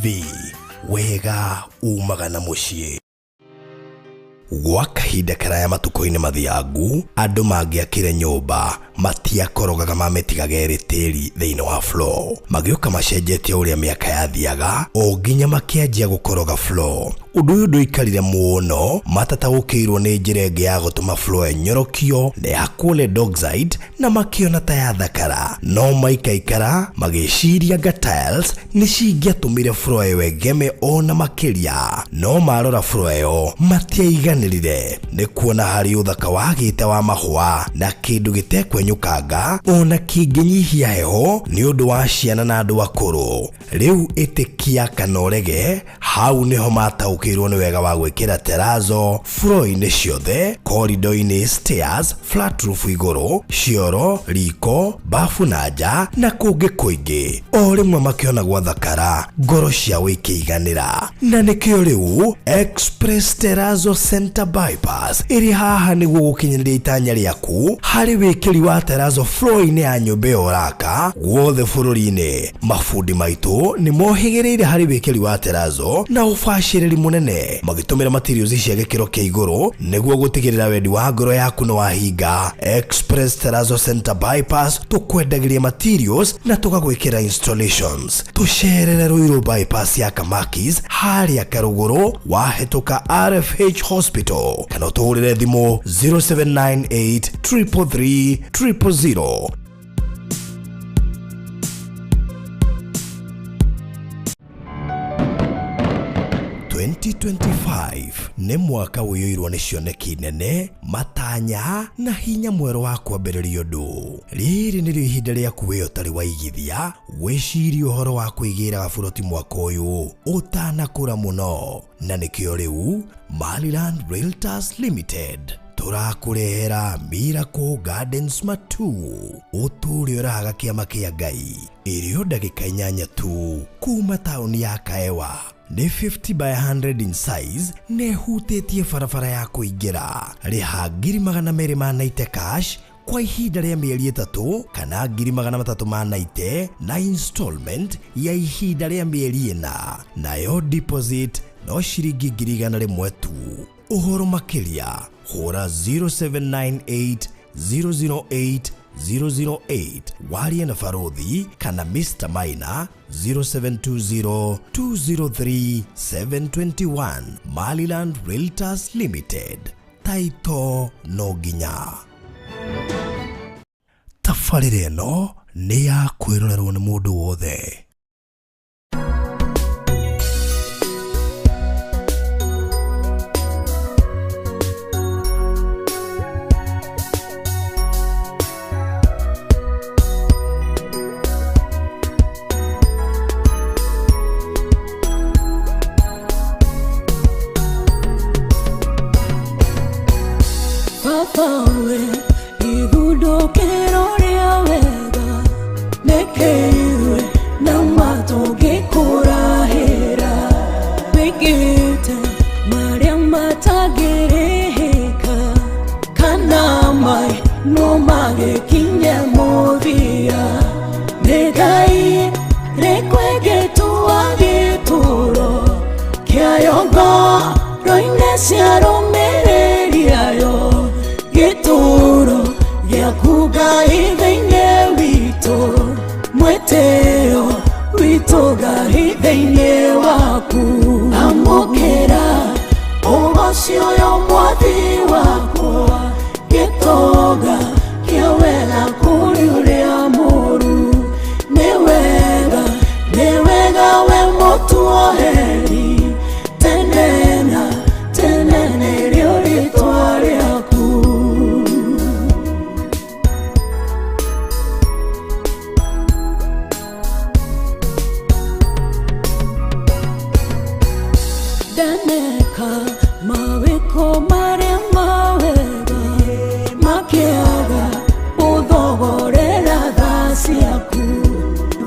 TV, wega umaga na mũciĩ. Gwa kahinda karaya matukũ-inĩ mathiangu, andũ mangĩakire nyũmba matiakorogaga mamĩtigaga ĩrĩ tĩri thĩinĩ wa floor. Magĩũka macenjetie ũrĩa mĩaka yathiaga o nginya makĩanjia gũkoroga floor. Ũndũ ũyũ ndũikarire mũno matataũkĩirwo nĩ njĩra ĩngĩ ya gũtũma floor ĩnyorokio na ĩhakwo lead oxide na makĩona ta yathakara. No maikaikara magĩciria anga tiles nĩ cingĩatũmire floor ĩyo ĩgeme ona makĩria. No marora floor ĩyo matiaiganĩrire nĩ kuona harĩ ũthaka wagĩte wa mahũa na kĩndũ gĩtekwenyũkanga ona kĩngĩnyihia heho nĩ ũndũ wa ciana na andũ akũrũ. Rĩu ĩtĩkia kana ũrege, hau nĩho mataũkĩirwo nĩ wega wa gwĩkĩra terazo floor-inĩ ciothe, corridor-inĩ, stairs, flat roof igũrũ, cioro, riko, bafu na nja na kũngĩ kũingĩ. O rĩmwe makĩona gwathakara, ngoro ciao ikĩiganĩra. Na nĩkĩo rĩu Express Terrazzo Center Bypass ĩrĩ haha nĩguo gũkinyanĩria itanya rĩaku harĩ wĩkĩri wa terrazzo floor-inĩ ya nyũmba ĩyo ũraka guothe bũrũri-inĩ. Mabundi maitũ nĩ mohĩgĩrĩire harĩ wĩkĩri wa terrazzo na ũbacĩrĩri mũnene magĩtũmĩra materials cia gĩkĩro kĩa igũrũ nĩguo gũtigĩrĩra wendi wa ngoro yaku nĩ wahinga. Express Terrazzo Center Bypass tũkwendagĩria materials na tũgagwĩkĩra installations. Tũcerere Ruiru Bypass ya Kamakis harĩa Karũgũrũ wahĩtũka RFH Hospital kana ũtũhũrĩre thimũ 0798 333 000. 2025 nĩ mwaka ũiyũirwo nĩ cioneki nene, matanya na hinya mwerũ wa kwambĩrĩria ũndũ. Rĩrĩ nĩrĩo ihinda rĩaku we ũtarĩ waigithia wĩcirie ũhoro wa kwĩgĩra gaburoti mwaka ũyũ ũtanakũra mũno. Na nĩkĩo rĩu Maryland Realtors Limited tũrakũrehera Miracle Gardens Matu, ũtũũre ũrahaga kĩama kĩa Ngai, ĩrĩ o ndagĩka inyanya tu kuma taũni ya Kaewa. Nĩ 50 by 100 in size na ĩhutĩtie barabara ya kũingĩra. Rĩha ngiri magana merĩ ma naite cash kwa ihinda rĩa mĩeri ĩtatũ kana ngiri magana matatũ ma naite na installment ya ihinda rĩa mĩeri ĩna, nayo deposit no ciringi ngiri igana rĩmwe tu. Ũhoro makĩria hũra 0798 008 008 warie na Barothi kana Mr Maina 0720 203 721. Maryland Realtors Limited, taito no nginya. Tabarĩra ĩno nĩ ya kwĩrorerwo nĩ mũndũ wothe. Baba we ithundũkĩro rĩa wega nĩkĩirwe na matũngĩkũrahĩra wĩkĩte marĩa matangĩrĩhĩka kana mai no magĩkinye mũthia nĩ Ngai rĩkwĩgĩtua gĩtũro kĩayo ngoro-inĩ ciarũmĩrĩriayo gĩtũro gĩaku Ngai thĩinĩ witũ mwĩtĩo witũ Ngai thĩinĩ waku amũkĩra ũgoci ũyũ mwathi wakwa gĩtonga kĩa wega kũrĩ ũrĩa mũru nĩ wega nĩ wega we mũtuoheri tene na tene nĩrĩo rĩtwa rĩaku. Ndaneka mawĩko marĩa mawega makĩaga ũthogorera tha ciaku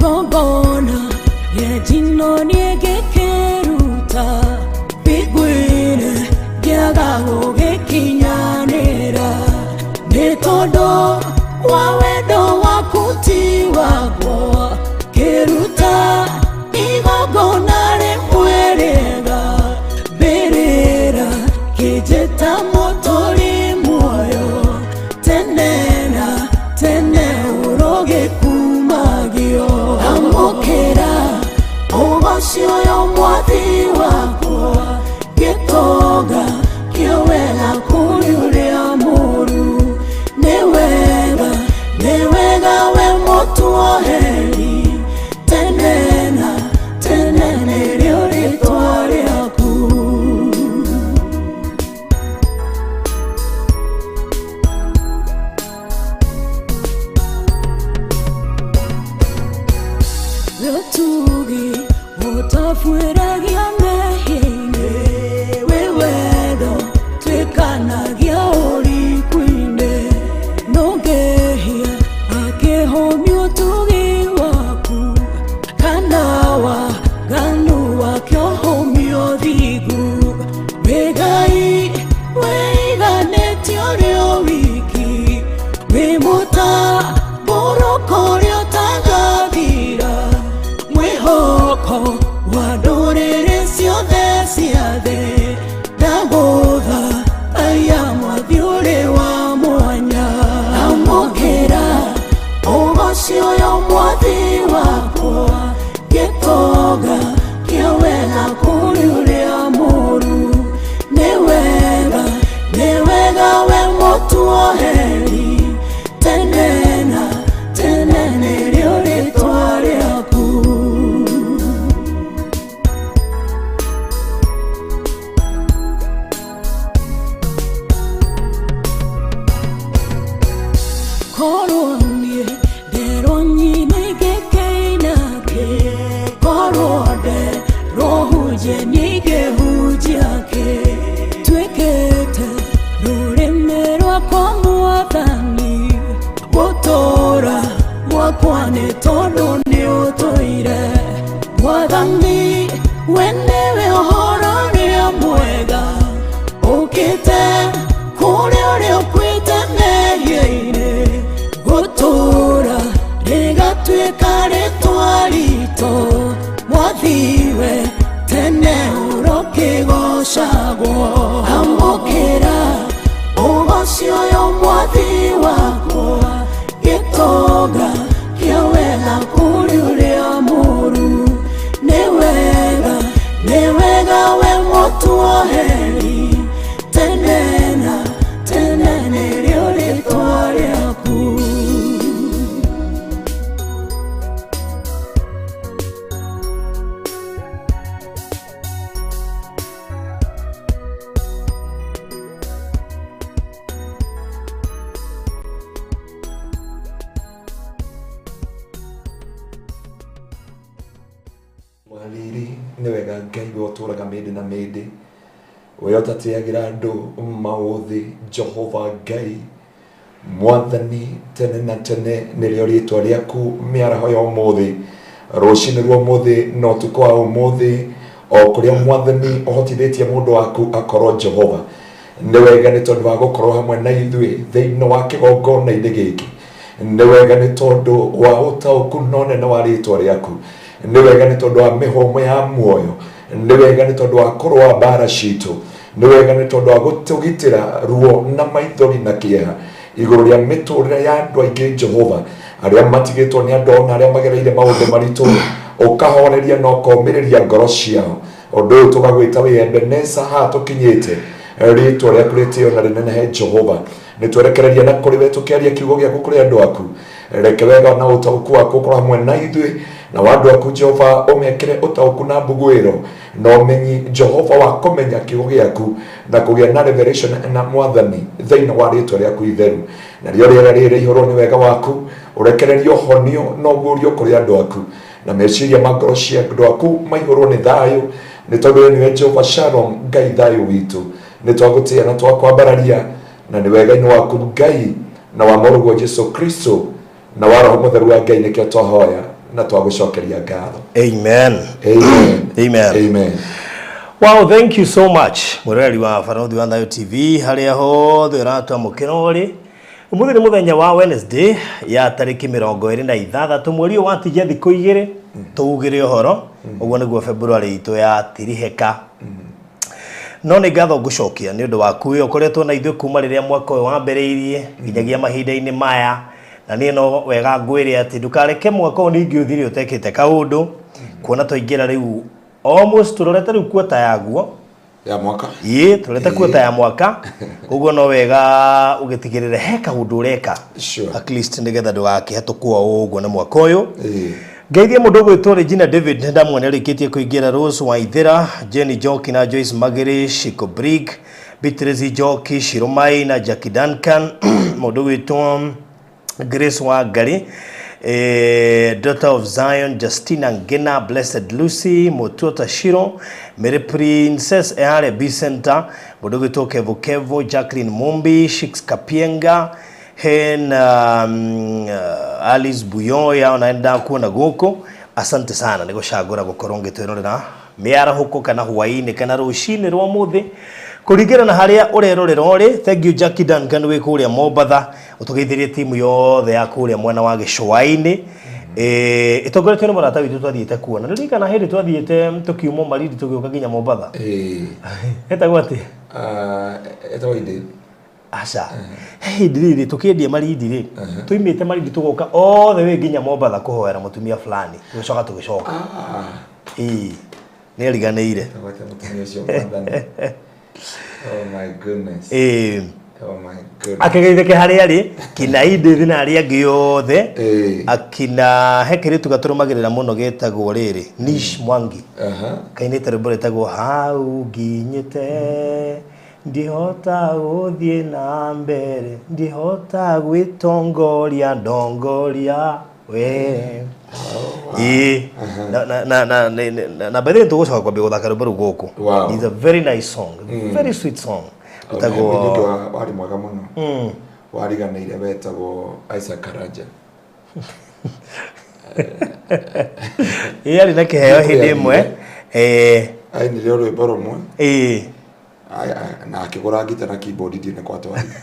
gongona rĩa njino niĩ ngĩkĩruta mbingu-inĩ ngĩaga gũgĩkinyanĩra nĩ tondũ wa wendo waku ti wakwa ngĩruta igongona rĩmwe. Ũgoci ũyũ mwathi wakwa, gĩtonga kĩa wega kũrĩ ũrĩa mũũru. Nĩ wega, nĩ wega we mũtuoheri, tene na tene nĩrĩo rĩtwa rĩaku. Ũtugi ũtabuĩragia mehia-inĩ, wĩ wendo twĩkanagia ũriku-inĩ. No ngehia akĩhũmia ũtugi waku, kana waganu wake ũhũmia ũthingu. Wĩ Ngai wĩiganĩtie ũrĩ o wiki, wĩ mũtambũrũko ũrĩa ũtagathira, mwĩhoko wa ndũrĩrĩ ciothe cia thĩ. Ndagũtha aya mwathi ũrĩ wa mwanya. Amũkĩra ũgoci ũyũ mwathi wakwa, gĩtonga kĩa wega kũrĩ ũrĩa mũũru. Nĩ wega, nĩ wega we mũtuoheri, tene na tene nĩrĩo rĩtwa rĩaku. Korwo niĩ nderwo nyine ngĩkĩinake, korwo nderwo hunjie niĩ ingĩhunjia kĩ. Tuĩkĩte rũrĩmĩ rwakwa mwathani, gũtũũra gwakwa nĩ tondũ nĩ ũtũire. Mwathani, we nĩwe ũhoro ũrĩa mwega, ũkĩte kũrĩ ũrĩa ũkuĩte mehia-inĩ. Gũtũũra rĩgatuĩka rĩtwa ritũ, mwathiwe tene ũrokĩgocagwo. Amũkĩra ũgoci ũyũ mwathi wakwa, gĩtonga kĩa wega kũrĩ ũrĩa mũũru. Nĩ wega, nĩ wega we mũtuoheri, tene na tene nĩrĩo rĩtwa rĩaku. Mwariri nĩ wega Ngai we ũtũraga mĩndĩ na mĩndĩ, we ũtatĩagĩra andũ maũthĩ, Jehova Ngai mwathani tene na tene nĩrĩo rĩtwa rĩaku. Mĩaraho ya ũmũthĩ, rũcinĩ rwa ũmũthĩ na ũtukũ wa ũmũthĩ, o kũrĩa mwathani ũhotithĩtie mũndũ waku akorwo, Jehova nĩ wega nĩ tondũ wa gũkorwo hamwe na ithuĩ thĩinĩ wa kĩgongona-inĩ gĩkĩ. Nĩ wega nĩ tondũ wa ũtaũku na ũnene wa rĩtwa rĩaku. Nĩ wega nĩ tondũ wa mĩhũmũ ya muoyo. Nĩ wega nĩ tondũ wa kũrũa mbara citũ. Nĩ wega nĩ tondũ wa gũtũgitĩra ruo na maithori na kĩeha igũrũ rĩa mĩtũrĩre ya andũ aingĩ, Jehova, arĩa matigĩtwo nĩ andũ ona arĩa magereire maũndũ maritũ, ũkahoreria na ũkomĩrĩria ngoro ciao. Ũndũ ũyũ tũgagwĩta wĩ Ebeneza. Haha tũkinyĩte, rĩtwa rĩaku rĩtĩo na rĩnenehe. Jehova, nĩ twerekereria na kũrĩ we tũkĩaria kiugo gĩaku kũrĩ andũ aku. Reke wega na ũtaũku waku ũkorwo hamwe na ithuĩ na wa andũ aku. Jehova, ũmekĩre ũtaũku na mbuguĩro na ũmenyi, Jehova, wa kũmenya kiugo gĩaku na kũgĩa na revelation na mwathani thĩinĩ wa rĩtwa rĩaku itheru. Narĩo rĩera rĩrĩ ihũrwo nĩ wega waku, ũrekererie ũhonio na ũguũrio kũrĩ andũ aku, na meciria ma ngoro cia andũ aku maihũrwo nĩ thayũ, nĩ tondũ we nĩwe Jehova Shalom, Ngai thayũ witũ. Nĩ twagũtĩĩa na twakwambararia, na nĩ wega-inĩ waku Ngai na wa mũrũguo Jesu Kristo na wa Roho Mũtheru wa Ngai nĩkĩo twahoya na twagũcokeria ngatho. Amen. Amen. Amen. Amen. Wow, thank you so much. Mwĩroreri wa Barothi wa Thayo TV harĩa hothe ũratwamũkĩra ũrĩ. Ũmũthĩ nĩ mũthenya wa Wednesday ya tarĩki 26 mweri ũyũ watigia thikũ 2 tũugĩre ũhoro. Ũguo nĩguo February itũ ya tirihĩka. No nĩ ngatho ngũcokia nĩ ũndũ waku ũyũ ũkoretwo na ithuĩ kuma rĩrĩa mwaka ũyũ wambĩrĩirie nginyagia mahinda-inĩ maya. Na niĩ no wega ngwĩre atĩ ndũkareke mwaka ũyũ ningĩ ũthire ũtekĩte kaũndũ, kuona twaingĩra rĩu Almost tũrorete rĩu kuota yaguo ya mwaka. Ĩĩ, tũrorete kuota ya mwaka, koguo no wega ũgĩtigĩrĩre he kaũndũ ũreka. At least nĩgetha ndũgakĩhetũkwo o ũguo na mwaka ũyũ. Ngeithie mũndũ ũgwĩtwo Regina David, nĩndamwona arĩkĩtie kũingĩra, Rose Waithĩra, Jenny Njoki na Joyce Magĩrĩ, Shiko Brig, Beatrice Njoki, Shiromai na Jackie Duncan, mũndũ ũgwĩtwo Grace Wangari, Daughter of Zion, Justina Ngina, Blessed Lucy, Mutua Tashiro, Mary Princess Ehare B Center, mũndũ ũgwĩtwo Kevo Kevo, Jacqueline Mumbi, Shix Kapienga, hen Alice Buyoya, ona ndakuona gũkũ. Asante sana nĩ gũcagũra gũkorwo ngĩtwĩrorera mĩarahũko kana hwaĩ-inĩ kana rũcinĩ rwa mũthĩ kũringana na harĩa ũrerorera ũrĩ. Thank you Jackie Duncan wĩ kũrĩa Mombatha, ũtũgeithĩrie timu yothe ya kũrĩa mwena wa gĩcũa-inĩ, ĩtongoretio nĩ mũrata witũ twathiĩte kuona. Nĩ ririkana hĩndĩ twathiĩte tũkiuma Malindi tũgĩũka nginya Mombatha? Etagwo atĩ? Etagwo Inde. Aca, he hĩndĩ rĩrĩ tũkĩendia Malindi rĩ, tũimĩte Malindi tũgoka othe wĩ nginya Mombatha kũhoera mũtumia fulani, tũgĩcoka tũgĩcoka. Ĩĩ, nĩ ariganĩire. Etagwo atĩa mũtumia ũcio, Mwathani? Oh my goodness. Oh my goodness. Akĩgeithĩke harĩa arĩ kina Edith na arĩa angĩ othe. Akina he kĩrĩtu gatũrũmagĩrĩra mũno getagwo rĩrĩ Nish Mwangi. Kainĩte rwĩmbo rwĩtagwo hau nginyĩte ndihota gũthiĩ na mbere, ndihota gwĩtongoria, ndongoria we. Ĩĩ, na na na na na na na by the way tũgũcoka kwambia gũthaka rwĩmbo rũu gũkũ. It's a very nice song, very sweet song. Ũngĩ Rwĩtagwo warĩ mwega mũno wariganĩire wetagwo Isaac Karanja. Ĩĩ, arĩ na kĩheo hĩndĩ ĩmwe. Ainire o rwĩmbo rũmwe na akĩgũra ngita na keyboard, ndiĩ nĩ kwatwarire.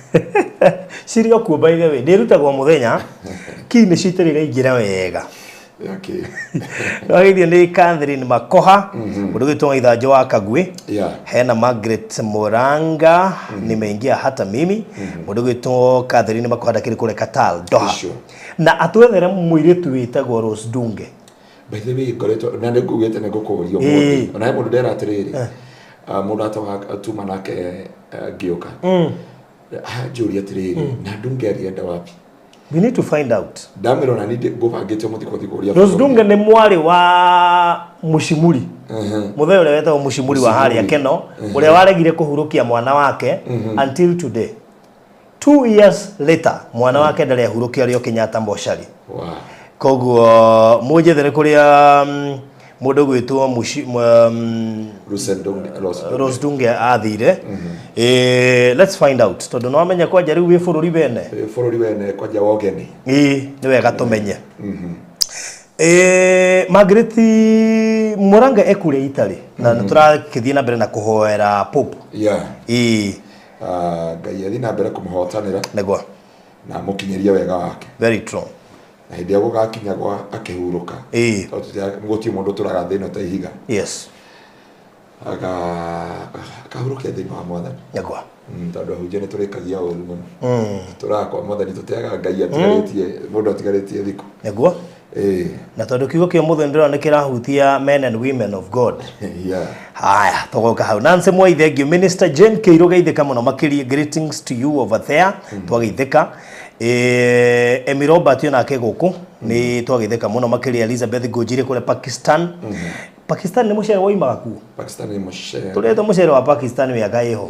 Cirĩ o kuo, by the way, ndĩrutagwo mũthenya kii nĩcio itarĩ iraingĩra wega. Wageithio nĩ Catherine Makoha, mũndũ ũgwĩtwo Ithanjo wa Kagui. Hena Margaret Muranga, nimeingia hata mimi. Mũndũ ũgwĩtwo Catherine Makoha ndakĩrĩ kũrĩa Qatar, Doha. Na atwethere mũirĩtu wĩtagwo Rose Dunge. By the way, ngoretwo na nĩ ngugĩte nĩ ngũkũria ũmũthĩ, ona he mũndũ ndera atĩrĩrĩ, mũndũ atoga tuma nake, ngĩũka anjũria atĩrĩrĩ, na Ndunge alienda wapi? We need to find out. Ndamĩra ona niĩ ngũbangĩte ũmũthĩ kũthi kũria. Rose Dunge nĩ mwarĩ wa Mũcimuri, mũthee ũrĩa wetagwo Mũcimuri wa harĩa Mũcimuri. Keno, ũrĩa waregire kũhurũkia mwana wake until today. 2 years later mwana wake ndarĩ ahurũkia, arĩ o Kenyatta mocarĩ. Koguo mũnjethere kũrĩa mũndũ gwĩtwo Rose Dunge, Rose Dunge. Rose Dunge athire. Let's find out, tondũ nĩ wamenya kwanja rĩu wĩ bũrũri wene. Wĩ bũrũri wene kwanja wa ũgeni. Ĩĩ, nĩ wega tũmenye. Margaret Muranga ekũrĩa Italy na nĩ tũrakĩthiĩ na mbere na kũhoera Pope. Ĩĩ. Ngai athiĩ na mbere kũmũhotanĩra na amũkinyĩrie wega wake. Very true. Na hĩndĩ ĩrĩa gũgakinya gwa akĩhurũka, tondũ gũtirĩ mũndũ ũtũraga thĩ ĩno ta ihiga, akahurũke thĩinĩ wa Mwathani. Tondũ ahunjia nĩ tũrĩkagia ũru mũno, tũraga kwa Mwathani, tũteaga Ngai atigarĩtie mũndũ atigarĩtie thikũ. Na tondũ kiugo kĩa ũmũthĩ ndĩrona nĩ kĩrahutia men and women of God. Haya, tũgoka hau. Nancy Mwai, thank you. Minister Jane Kĩirũ, geithĩka mũno makĩria, greetings to you over there. Twageithĩka. Emi Robert onake gũkũ nĩ twageithĩka mũno makĩria. Elizabeth Ngũnjiri kũrĩa Pakistan. Pakistan nĩ mũcere woimaga kuo. Pakistan nĩ mũcere. Tũrĩte mũcere wa Pakistan mĩaka ĩho.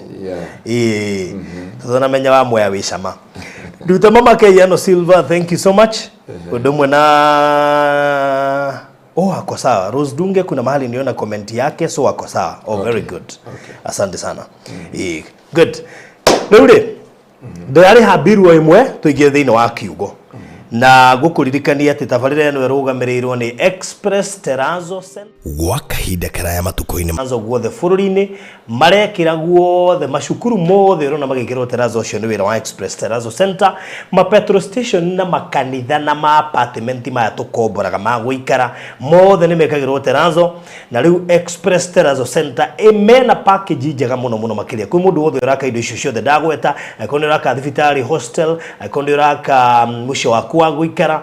Ĩĩ, tũtanamenya wa Mwea wĩ cama. Nduta mama Keiano Silver, thank you so much. Ũndũ ũmwe na, oh, ako sawa. Rose Dunge, kuna mahali niona comment yake, so ako sawa. Oh, very good. Asante sana. Good. Rĩu rĩ, ndĩrarĩha mbiru o ĩmwe tũingĩre thĩinĩ wa kiugo na ngũkũririkania atĩ tabarĩra ĩno ĩrũgamĩrĩirwo nĩ Express Terrazzo Center. Gwa kahinda karaya matukũ-inĩ Terrazzo guothe bũrũri-inĩ marekĩra, guothe macukuru mothe ũrona magĩkĩrwo terrazzo, ũcio nĩ wĩra wa Express Terrazzo Center. Ma petrol station na makanitha na ma apartment maya tũkomboraga ma gũikara, mothe nĩ mekagĩrwo terrazzo. Na rĩu Express Terrazzo Center mena package njega mũno mũno makĩria kwĩ mũndũ wothe ũraka indo icio ciothe ndagweta, angĩkorwo nĩ ũraka thibitarĩ, hostel, angĩkorwo nĩ ũraka mũciĩ waku wa gũikara.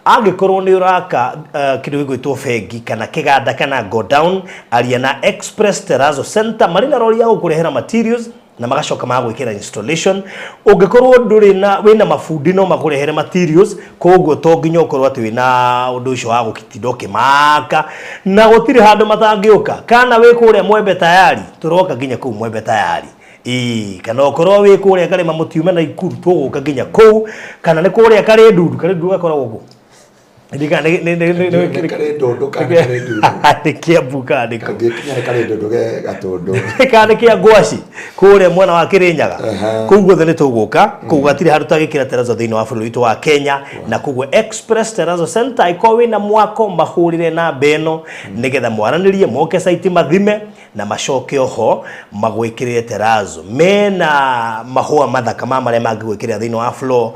Angĩkorwo nĩ ũraka kĩndũ gĩgwĩtwo bengi kana kĩganda kana go down, aria na Express Terrazzo Center, marĩ na rori ya gũkũrehera materials na magacoka magwĩkĩra installation. Ũngĩkorwo ndũrĩ na wĩna mabundi no makũrehere materials, koguo to nginya ũkorwo atĩ wĩna ũndũ ũcio wa gũkitinda ũkĩmaka, na gũtirĩ handũ matangĩũka. Kana wĩ kũrĩa Mwembe Tayari, tũroka nginya kũu Mwembe Tayari. Ĩĩ, kana ũkorwo wĩ kũrĩa Karĩma Mũtiume na Ikuru, tũgũka nginya kũu. Kana nĩ kũrĩa Karĩndundu, Karĩndundu gakoragwo kũ? Nĩ Karĩndũndũ kana Karĩndundu? Nĩ Kĩambu kana nĩ kũ? Kangĩkinya nĩ Karĩndũndũ ge Gatũndũ. Kana nĩ kĩa Ngwaci kũrĩa mwena wa Kĩrĩnyaga, kũu guothe nĩ tũgũka. Kũu gatirĩ handũ tagĩkĩra terrazzo thĩinĩ wa bũrũri witũ wa Kenya. Na koguo Express Terrazzo Center, ĩkorwo wĩna mwako, mahũrĩre namba ĩno nĩgetha mwaranĩrie, moke site mathime na macoke oho magwĩkĩrĩre terrazzo. Mena mahũa mathaka ma marĩa mangĩgwĩkĩrĩra thĩinĩ wa floor,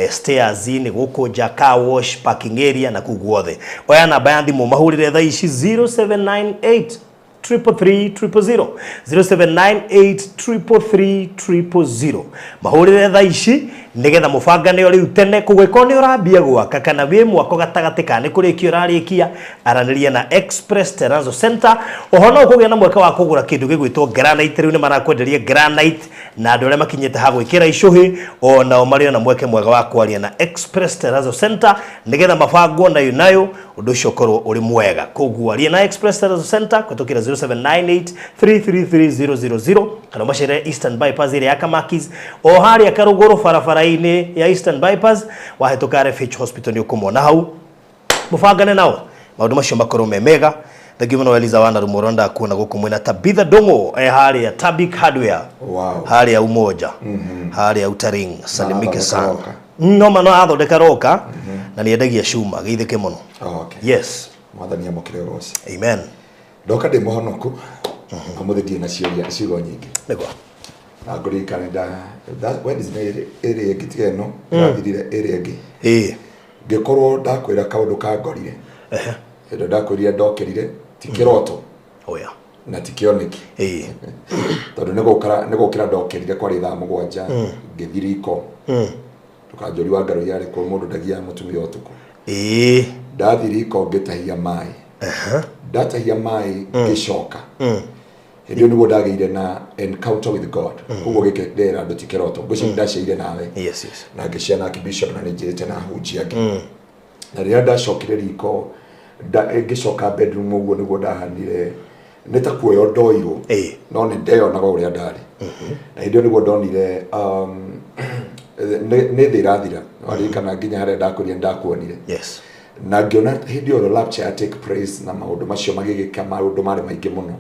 stairs-inĩ, gũkũ nja, car wash, parking area na kũu guothe. Oya namba ya thimũ mahũrĩre thaa ici 0798 333 000, 0798 333 000. Mahũrĩre thaa ici nĩgetha mũbangane o rĩu tene. Kũgĩkorwo nĩ ũrambia gwaka kana wĩ mwako gatagatĩ kana nĩ kũrĩkia ũrarĩkia, aranĩria na Express Terrazzo Center. Oho no ũkũgĩa na mweke wa kũgũra kĩndũ gĩgwĩtwo granite. Rĩu nĩ marakwenderia granite, na andũ arĩa makinyĩte ha gwĩkĩra icũhĩ o nao marĩ ona mweke mwega wa kwaria na Express Terrazzo Center nĩgetha mabangwo nayo nayo ũndũ ũcio ũkorwo ũrĩ mwega. Koguo aria na Express Terrazzo Center kũhetũkĩra 0798 333000, kana ũmacerere Eastern Bypass ĩrĩa ya Kamakis, o harĩa Karũgũrũ barabara-inĩ ya Eastern Bypass, wahĩtũka RFH Hospital nĩ ũkũmona hau, mũbangane nao maũndũ macio makorwo me mega. Thengiũ mũno Eliza wa Narumoro, ndakuona gũkũ mwena Tabitha Ndũng'ũ e harĩa Tabik Hardware, harĩa Umoja, harĩa Utaring, salimike Athondeka sana. roka. No ma no athondeka roka na nĩ endagia cuma, geithĩke mũno. Yes. Mwathani amũkĩre ũgoci. Amen. Ndoka ndĩ mũhonoku ũmũthĩ, ndirĩ na ciũria ciugo nyingĩ. Nĩguo. Na ngũririkane nda Wednesday ĩrĩa ĩngĩ, tiga ĩno ĩrathirire, ĩrĩa ĩngĩ, ngĩkorwo ndakwĩra kaũndũ kangorire hĩndĩ ndakwĩrire ndokĩrire ti kĩroto Oya. na ti kĩoneki, tondũ nĩ gũkĩra ndokĩrire kwarĩ thaa 7, ngĩthiĩ riko. Ndũkanjũri wa ngarũ yarĩ kuo, mũndũ ndagiaga mũtumia ũtukũ. Ndathiĩ riko ngĩtahia maĩ, ndatahia maĩ ngĩcoka. Hĩndĩ ĩyo nĩguo ndagĩire na encounter with God. Koguo gĩkĩ ndĩrera andũ ti kĩroto, ngwĩciria ndaciaire nawe na ngĩciana Archbishop na nĩnjĩrĩte na ahunjia angĩ. Na rĩrĩa ndacokire riko ngĩcoka bedroom, ũguo nĩguo ndahanire nĩ ta kuoywo ndoirwo, no nĩ ndeyonaga ũrĩa ndarĩ. Na hĩndĩ ĩyo nĩguo ndonire nĩ thĩ ĩrathira. Waririkana nginya harĩa ndakwĩrire ndakuonire na ngĩona hĩndĩ ĩyo rapture ya take place na maũndũ macio magĩgĩka, maũndũ marĩ maingĩ mũno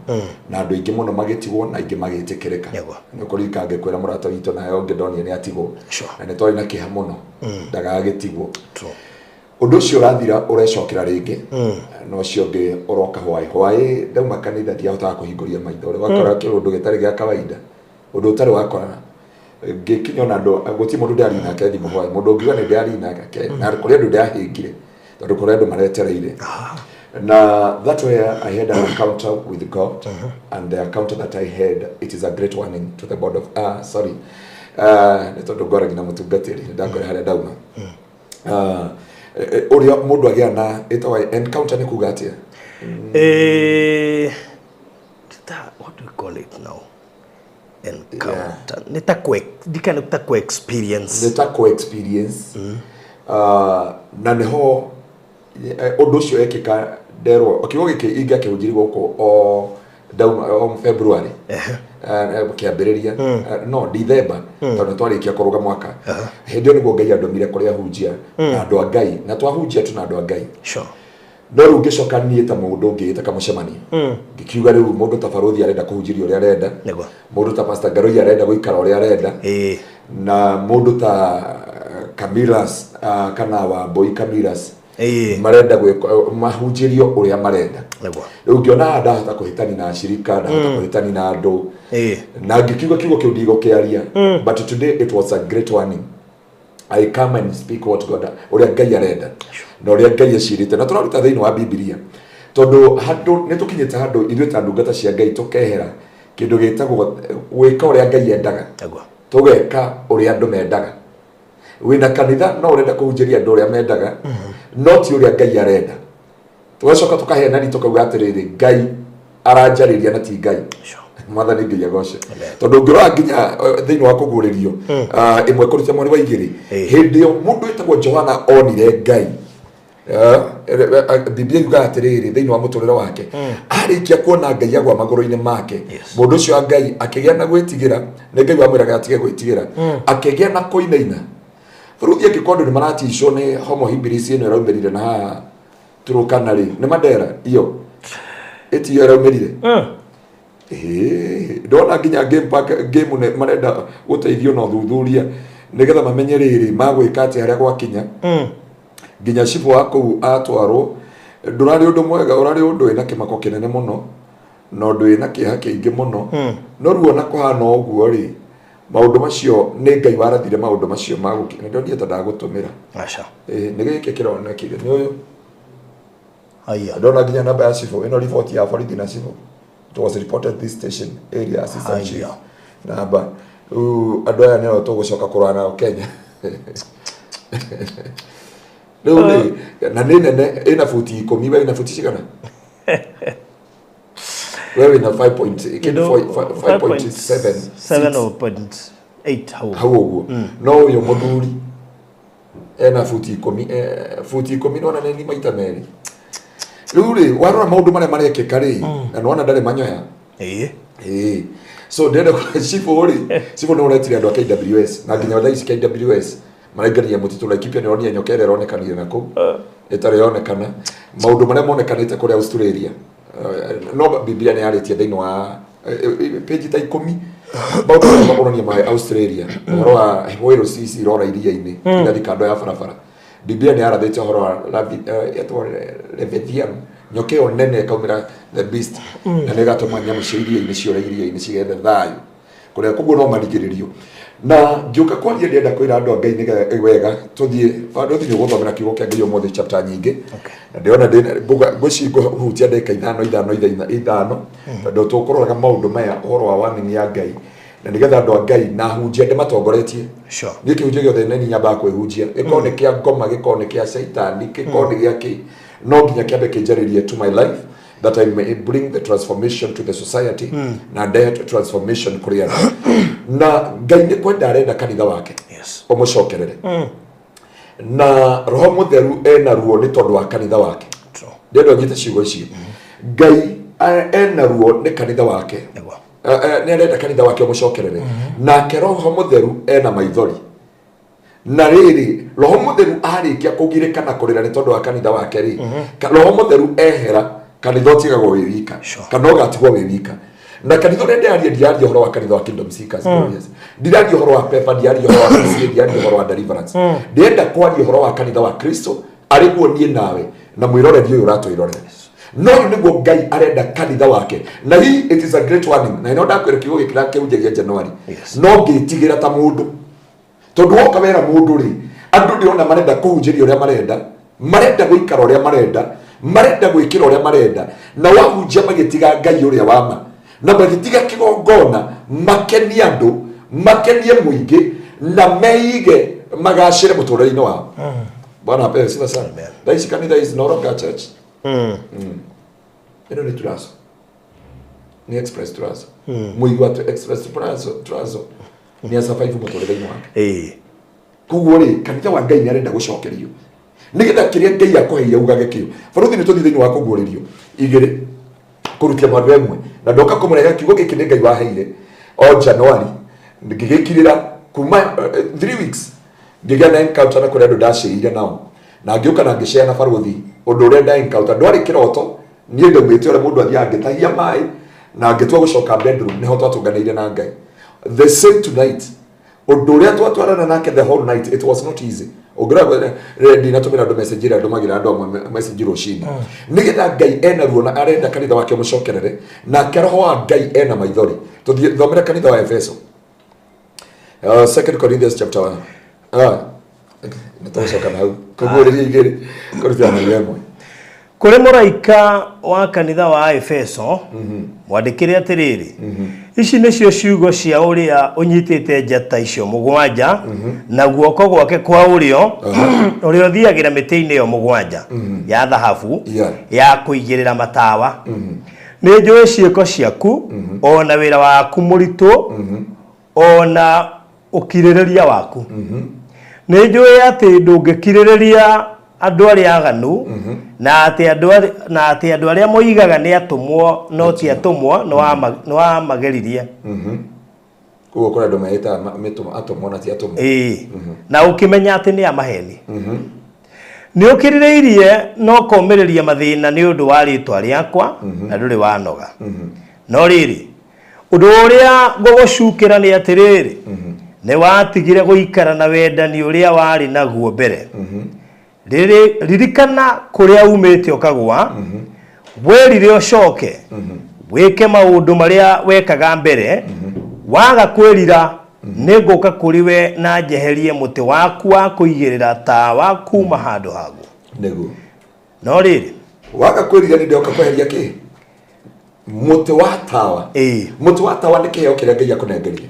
na andũ aingĩ mũno magĩtigwo na aingĩ magĩtĩkĩrĩka. Nĩ ũkũririkana ngĩkwĩra mũrata witũ nawe ũngĩ ndonire nĩ atigwo na nĩ twarĩ na kĩeha mũno ndagagĩtigwo. Ũndũ ũcio ũrathira, ũrecokera rĩngĩ na ũcio ũngĩ ũroka hwaĩ hwaĩ. Ndauma kanitha ndiahotaga kũhingũria maitho, ũrĩa wakora kĩũndũ gĩtarĩ gĩa kawaida, ũndũ ũtarĩ wakora ngĩkinya ona andũ gũtirĩ mũndũ ndĩraria nake thimũ hwaĩ, mũndũ ũngiuga nĩ ndĩraria nake, na kũrĩ andũ ndĩrahĩngire tondũ kũrĩ andũ maretereire. Na that where I had an encounter with God, and the encounter that I had, it is a great warning to the board of, ah, sorry, nĩ tondũ ngwaragia na mũtungatĩri, nĩ ndakwĩra harĩa ndauma. Ũrĩa mũndũ agĩa na ĩtagwo encounter nĩ kuga atĩa? What do we call it now? Encounter. Nĩ ta kũ ndikana ta kũ experience. Nĩ ta kũ experience. Na nĩho ũndũ ũcio wekĩka, nderwo kiugo gĩkĩ ingĩakĩhunjirie gũkũ o ndauma o February kĩambĩrĩria, no December, tondũ nĩ twarĩkia kũrũga mwaka. Hĩndĩ ĩyo nĩguo Ngai andũmire kũrĩa hunjia na andũ a Ngai, na twahunjia tu na andũ a Ngai. No rĩu ngĩcoka niĩ ta mũndũ ngĩĩta kamũcemanio, ngĩkiuga rĩu mũndũ ta barũthi arenda kũhunjĩria ũrĩa arenda, mũndũ ta Pastor Ngaroi arenda gũikara ũrĩa arenda, na mũndũ ta Camillus, kana Wambui Camillus, marenda mahunjĩrio ũrĩa marenda. Rĩu ngĩona haha ndahota kũhĩtani na ashirika, ndahota kũhĩtani na andũ, na ngĩkiuga kiugo kĩu ndigũkĩaria, but today it was a great warning. I come and speak what God, ũrĩa Ngai arenda na ũrĩa Ngai acirĩte na tũraruta thĩinĩ wa Bibilia, tondũ handũ nĩ tũkinyĩte handũ ithuĩ ta ndungata cia Ngai tũkehera kĩndũ gĩtagwo gwĩka ũrĩa Ngai endaga, tũgeka ũrĩa andũ mendaga. Wĩna kanitha no ũrenda kũhunjĩria andũ ũrĩa mendaga, no ti ũrĩa Ngai arenda. Tũgacoka tũkahenani tũkauga atĩrĩrĩ, Ngai aranjarĩria na ti Ngai. Mwathani Ngai agoce. Tondũ ũngĩrora nginya thĩinĩ wa kũguũrĩrio 1 kũruta mweri wa 2, hĩndĩ ĩyo mũndũ wĩtagwo Johana onire Ngai. Biblia yugaga atĩrĩrĩ, thĩinĩ wa mũtũrĩre wake arĩkia kuona Ngai agwa magũrũ-inĩ make, mũndũ ũcio wa Ngai akĩgĩa na gwĩtigĩra, nĩ Ngai wamwĩraga atige gwĩtigĩra, akĩgĩa na kũinaina. Rĩu angĩkorwo andũ nĩ maraticwo nĩ homo hibris ĩno ĩraumĩrire na haha Turukana rĩ, nĩ Mandera iyo ĩtiyo ĩraumĩrire. Ĩĩ, ndona nginya game park game nĩ marenda gũteithio na ũthuthuria nĩgetha mamenye rĩrĩ magwĩka atĩa harĩa gwakinya. Nginya cibũ wa kũu atwarwo, ndũrarĩ ũndũ mwega, ũrarĩ ũndũ wĩna kĩmako kĩnene mũno na ũndũ wĩna kĩeha kĩingĩ mũno. No rĩu ona kũhana ũguo rĩ, maũndũ macio nĩ Ngai warathire maũndũ macio ma gũkinya. Ndonire ta ndagũtũmĩra. Aca. Ĩĩ, nĩ gĩkĩ kĩronekire nĩ ũyũ. Haya. Ndona nginya namba ya cibũ ĩno, riboti ya borithi na cibũ. It was reported this station area assistant chief. Haya. Namba rĩu andũ aya nĩo tũgũcoka kũrora nao Kenya rĩu nĩ na nĩ nene, ĩna buti 10. We ĩna buti cigana? We wĩna 5.7. 7 or point 8 hau. Hau ũguo. No ũyũ mũthuri ena buti 10, buti 10, nona nĩ maita merĩ. Rĩu rĩ, warora maũndũ marĩa marekĩka rĩ, na nĩwona ndarĩ manyoya. Ĩĩ. So ndĩrenda cibũ rĩ, cibũ nĩ ũretire andũ a KWS, na nginya thaa ici KWS maraingĩria mũtitũ Laikipia. Nĩ ũronire nyoka ĩrĩa ĩronekanire na kũu ĩtarĩ yonekana, maũndũ marĩa monekanĩte kũrĩa Australia. No Biblia nĩ yarĩtie thĩinĩ wa page ta 10 maũndũ marĩa makonania ma Australia, ũhoro wa whales ici irora iria-inĩ igathiĩ kando ya barabara. Biblia nĩ yarathĩte ũhoro wa yetagwo Leviathan, nyoka ĩyo nene ĩkaumĩra, the beast, na nĩ ĩgatũma nyamũ cia iria-inĩ ciũre iria-inĩ cigethe thayũ kũrĩa. Koguo no marigĩrĩrio na ngĩũka kwaria, ndĩrenda kwĩra andũ a Ngai nĩgetha wega tũthiĩ bandũ thiĩ gũthomera kiugo kĩa Ngai ũmũthĩ, chapter nyingĩ, na ndĩrona ngwĩciria ngũhutia ndagĩka 5 5 5 5, tondũ tũkũroraga maũndũ maya, ũhoro wa warning ya Ngai, na nĩgetha andũ a Ngai na hunjia ndĩmatongoretie. Niĩ kĩhunjio gĩothe nĩ nyambaga kwĩhunjia, gĩkorwo nĩ kĩa ngoma, gĩkorwo nĩ kĩa caitani, gĩkorwo nĩ gĩa kĩ, no nginya kĩambe kĩnjarĩrie to my life that I may bring the transformation to the society na ndehe transformation kũrĩ andũ. Na Ngai nĩ kwenda arenda kanitha wake ũmũcokerere, na Roho Mũtheru ena ruo nĩ tondũ wa kanitha wake. Ndĩrenda ũnyite ciugo icio: Ngai ena ruo nĩ kanitha wake. Nĩ arenda kanitha wake ũmũcokerere, nake Roho Mũtheru ena maithori. Na rĩrĩ, Roho Mũtheru arĩkia kũgirĩka na kũrĩra nĩ tondũ wa kanitha wake rĩ, Roho Mũtheru ehera, kanitha ũtigagwo wĩ wika, kana ũgatigwo wĩ wika. Na kanitha ũrĩa ndĩraria, ndiraria ũhoro wa kanitha wa Kingdom Seekers Glorious, ndiraria ũhoro wa Pepa, ndiraria ũhoro wa PCA, ndiraria ũhoro wa Deliverance. Ndĩrenda kwaria ũhoro wa kanitha wa Kristo, arĩ guo niĩ nawe na mwĩroreri ũyũ ũratwĩrorera. No rĩu nĩguo Ngai arenda kanitha wake, na hii it is a great warning. Na ĩno ndakwĩra kiugo gĩkĩ ndakĩhunjagia January, no ngĩtigĩra ta mũndũ, tondũ woka wera mũndũ rĩ, andũ ndĩrona marenda kũhunjĩria ũrĩa marenda, marenda gũikara ũrĩa marenda, marenda gwĩkĩra ũrĩa marenda, na wahunjia magĩtiga Ngai ũrĩa wa ma na magĩtiga kĩgongona, makenie andũ, makenie mũingĩ, na meige magacĩre mũtũrĩre-inĩ wao. Bwana apewe sifa sana. Thaa ici kanitha is no longer a church. Ĩno nĩ turaco, nĩ express turaco. Mũigua atĩ express turaco, turaco nĩ asurvive mũtũrĩre-inĩ wake. Koguo rĩ, kanitha wa Ngai nĩ arenda gũcokerio nĩgetha kĩrĩa Ngai akũheire ugage kĩo. Baruthi, nĩ tũthiĩ thĩinĩ wa kũguũrĩrio 2 kũrutia mwandũ 1, na ndoka kũmũrehe kiugo gĩkĩ nĩ Ngai waheire o January, ngĩgĩkirĩra kuma 3 weeks, ngĩgĩa na encounter na kũrĩa andũ ndacĩire nao, na ngĩũka na ngĩshare na baruthi ũndũ ũrĩa nda encounter. Ndwarĩ kĩroto, niĩ ndaumĩte ũrĩa mũndũ athiaga ngĩtahia maĩ na ngĩtua gũcoka bedroom, nĩho twatũnganĩire na Ngai. The same tonight, ũndũ ũrĩa twatwarana nake the whole night, it was not easy. Ũngĩrora ndinatũmĩra andũ message ĩrĩa ndũmagĩra andũ amwe message rũcinĩ, nĩgetha Ngai ena ruo na arenda kanitha wake ũmũcokerere, nake Roho wa Ngai ena maithori. Tũthiĩ thomera kanitha wa Efeso, Second Corinthians chapter 1. Nĩ tũgũcoka na hau kũguũrĩria 2 kũruta na 1. Kũrĩ mũraika wa kanitha wa Efeso mwandĩkĩre atĩrĩrĩ, ici nĩcio ciugo cia ũrĩa ũnyitĩte njata icio mũgwanja na guoko gwake kwa ũrĩo, ũrĩa ũthiagĩra mĩtĩ-inĩ ĩyo mũgwanja ya thahabu ya kũigĩrĩra matawa. Nĩ njũĩ ciĩko ciaku, o na wĩra waku mũritũ, o na ũkirĩrĩria waku. Nĩ njũĩ atĩ ndũngĩkirĩrĩria andũ arĩa aganu, na atĩ andũ arĩa moigaga nĩ atũmwo no ti atũmwo, nĩ wamageririe. Koguo kũrĩ andũ meĩtaga mĩtũmwo atũmwo na ti atũmwo. Ĩĩ, na ũkĩmenya atĩ nĩ a maheni. Nĩ ũkirĩrĩirie na ũkomĩrĩria mathĩna nĩ ũndũ wa rĩĩtwa rĩakwa, na ndũrĩ wanoga. No rĩrĩ, ũndũ ũrĩa ngũgũcukĩra nĩ atĩrĩrĩ, nĩ watigire gũikara na wendani ũrĩa warĩ naguo mbere. Ririkana kũrĩa umĩte ũkagũa, wĩrire ũcoke, wĩke maũndũ marĩa wekaga mbere, waga kwĩrira nĩngũka kũrĩ we na njeherie mũtĩ waku wa kũigĩrĩra tawa kuma handũ haguo. Nĩguo. No rĩrĩ, waga kwĩrira nĩ ndoka kweheria kĩ? Mũtĩ wa tawa. Mũtĩ wa tawa nĩ kĩheo kĩrĩa Ngai akũnengerire.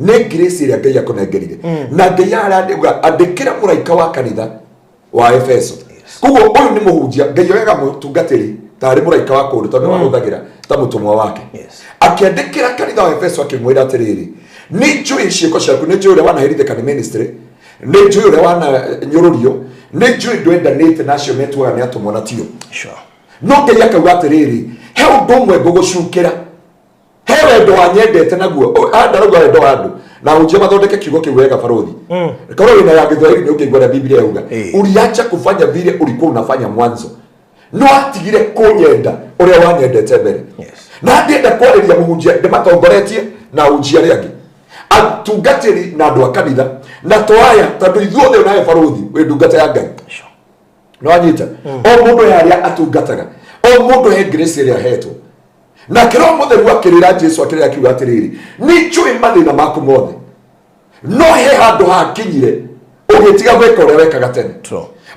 Nĩ grace ĩrĩa Ngai akũnengerire. Na Ngai arandĩka andĩkĩra mũraika wa kanitha wa Efeso. Koguo ũyũ nĩ mũhunjia, Ngai oyaga mũtungatĩri tarĩ mũraika wa kũndũ tondũ ahũthagĩra ta mũtũmwo wake. Akĩandĩkĩra kanitha wa Efeso akĩmwĩra atĩrĩrĩ, nĩ njũĩ ciĩko ciaku, nĩ njũĩ ũrĩa wanaherithĩka nĩ ministry, nĩ njũĩ ũrĩa wananyũrũrio, nĩ njũĩ ndwendanĩte na acio metuaga nĩ atũmwo na tio. No Ngai akauga atĩrĩrĩ, he ũndũ ũmwe ngũgũcukĩra, he wendo wanyendete naguo. Ndarauga wendo wa andũ na hunjia mathondeke kiugo kĩu wega barothi. Korwo wĩna ya Gĩthwaĩri nĩ ũngĩigua ũrĩa Biblia yauga. Uliacha kufanya vile ulikuwa unafanya mwanzo. No atigire kũnyenda ũrĩa wanyendete mbere. Na ndĩenda kwarĩria mũhunjia ndĩmatongoretie na hunjia arĩa angĩ, atungatĩri na andũ a kanitha na twaya, tondũ ithuothe onawe barothi wĩ ndungata ya Ngai. No anyita o mũndũ he harĩa atungataga, o mũndũ he grace ĩrĩa ahetwo. Na kĩroho mũtheru akĩrĩra Jesu akĩrĩra akiuga atĩrĩrĩ, nĩ njũĩ mathĩna maku mothe, no he handũ hakinyire ũgĩtiga gwĩka ũrĩa wekaga tene,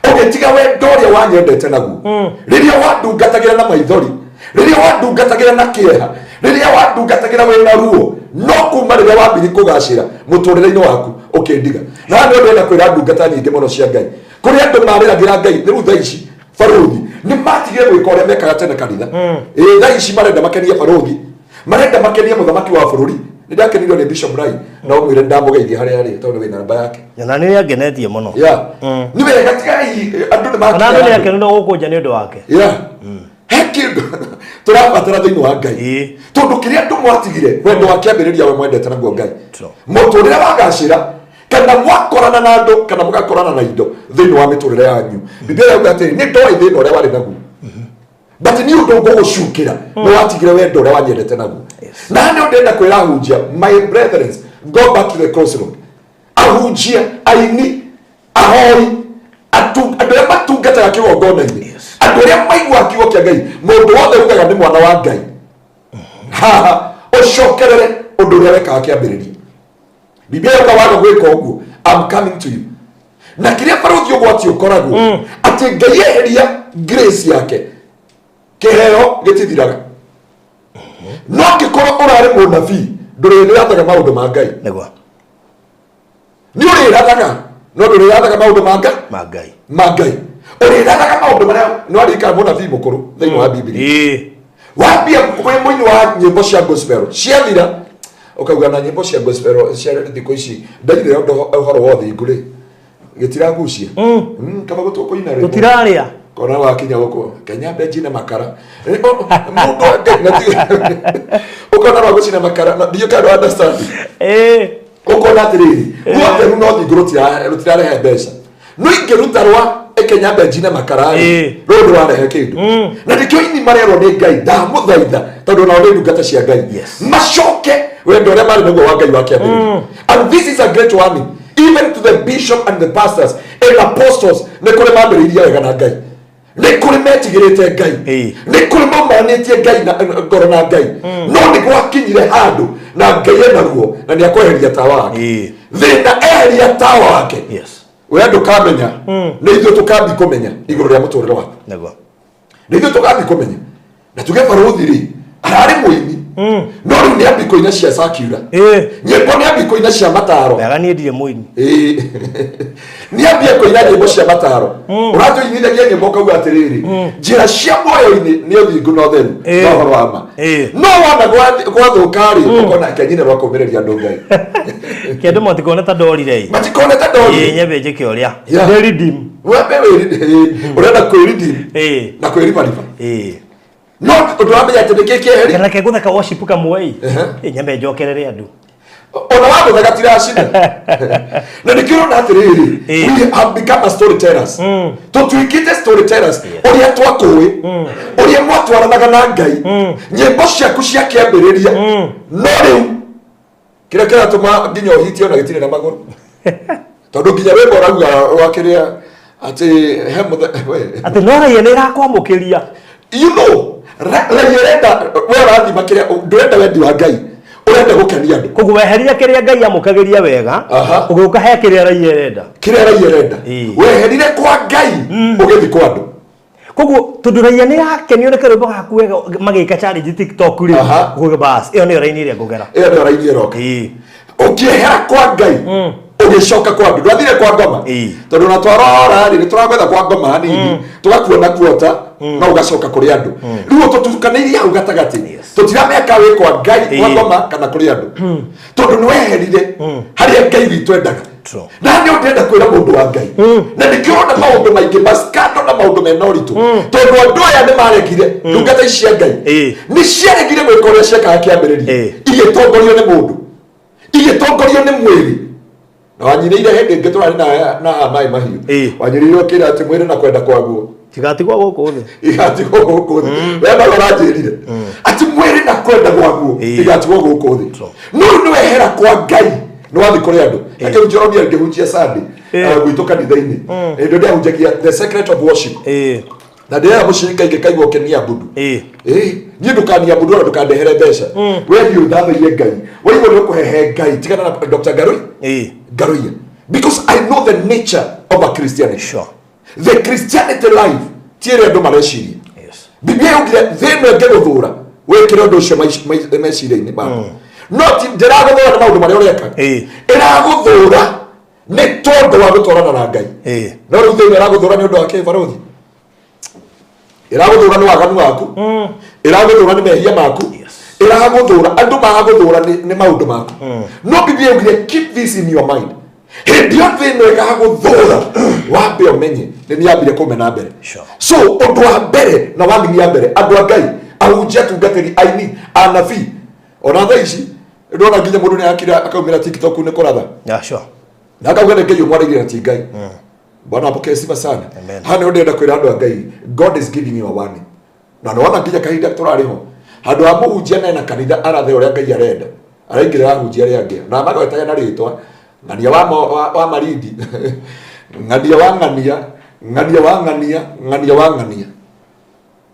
ũgĩtiga wendo ũrĩa wanyendete naguo, rĩrĩa wandungatagĩra na maithori, rĩrĩa wandungatagĩra na kĩeha, rĩrĩa wandungatagĩra wĩna ruo. No kuma rĩrĩa wambiri kũgacĩra mũtũrĩre-inĩ waku ũkĩndiga. Na nĩ ndĩrenda kwĩra ndungata nyingĩ mũno cia Ngai, kũrĩ andũ marĩragĩra Ngai rĩu thaa ici barothi nĩ matigire gwĩka ũrĩa mekaga tene kanitha. Ĩĩ, thaa ici marenda makenie barothi, marenda makenie mũthamaki wa bũrũri. Nĩ ndakenirio nĩ Bishop Rai, na ũmwĩre ndamũgeithia harĩa arĩ tondũ wĩna namba yake. Na nĩ angenetie mũno. Nĩ wega, tigai andũ nĩ Ona andũ nĩ akenire gũkũ nja nĩ ũndũ wake. He kĩndũ tũrabatara thĩinĩ wa Ngai, tondũ kĩrĩa andũ mwatigire wendo wa kĩambĩrĩria we mwendete naguo Ngai, mũtũrĩre wagacĩra kana mwakorana na andũ kana mũgakorana na indo thĩinĩ wa mĩtũrĩre yanyu. Biblia yauga atĩrĩ, nĩ ndoĩ thĩna ũrĩa warĩ naguo, but nĩ ũndũ ngũgũcukĩra, nĩ watigire wendo ũrĩa wanyendete naguo. Na nĩ ndĩrenda kwĩra ahunjia, my brethren, go back to the crossroad. Ahunjia, aini, ahoi, andũ arĩa matungataga kĩgongona-inĩ, andũ arĩa maiguaga kiugo kĩa Ngai, mũndũ wothe ugaga nĩ mwana wa Ngai, haha ũcokerere ũndũ ũrĩa wekaga kĩambĩrĩria. Biblia yauga waga gwĩka ũguo, I'm coming to you. Na kĩrĩa barũthi ũgwati ũkoragwo atĩ Ngai eheria grace yake, kĩheo gĩtithiraga. No angĩkorwo ũrarĩ mũnabii, ndũrĩrathaga maũndũ ma Ngai. Nĩguo. Nĩ ũrĩrathaga, no ndũrĩrathaga maũndũ ma Ngai. Ma Ngai. Ma Ngai. Ũrĩrathaga maũndũ marĩa nĩ waririkana mũnabii mũkũrũ thĩinĩ wa Biblia. Wambia kwĩ mũini wa nyĩmbo cia gospel ciathira, ũkauga na nyĩmbo cia gospel cia thikũ ici ndaigire ũndũ ũhoro wa ũthingu rĩ gĩtiragucia. Kaba gũtũkũina rwĩmbo. Tũtirarĩa. Kona wakinya gũkũ Kenya mbenji na makara. Mũndũ wa Ngai na ũkona rwa gũcina makara na you can understand. Ũkona atĩrĩrĩ, guothe rĩu no thingo rũtirarehe mbeca, no ingĩruta rwa Kenya mbenji na makara rĩ, rũrũ rũrarehe kĩndũ. Na nĩkĩo ini marerwo nĩ Ngai ndamũthaitha, tondũ nao nĩ ndungata cia Ngai, macoke wendo ũrĩa marĩ naguo wa Ngai wa kĩambĩrĩria. And this is a great warning even to the bishop and the pastors and apostles. Nĩ kũrĩ mambĩrĩirie wega na Ngai, nĩ kũrĩ metigĩrĩte Ngai, nĩ kũrĩ maumanĩtie Ngai na ngoro na Ngai, no nĩ gwakinyire handũ na Ngai ena ruo na nĩ akweheria tawa wake. Thĩna eheria tawa wake, we ndũkamenya, nĩ ithuĩ tũkambi kũmenya igũrũ rĩa mũtũrĩre waku. Nĩguo. Na ithuĩ tũgathiĩ kũmenya na tuge barũthi rĩ ararĩ mũini, no rĩu nĩ ambi kũina cia circular, nyĩmbo nĩ ambi kũina cia mataro. Wega, niĩ ndirĩ mũini. Ĩĩ. Nĩ ambie kũina nyĩmbo cia mataro, ũratũinithagia nyĩmbo ũkauga atĩrĩrĩ, njĩra cia muoyo-inĩ nĩ ũthingu na ũtheru na ũhoro wa ma. No wona gwathũka rĩ, ũkona kenyine rwa kũmĩrĩria andũ Ngai. Kĩndũ matikone ta ndorire ĩ. Matikone ta ndorire. Ĩ, nyambe njĩke ũrĩa. Yeah. Ndĩ redeem. Wambe ĩĩ, ũrenda kwĩridim na kwĩribariba. No ũndũ wamenya atĩ nĩkĩ kĩeheri. Kana reke ngũtheka worship kamwe ĩ. Ĩ, nyambe njokerere andũ. Ona wagũtha gatiracina, na nĩkĩo ũrona atĩrĩrĩ, we have become a storytellers, tũtuĩkĩte storytellers. Ũrĩa twakũĩ, ũrĩa mwatwaranaga na Ngai, nyĩmbo ciaku cia kĩambĩrĩria, no rĩu kĩrĩa kĩratũma nginya ũhitie ona gĩtirĩ na magũrũ, tondũ nginya rwĩmbo ũrauga rwa kĩrĩa atĩ he we. Atĩ no raia nĩ ĩrakwamũkĩria. Raia ĩrenda, we ũrathima kĩrĩa ndũrenda wendi wa Ngai, ũrenda gũkenia andũ. Koguo weherire kĩrĩa Ngai amũkagĩria wega, ũgĩũka he kĩrĩa raia ĩrenda. Kĩrĩa raia ĩrenda. Weherire kwa Ngai ũgĩthiĩ kwa andũ. Koguo tondũ raia nĩ yakenio nĩ karwĩmbo gaku wega magĩka challenge TikTok rĩ, ũkauga bas, ĩyo nĩyo raini ĩrĩa ngũgera. Ĩyo nĩyo raini ĩroka. Ũkĩehera kwa Ngai ũgĩcoka kwa andũ, ndwathire kwa ngoma, tondũ ona twarora rĩ, nĩ tũragwetha kwa ngoma hanini, tũgakuona kuota, no ũgacoka kũrĩ andũ. Rĩu ũtũtukanĩirie hau gatagatĩ, tũtiramenya ka wĩ kwa Ngai, kwa ngoma kana kũrĩ andũ, tondũ nĩ weherire harĩa Ngai witũ endaga. Na nĩ ũndĩrenda kwĩra mũndũ wa Ngai, na nĩkĩo ũrona maũndũ maingĩ maskando na maũndũ mena ũritũ, tondũ andũ aya nĩ maregire ndungata ici cia Ngai, nĩ ciaregire gwĩka ũrĩa ciekaga kĩambĩrĩria, igĩtongorio nĩ mũndũ, igĩtongorio nĩ mwĩrĩ. Na wanyinĩire hĩndĩ ĩngĩ tũrarĩ na maĩ mahiũ, wanyinĩire ũkĩra atĩ mwĩrĩ na kwenda kwaguo tigatigwo gũkũ thĩ. Igatigwo gũkũ thĩ. We nawe ũranjĩrire atĩ mwĩrĩ na kwenda gwaguo igatigwo gũkũ thĩ, no rĩu nĩ wehera kwa Ngai, nĩ wathiĩ kũrĩ andũ. Akĩhunjia ũronire ngĩhunjia Sunday gwitũ kanitha-inĩ, hĩndĩ ĩrĩa ndĩahunjagia the secret of worship, na ndĩrera mũcirika ingĩkaigua ũkĩniabudu. Ĩĩ, niĩ ndũkaniabudu ona ndũkandehere mbeca. We thiĩ ũthathaiye Ngai, waigua nĩ ũkũhehe Ngai, tigana na Dr. Ngarui Ngaruiya, because I know the nature of a Christianity. The Christianity life ti ĩrĩa andũ mareciria. Biblia yaugire thĩ ĩno ĩngĩgũthũra, wĩkĩre ũndũ ũcio meciria-inĩ maku. No ti ndĩragũthũra nĩ maũndũ marĩa ũreka, ĩragũthũra nĩ tondũ wa gũtwarana na Ngai. No rĩu thĩ ĩno ĩragũthũra nĩ ũndũ wa kĩ, barũthi? Ĩragũthũra nĩ waganu waku, ĩragũthũra nĩ mehia maku, ĩragũthũra, andũ magũthũra nĩ maũndũ maku. No Biblia yaugire keep this in your mind, hĩndĩ ĩyo thĩ ĩno ĩgagũthũra, wambe ũmenye nĩ nĩambire kũmena mbere. So ũndũ wa mbere na warning ya mbere, andũ a Ngai, ahunjia, atungatĩri, aini, anabii, ona thaa ici ndona nginya mũndũ nĩ akira akaumĩra TikTok nĩ kũratha na akauga nĩ Ngai ũmwarĩirie, na ti Ngai. Bwana apokee sifa sana. Amen. Haha nĩho ndĩrenda kwĩra andũ a Ngai, God is giving you a warning. Na nĩwona nginya kahinda tũrarĩ ho, handũ ha mũhunjia nena kanitha arathe ũrĩa Ngai arenda, araingĩrĩra ahunjia arĩa angĩ na magwetaga na rĩtwa, ng'ania wa Marindi, ng'ania wa ng'ania, ng'ania wa ng'ania, ng'ania wa ng'ania.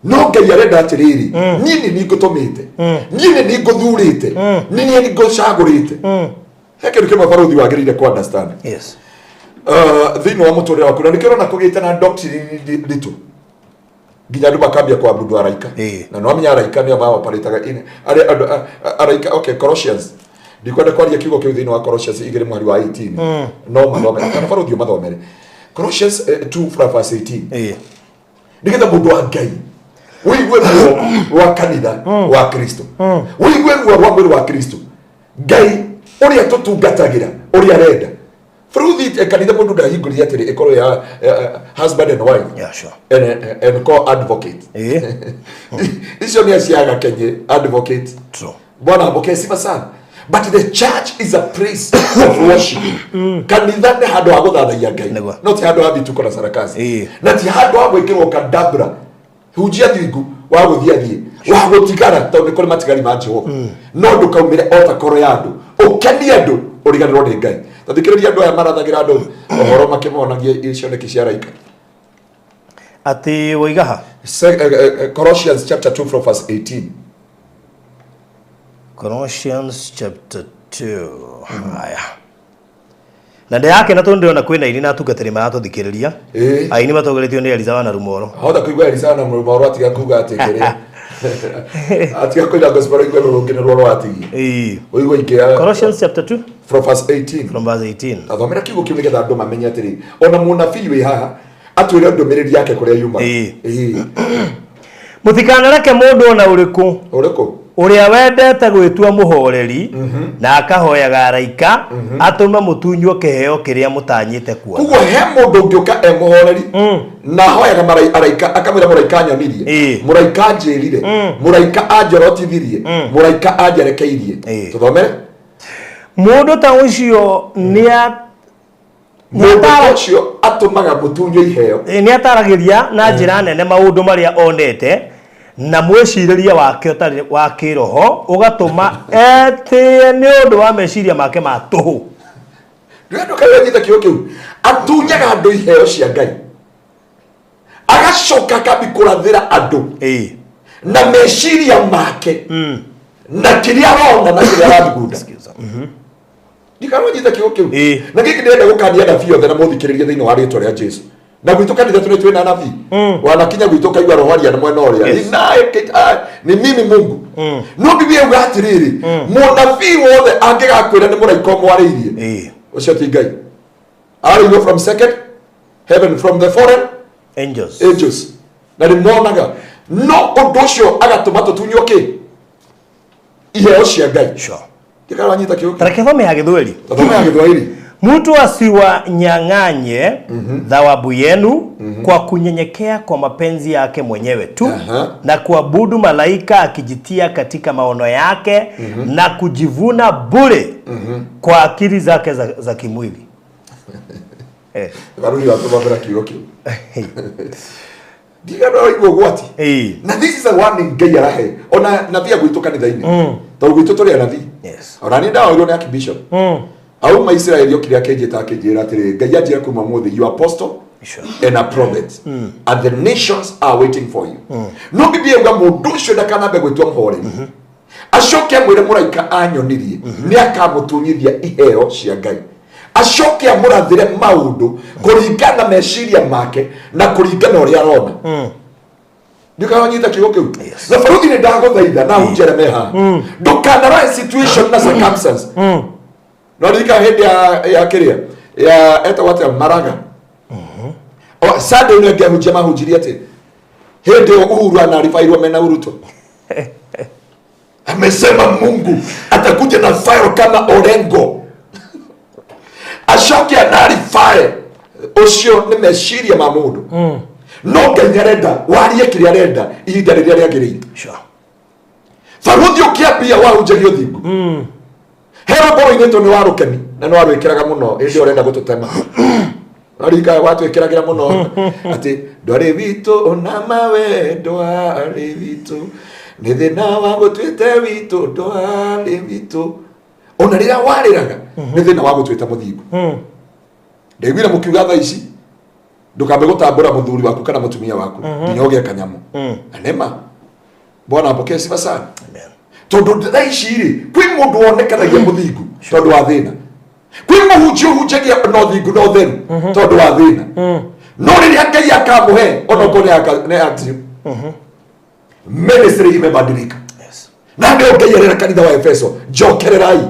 No Ngai arenda atĩrĩrĩ, niĩ nĩ niĩ ngũtũmĩte, niĩ nĩ niĩ ngũthurĩte, nĩ niĩ ngũcagũrĩte. He kĩndũ kĩmwe barũthi wagĩrĩire kũ understand thĩinĩ wa mũtũrĩre waku, na nĩkĩo ũrona kũgĩte na doctrine nditũ nginya andũ makambia kũabudu araika. Na nĩwamenya araika nĩo maoparĩtaga arĩa andũ araika. Okay, Colossians, ndikwenda kwaria kiugo kĩu thĩinĩ wa Colossians 2 mũhari wa 18, no mathome kana barũthi ũmathomere Colossians 2 from verse 18, nĩgetha mũndũ wa Ngai ũigue ruo rwa kanitha wa Kristo, ũigue ruo rwa mwĩrĩ wa Kristo, Ngai ũrĩa tũtungatagĩra ũrĩa arenda. Bũrũthi kanitha mũndũ ndahingũrire atĩrĩ ĩkorwo ya husband and wife and co advocate. Icio nĩ aciaga kenye advocate. Bwana apokee sifa sana. But the church is a place of worship. Kanitha nĩ handũ ha gũthathaiya Ngai, no ti handũ ha vituko na sarakasi, na ti handũ ha gwĩkĩrwo kadabra. Hunjia thingu, wa gũthiĩ athiĩ, wa gũtigara, tondũ nĩ kũrĩ matigari ma Jehova. No ndũkaumĩre o ta koro ya andũ ũkenie andũ, ũriganĩrwo nĩ Ngai. Ta thikĩrĩria andũ aya marathagĩra andũ ũhoro makĩmonagia cioneki cia araika. Atĩ woiga ha? Colossians chapter 2 from verse 18. Colossians chapter 2. Haya. Na ndĩrakena tondũ ndĩrona kwĩna aini na atungatĩri maratũthikĩrĩria. Aini matongoretio nĩ Eliza wa Narumoro. Hota kũigua Eliza na Narumoro atiga kuga atĩ kĩrĩa atiga kũina gospel igwe rũngĩ nĩ ruo rwatigie. Ũigua ingĩ Colossians chapter 2 from verse 18. From verse 18. Athomera kiugo kĩu nĩgetha andũ mamenye atĩrĩ ona mũnabii wĩ haha atwĩre ndũmĩrĩri yake kũrĩa yuma. Mũtikanareke mũndũ ona ũrĩkũ ũrĩkũ ũrĩa wendete gwĩtua mũhoreri na akahoyaga araika atũme mũtunywo kĩheo kĩrĩa mũtanyĩte kuona. Koguo he mũndũ ũngĩũka e mũhoreri na ahoyaga araika akamwĩra mũraika anyonirie, mũraika anjĩrire, mũraika anjorotithirie, mũraika anjerekeirie. Tũthomere. Mũndũ ta ũcio nĩ Mũndũ ũcio atũmaga mũtunywo iheo. Nĩ ataragĩria na njĩra nene maũndũ marĩa onete na mwĩcirĩrie wake ũtarĩ wa kĩroho ũgatũma etĩe nĩ ũndũ wa meciria make ma tũhũ. Ndũrenda ũkanyita kĩo kĩu atunyaga andũ iheo cia Ngai agacoka akambi kũrathĩra andũ na meciria make na kĩrĩa arona na kĩrĩa arathugunda. Ndikaronyita kĩo kĩu na gĩkĩ ndĩrenda gũkania anabii othe na mũthikĩrĩrie thĩinĩ wa rĩtwa rĩa Jesu. Na gwitũ kanitha tũrĩ twĩna anabii wanakinya gwitũ ũkaigua roho aria na mwena ũrĩa ni mimi Mungu. No Biblia yuga atĩrĩrĩ mũnabii wothe angĩgakwĩra nĩ mũraika ũmwarĩirie ũcio ti Ngai. Arĩirwo from second heaven, from the foreign angels, angels. Na nĩ monaga no ũndũ ũcio agatũma tũtunywo kĩ iheo cia Ngai. Sure. Ndikaranyita kĩo kĩu. Tareke thome ya Gĩthweri. Thome ya Gĩthweri. Mtu asiwanyang'anye thawabu yenu kwa kunyenyekea kwa mapenzi yake mwenyewe tu na kuabudu malaika akijitia katika maono yake na kujivuna bure kwa akili zake za kimwili. Baruri wa tũthomera kiugo kĩu. Ndiga ũgwati. Na this is a warning Ngai arahe. Ona nabii agwitũ kanitha-inĩ. Tondũ gwitũ tũrĩ anabii. Yes. Ona nĩ ndaoirwo nĩ archbishop. Auma Israeli okire akĩnjĩta akĩnjĩra atĩrĩ Ngai anjĩra kuma ũmũthĩ you apostle and a prophet and the nations are waiting for you. No Biblia yuga mũndũ ũcio ndakanambe gwĩtwo mũhoreri. Acoke amwĩre mũraika anyonirie nĩ akamũtunyithia iheo cia Ngai. Acoke amũrathĩre maũndũ kũringana na meciria make na kũringana ũrĩa arona. Ndikaranyita kiugo kĩu. Na baruthi nĩ ndagũthaitha na hunjere me haha. Ndũkanarore situation na circumstance. No ririkana hĩndĩ ya kĩrĩa ya etagwo atĩa Maraga. O Sunday ĩno ĩngĩ ahunjia mahunjirie atĩ hĩndĩ ĩyo Uhuru anaribairwo mena Ruto. Amesema Mungu atakuja na fire kama Orengo. Acoke anarifae ũcio nĩ meciria ma mũndũ. No Ngai nĩarenda warie kĩrĩa arenda ihinda rĩrĩa rĩagĩrĩire. Sure. Baruthi ũkĩambia wahunjagia ũthingu. He rwĩmbo rũinĩtwo nĩ wa rũkeni na nĩ warwĩkĩraga mũno hĩndĩ ĩyo ũrenda gũtũtema. Rika watwĩkĩragĩra mũno atĩ ndwarĩ witũ na mawe ndwarĩ witũ nĩ thĩna wa gũtuĩte witũ ndwarĩ witũ. Ona rĩrĩa warĩraga nĩ thĩna wa gũtuĩte mũthingu. Ndaiguire mũkiuga thaa ici ndũkambe gũtambũra mũthuri waku kana mũtumia waku nginya ũgĩe kanyamũ. Na nĩma Bwana apokee sifa sana. Tondũ thaa ici rĩ kwĩ mũndũ wonekanagia mũthingu tondũ wa thĩna. Kwĩ mũhunjia ũhunjagia na ũthingu na ũtheru tondũ wa thĩna. No rĩrĩa Ngai akamũhe onokorwo nĩ active ministry imebadilika. Na ndio Ngai arera kanitha wa Efeso njokererai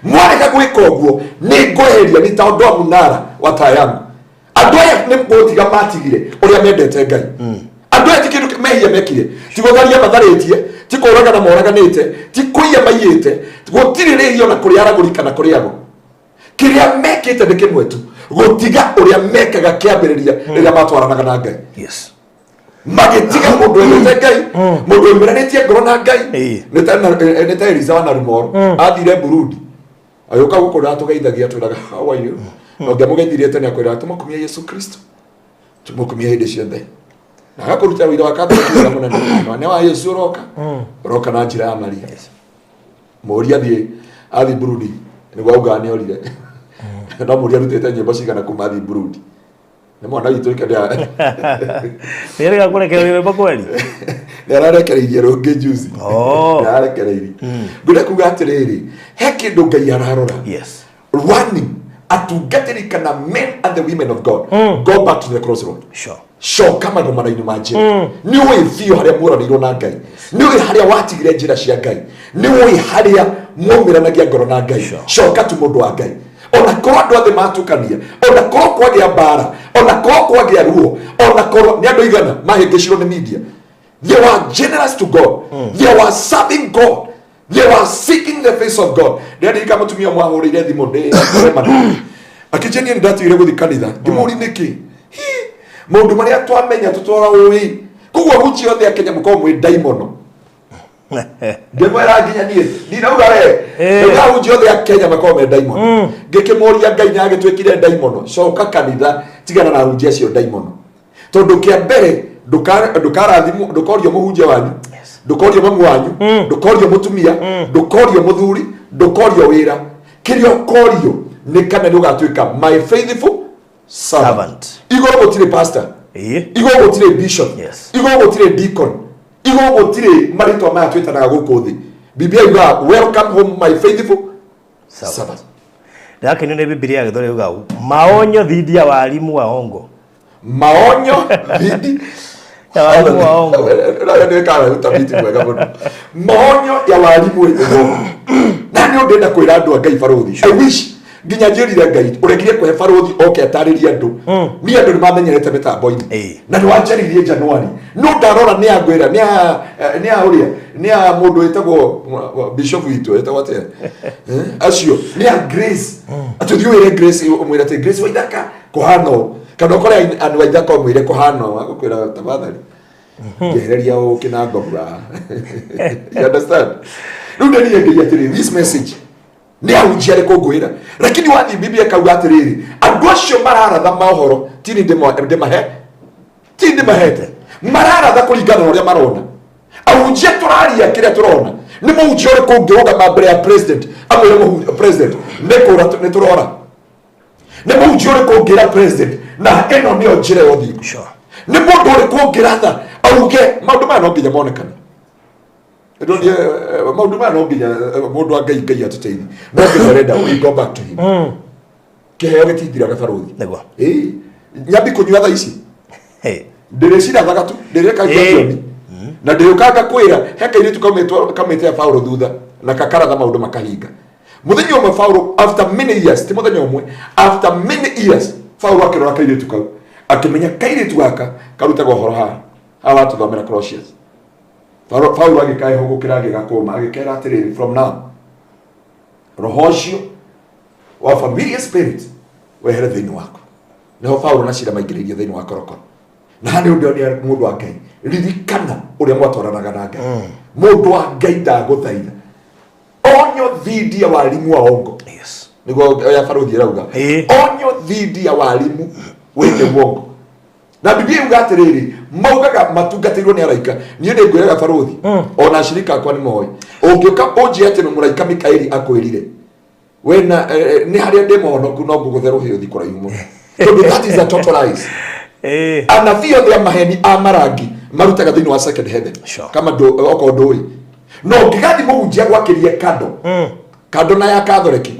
mwarega gwĩka ũguo nĩ ngweheria nitaondoa munara wa taa yangu. Andũ aya nĩ gũtiga matigire ũrĩa mendete Ngai. Andũ aya ti kĩndũ mehia mekire ti gũtharia matharĩtie ti kũragana moraganĩte ti kũiya maiyĩte gũtirĩ rĩhia ona kũrĩ aragũri kana kũrĩ ago. Kĩrĩa mekĩte nĩ kĩmwe tu gũtiga ũrĩa mekaga kĩambĩrĩria rĩrĩa matwaranaga na Ngai. Yes. Magĩtiga mũndũ wendete Ngai mũndũ wĩmeranĩtie ngoro na Ngai nĩ ta Eliza wa Narumoro athire Burundi agĩũka gũkũ na atũgeithagia atwĩraga how are you na ũngĩamũgeithirie tene akwĩraga tũmũkumie Yesu Kristo tũmũkumie hĩndĩ ciothe na agakũruta wĩra wa Catholic wĩra mũnene mwana wa Yesu ũroka ũroka na njĩra ya Maria. Mũũria athiĩ Burundi nĩguo augaga nĩ orire no mũũria arutĩte nyĩmbo cigana kuma athiĩ Burundi nĩ mwana witũ ikendea Nĩerĩga kũrekereria rwĩmbo kweli? Nĩ ararekereirie rũngĩ juzi. Nĩ ararekereirie. Ngwenda kuga atĩrĩrĩ he kĩndũ Ngai ararora. Yes. Warning Atungatĩri kana men and the women of God, go back to the crossroad. Coka magomano-inĩ ma njĩra. Nĩ ũĩ biũ harĩa muoranĩirwo na Ngai, nĩ ũĩ harĩa watigire njĩra cia Ngai, nĩ ũĩ harĩa mwaumĩranagia ngoro na Ngai. Coka tu, mũndũ wa Ngai, ona korwo andũ othe matukania, ona korwo kwagĩa mbara, ona korwo kwagĩa ruo, ona korwo nĩ andũ igana mahĩngĩcirwo nĩ media, they were generous to God, they were serving God, they were seeking the face of God. Ndĩraririkana mũtumia ũmwe ahũrĩire thimũ ndĩ mũcemanio, akĩnjĩra niĩ nĩndatigire gũthiĩ kanitha. Ngĩmũũria nĩkĩ. Hi, maũndũ marĩa twamenya tũtwara ũĩ koguo ahunjia othe a Kenya mũkorwo mwĩ ndaimono. Ngĩmwĩra nginya niĩ ndinauga we. Ndauga ahunjia othe a Kenya makorwo me ndaimono. Ngĩkĩmũria Ngai nĩ agĩtwĩkire ndaimono. Coka kanitha, tigana na ahunjia acio ndaimono, tondũ kĩa mbere ndũkarathimwo, ndũkorio mũhunjia wanyu, ndũkorio mamu wanyu, ndũkorio mũtumia, ndũkorio mũthuri, ndũkorio wĩra. Kĩrĩa ũkorio nĩ kana nĩ ũgatuĩka my faithful servant. Servant. Igũrũ gũtirĩ pastor, igũrũ gũtirĩ bishop, igũrũ gũtirĩ deacon, igũrũ gũtirĩ marĩtwa maya twĩtanaga gũkũ thĩ. Biblia yugaga, "Welcome home, my faithful Servant." servant. Ndakenio nĩ Bibilia ya Gĩthweri yuga maonyo dhidi ya walimu waongo. Maonyo dhidi ya walimu waongo. Nĩkaga utafiti mwega mũno, maonyo ya walimu uongo. Na nĩ ũndĩenda kwĩra andũ a Ngai, barothi, I wish nginya njĩrire Ngai ũregire kũhe barothi oke atarĩrie andũ. Niĩ andũ nĩ mamenyerete mĩtambo-inĩ na nĩ wanjaririe Januari, no ndarora nĩ angwĩra nĩ a nĩ a ũrĩa nĩ a mũndũ wĩtagwo bishop witũ wĩtagwo atĩa? Acio nĩ a Grace, atĩ ũthiĩ wĩre Grace, ũmwĩre atĩ Grace Waithaka kũhana ũũ, kana ũkore andũ Waithaka ũmwĩre kũhana ũũ, agũkwĩra tafadhali njehereria ũkĩ na ngobu haha. You understand? Rĩu nderire Ngai atĩrĩrĩ, this message nĩ ahunjia arĩkũ ngwĩra? Lakini wathiĩ Biblia kauga atĩrĩrĩ, andũ acio mararatha maũhoro tini ndĩmahe, ti ndĩmahete, mararatha kũringana na ũrĩa marona. Ahunjia tũraria kĩrĩa tũrona. Nĩ mũhunjia ũrĩkũ ũngĩrũgama mbere ya president amwĩre, "President, nĩ kũra nĩ tũrora"? Nĩ mũhunjia ũrĩkũ ũngĩra president na ĩno nĩyo njĩra ya ũthingu? Nĩ mũndũ ũrĩkũ ũngĩratha auge maũndũ maya no nginya monekane? Ndonire, maũndũ maya no nginya mũndũ wa Ngai, Ngai atũteithie, no nginya ũrenda we go back to him. Kĩheo gĩtithiraga, barothi. Ĩĩ, nyambi kũnyua thaa ici. Ndĩrĩcirathaga tu, ndĩrĩkagia jioni na ndĩrĩũkaga kwĩra he kairĩtu kaumĩte ya Paulo thutha na kakaratha maũndũ makahinga. Mũthenya ũmwe Paulo, after many years, ti mũthenya ũmwe, after many years, Paulo akĩrora kairĩtu kau akĩmenya kairĩtu gaka karutaga ũhoro haha haha watũthomera Colossians. Paulo agĩkaĩhũgũkĩra, agĩgakũma, agĩkera atĩrĩrĩ, "From now, roho ũcio wa familiar spirit wehere thĩinĩ waku." Nĩho Paulo na Cira maingĩrĩirio thĩinĩ wa korokoro. Na haha nĩ ũndũ nĩ mũndũ wa Ngai, ririkana ũrĩa mwatwaranaga na Ngai. Mũndũ wa Ngai, ndagũthaitha, onyo dhidi ya walimu wa ongo. Nĩguo ya barothi ĩrauga. Onyo dhidi ya walimu wenye uongo. Na Biblia yuga atĩrĩrĩ, maugaga matungatĩirwo nĩ araika. Niĩ nĩ ngwĩraga barothi, ona ashirika akwa nĩ moĩ, ũngĩũka ũnjĩre atĩ nĩ mũraika Mikaeli akwĩrire wena nĩ harĩa ndĩ mũhonoku, no ngũgũthe rũhĩ ũthi kũraihu mũno, tondũ that is a total lies. Anabii othe a maheni a marangi marutaga thĩinĩ wa second heaven. Kama okorwo ndũĩ, no ũngĩgathiĩ mũhunjia gwakĩrie kando kando na ya Katholiki,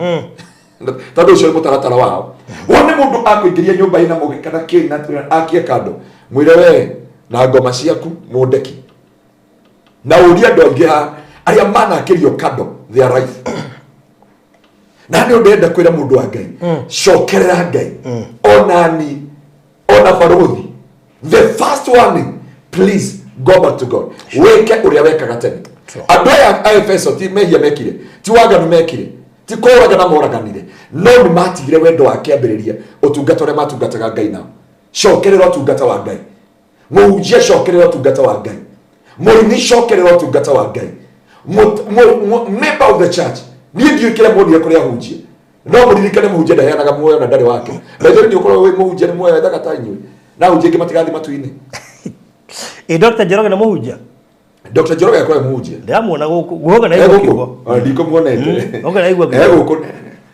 tondũ ũcio nĩ mũtaratara wao, wone mũndũ akũingĩria nyũmba ĩna mũgĩ kana kĩ na akie kando, mwĩre we na ngoma ciaku mũndeki, na ũrie andũ aingĩ haha arĩa manakĩrio kando their life. Na nĩ ũndenda kwĩra mũndũ wa Ngai, cokerera Ngai. Onani ona barothi, the first warning, please go back to God, wĩke ũrĩa wekaga tene. Andũ aya a Efeso ti mehia mekire, ti waganu mekire, ti kũragana moraganire, no nĩ matigire wendo wa kĩambĩrĩria, ũtungata ũrĩa matungataga Ngai nao. Cokerera ũtungata wa Ngai, mũhunjia, cokerera ũtungata wa Ngai, mũini, cokerera ũtungata wa Ngai. Member of the church, niĩ ndiũĩ kĩrĩa muonire kũrĩ ahunjia, no mũririkane mũhunjia ndaheanaga muoyo na ndarĩ wake. Na ithuĩ nĩ ũkorwo wĩ mũhunjia nĩ muoyo ethaga ta inyuĩ, na ahunjia aingĩ matigathiĩ matu-inĩ. Ĩ Dr. Njoroge nĩ mũhunjia? Dr. Njoroge akorwo e mũhunjia. Ndĩramuona gũkũ guoka na E igua gũkũ? kiugo. Ona ndikũmuonete. Oka na igua E kiugo. gũkũ,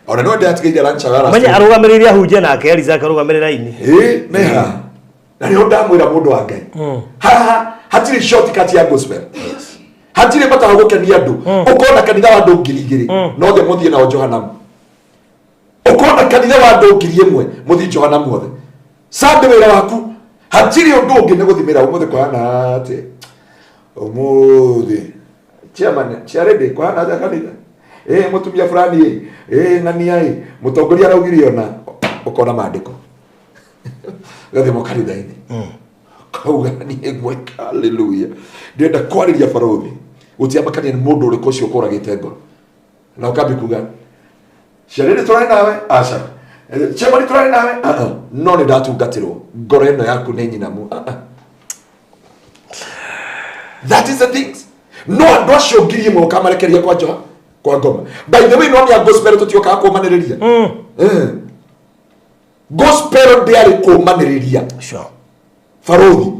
ona no ndĩratigĩire lunch hour last Menye week. arũgamĩrĩire ahunjia nake Eliza akarũgamĩrĩra ini. Ĩ meha, na nĩho ndamwĩra mũndũ wa Ngai, haha hatirĩ shortcut ya gospel, hatirĩ bata wa gũkenia andũ. Ũkona kanitha wa andũ 2000 no othe mũthiĩ nao Johanamu. Ũkona Kanitha wa andũ 1000 mũthiĩ Johana muothe. Sunday wĩra waku hatirĩ ũndũ ũngĩ nĩ gũthimĩra ũmũthĩ kũhana atĩ ũmũthĩ chairman charity kũhana atĩa kanitha ĩ mũtumia fulani ĩ ĩ ng'ania ĩ mũtongoria araugire ona ũkona maandĩko ũgathiĩ kanitha-inĩ kauga niĩ ngwĩka haleluya ndĩrenda kwarĩria barũthi gũtiamakania nĩ mũndũ ũrĩkũ ũcio ũkũragĩte ngoro na ũkambia kuga ciarĩrĩ tũrarĩ nawe aca chairman tũrarĩ nawe Ah, ah. No nĩ ndatungatĩrwo ngoro ĩno yaku nĩ nyinamu. Ah, ah. That is the things. No andũ acio 1000 ũkamarekeria kwa Joha kwa ngoma. By the way, no nĩ a gospel tũtiokaga kũmanĩrĩria. Gospel ndĩarĩ kũmanĩrĩria. Barũthi,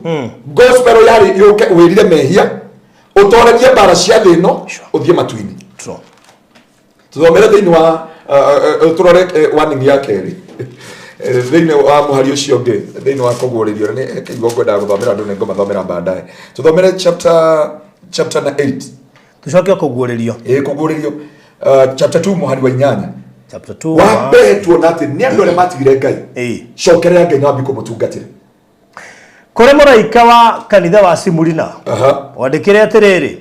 gospel yarĩ yũke wĩrire mehia, ũtorerie mbara cia thĩ ĩno, ũthiĩ matu-inĩ. Tũthomere thĩinĩ wa tũrore warning ya kerĩ thĩinĩ wa mũhari ũcio ũngĩ thĩinĩ wa kũguũrĩrio nĩ kĩigo ngwendaga gũthomera andũ nĩ ngũmathomera baadaye. Tũthomere chapter na 8. Tũcoke kũguũrĩrio. Ĩ kũguũrĩrio chapter 2 mũhari wa 8. Chapter 2. Wa mbere tuona atĩ nĩ andũ arĩa matigire Ngai. Cokerera Ngai na wambie kũmũtungatĩra. Kũrĩ mũraika wa kanitha wa Simurina wandĩkĩre atĩrĩrĩ,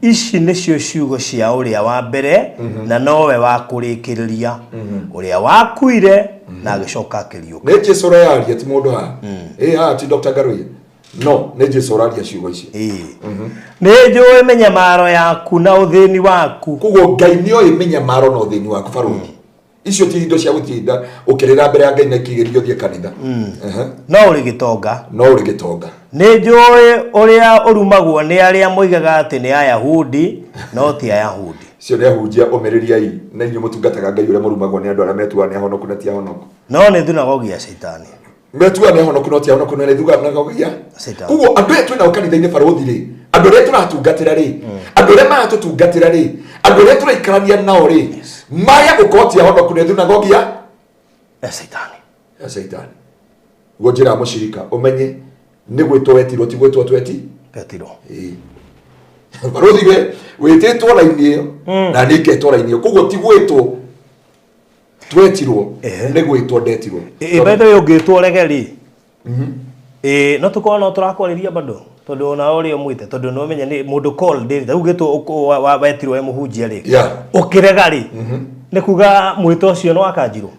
ici nĩcio ciugo cia ũrĩa wa mbere na nowe wa kũrĩkĩrĩria, ũrĩa wakuire na agĩcoka akĩriũka. Nĩ Jesu ũrayaria ti mũndũ haha. Ĩ haha ti Dr. Ngaruiya. No nĩ Jesu ũraria ciugo icio. Nĩ njũĩ mĩnyamaro yaku na ũthĩni waku. Koguo Ngai nĩ oĩ mĩnyamaro na ũthĩni waku barũthi. Icio ti indo cia gũtinda ũkĩrĩra mbere ya Ngai na ikĩgerio ũthiĩ kanitha. No ũrĩ gĩtonga. No ũrĩ gĩtonga. Nĩ njũĩ ũrĩa ũrumagwo nĩ arĩa moigaga atĩ nĩ Ayahudi no ti Ayahudi. Icio nĩ ahunjia ũmĩrĩriai na inyuĩ mũtungataga Ngai ũrĩa mũrumagwo nĩ andũ arĩa metuaga nĩ ahonoku na ti ahonoku. No nĩ thunagogi ya Shaitani. Metuaga nĩ ahonoku no ti ahonoku na nĩ thunagogi ya Shaitani. Koguo andũ aya twĩnao kanitha-inĩ barũthi rĩ, andũ arĩa tũratungatĩra rĩ, andũ arĩa maratũtungatĩra rĩ, andũ arĩa tũraikarania nao rĩ, maya gũkorwo ti ahonoku nĩ thunagogi ya Shaitani. Ya Shaitani. Guo njĩra mũcirika ũmenye nĩ gwĩtwo wetirwo ti gwĩtwo tweti. Wetirwo. Ĩĩ. Barũthi we wĩtĩtwo raini ĩyo na niĩ ngetwo raini ĩyo koguo ti gwĩtwo twetirwo nĩ gwĩtwo ndetirwo. Ĩ by the way ũngĩtwo ũrege rĩ, ĩ no tũkorwo no tũrakwarĩria bado tondũ ona ũrĩa ũmwĩte tondũ no ũmenye nĩ mũndũ call ndĩrĩ rĩu gĩtwo wetirwo wĩ mũhunjia rĩ, ũkĩrega rĩ, nĩ kuga mwĩto ũcio nĩ wakanjirwo.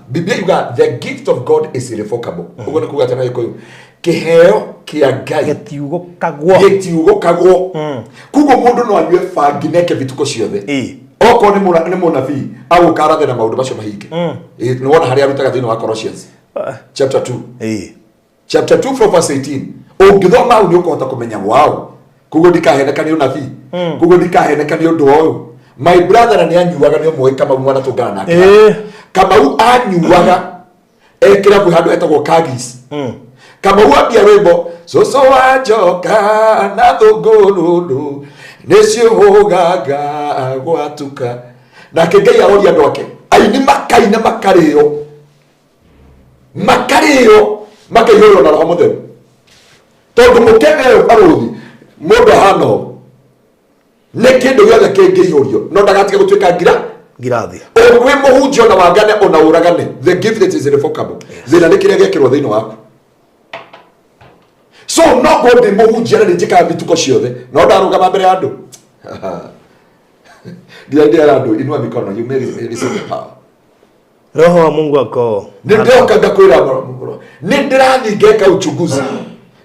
Biblia yuga the gift of God is irrevocable. Ũguo nĩ kuga atĩ na Gĩkũyũ kĩheo kĩa Ngai gĩtiugũkagwo. Gĩtiugũkagwo. Koguo mũndũ no anyue bangi neke bituko ciothe, okorwo nĩ mũnabii agũka arathe na maũndũ macio mahinge. Nĩ wona harĩa arutaga thĩinĩ wa Colossians chapter 2, chapter 2 from verse 18. Ũngĩthoma hau nĩ ũkũhota kũmenya wow, koguo ndikaheneka nĩ ũnabii, koguo ndikaheneka nĩ ũndũ ũyũ. My brother na nĩ anyuaga nĩ ũmũĩ Kamau mwana tũngana nake. Kamau anyuaga ekĩra kwĩ handũ hetagwo Kagis. Kamau ambia rwĩmbo cũcũ wa njoka na thũngũrũrũ nĩciũhũgaga gwatuka, nake Ngai aroria andũ ake aini makaina makarĩo makarĩo makaihũrwo na Roho Mũtheru tondũ mũkebe ũyũ barũthi mũndũ ahana ũũ nĩ kĩndũ gĩothe kĩngĩihũrio no ndagatige gũtuĩka ngira ngirathi. Wĩ mũhunjia ona wangane ona ũragane, the gift that is irrevocable. Thĩna nĩ kĩrĩa gĩekĩrwo thĩinĩ waku. So no ngorwo ndĩ mũhunjia na nĩ njĩkaga mituko ciothe no ndarũgama mbere ya andũ nginya ndĩra andũ inua mikono, you may receive the power. Roho wa Mungu ako. Nĩ ndĩroka ngakwĩra mũno nĩ ndĩrathiĩ ngeka uchunguzi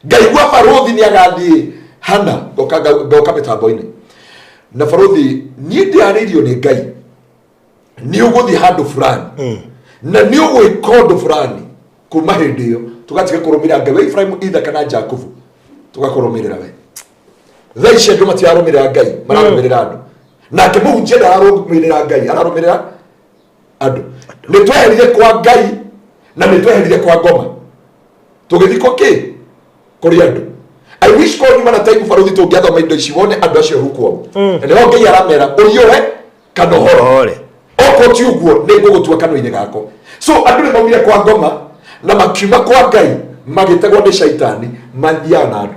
ngaigua barũthi nĩ agathiĩ hana ngoka ngoka mĩtambo-inĩ na barũthi niĩ ndĩarĩirio nĩ Ngai nĩ ũgũthiĩ handũ fulani na nĩ ũgwĩka ũndũ fulani kuma hĩndĩ ĩyo tũgatiga kũrũmĩrĩra Ngai wa Ibrahimu, Ithaka na Jakubu tũgakũrũmĩrĩra we. Thaa ici andũ matirarũmĩrĩra Ngai, mararũmĩrĩra andũ. Nake mũhunjia ndararũmĩrĩra Ngai, ararũmĩrĩra andũ. Nĩ tweherire kwa Ngai na nĩ tweherire kwa ngoma tũgĩthiĩ kwa kĩ kũrĩ andũ. I wish korwo nyuma na time barũthi tũngĩathoma indo ici wone andũ acio hukuo na nĩho Ngai aramera ũhiũhe kana ũhoro Ũhore. Okorwo ti ũguo nĩ ngũgũtua kanua-inĩ gakwa. So andũ nĩ maumire kwa ngoma na makiuma kwa Ngai magĩtegwo nĩ shaitani mathiaga na andũ.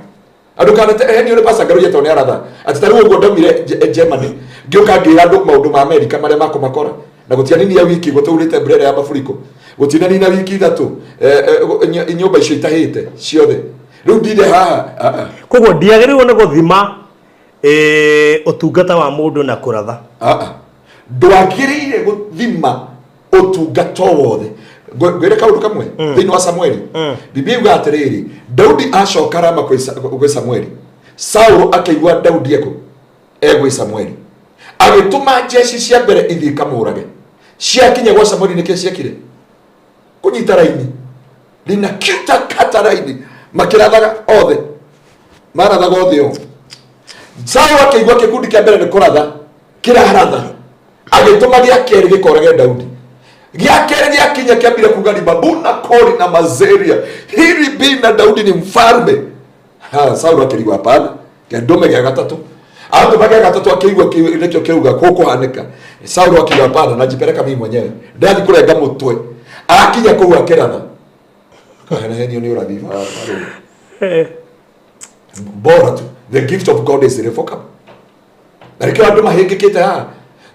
Andũ kana henio nĩ Pastor Ngaruiya tondũ nĩ aratha atĩ ta rĩu ũguo ndaumire Germany ngĩũka ngĩra andũ maũndũ ma Amerika marĩa makũmakora. Na gũtianinia wiki gũtũurĩte mbura ĩrĩa ya mafuriko, gũtinanina wiki 3, nyũmba icio itahĩte ciothe, rĩu ndinde haha. Koguo ndiagĩrĩirwo nĩ gũthima ũtungata wa mũndũ na kũratha. Ndwagĩrĩire gũthima ũtungata wothe. Ngwĩre kaũndũ kamwe thĩinĩ wa Samueli. Biblia yuga atĩrĩrĩ, Daudi acoka Rama kwĩ Samueli, Saũlũ akĩigua Daudi ekũ egwĩ Samueli, agĩtũma jeshi cia mbere ithiĩ ikamũrage. Ciakinya gwa Samueli nĩkĩ ciekire? Kũnyita raini, linakita kata raini, makĩrathaga othe, marathaga othe o. Saũlũ akĩigua kĩkundi kĩa mbere nĩ kũratha kĩraratha, agĩtũma gĩa kerĩ gĩkorage Daudi. Gĩa kerĩ gĩakinya kĩambire kuga ni babuna kori na mazeria hiri bina Daudi ni mfalme. Saũlũ akĩrigwo, hapana, ndũme gĩa gatatũ. Atũma gĩa gatatũ akĩigua nĩkĩo kĩrauga gũkũhanĩka. Saũlũ akiuga hapana, najipeleka mimi mwenyewe, ndathi kũrenga mũtwe. Akinya kũu akĩratha, kahenehenio nĩ ũrathi barũthi. Bora tu, the gift of God is irrevocable. Na nĩkĩo andũ mahĩngĩkĩte haha,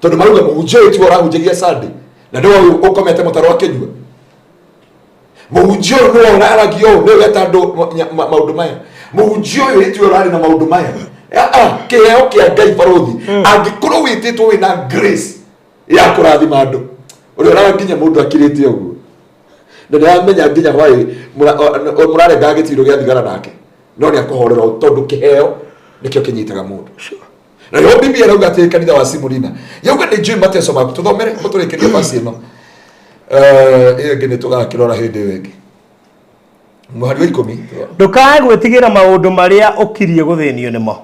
tondũ marauga mũhunjia ũyũ tiwe ũrahunjagia Sunday, na nĩwe ũkomete mũtaro akĩnyua. Mũhunjia ũyũ nĩwe ũraragia ũũ, nĩwe weta andũ maũndũ maya. Mũhunjia ũyũ tiwe ũrarĩ na maũndũ maya. Kĩheo kĩa Ngai barũthi, angĩkorwo wĩtĩtwo wĩna grace ya kũrathima andũ, ũrĩa ũraga nginya mũndũ akirĩte ũguo, na nĩaramenya nginya hwaĩ mũrarengaga gĩtiro gĩa thigara nake, no nĩ akũhorera tondũ kĩheo nĩkĩo kĩnyitaga mũndũ. Na nĩho Biblia ĩrauga atĩ kanitha wa Simulina yauga nĩ njũĩ mateso maku. Tũthomere mũtũrĩkĩrie basi ĩno, ĩyo ĩngĩ nĩ tũgakĩrora hĩndĩ ĩyo ĩngĩ. Mũhari wa 10. Ndũkae gwĩtigĩra maũndũ marĩa ũkirie gũthĩnio nĩmo.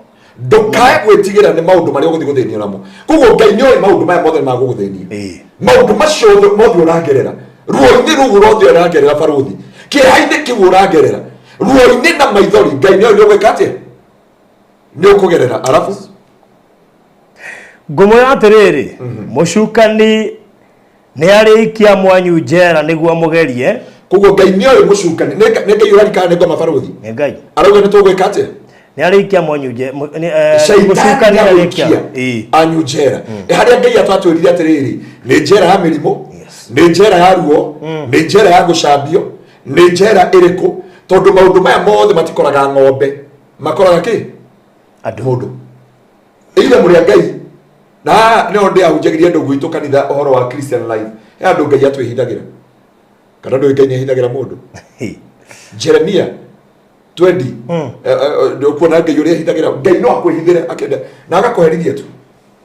Ndũkae gwĩtigĩra nĩ maũndũ marĩa ũgũthiĩ gũthĩnio namo. Koguo Ngai nĩ oĩ maũndũ maya mothe ma gũgũthĩnia. Maũndũ macio mothe ũragerera, ruo-inĩ rũu rwothe ũragerera barũthi, kĩeha-inĩ kĩu ũragerera, ruo-inĩ na maithori, Ngai nĩ oĩ nĩ ũgwĩka atĩa, nĩ ũkũgerera. Arabu Ngũmwĩra atĩrĩrĩ, mũcukani nĩ arĩikia mwanyu njera nĩguo mũgerie. Koguo Ngai nĩ oĩ mũcukani. Nĩ Ngai ũrarikana nĩ ngoma barũthi. Nĩ Ngai arauga nĩ tũgwĩka atĩa? Nĩ arĩikia mwanyu Shaitani mũcukani nĩ arĩikia arĩikia anyu njera. Harĩa Ngai atatwĩrire atĩrĩrĩ, nĩ njera ya mĩrimũ, nĩ njera ya ruo, nĩ njera ya gũcambio, nĩ njera ĩrĩkũ? Tondũ maũndũ maya mothe matikoraga ng'ombe, makoraga kĩ? Andũ. Mũndũ. Ĩira mũrĩ a Ngai. Na nĩho ndĩahunjagĩria andũ gwitũ kanitha ũhoro wa Christian life. He andũ Ngai atwĩhithagĩra. Kana ndũĩ Ngai nĩahithagĩra mũndũ? Jeremia 20. Ndũkuona Ngai ũrĩa ahithagĩra. Ngai no akwĩhithĩre akĩenda na agakũherithia tu.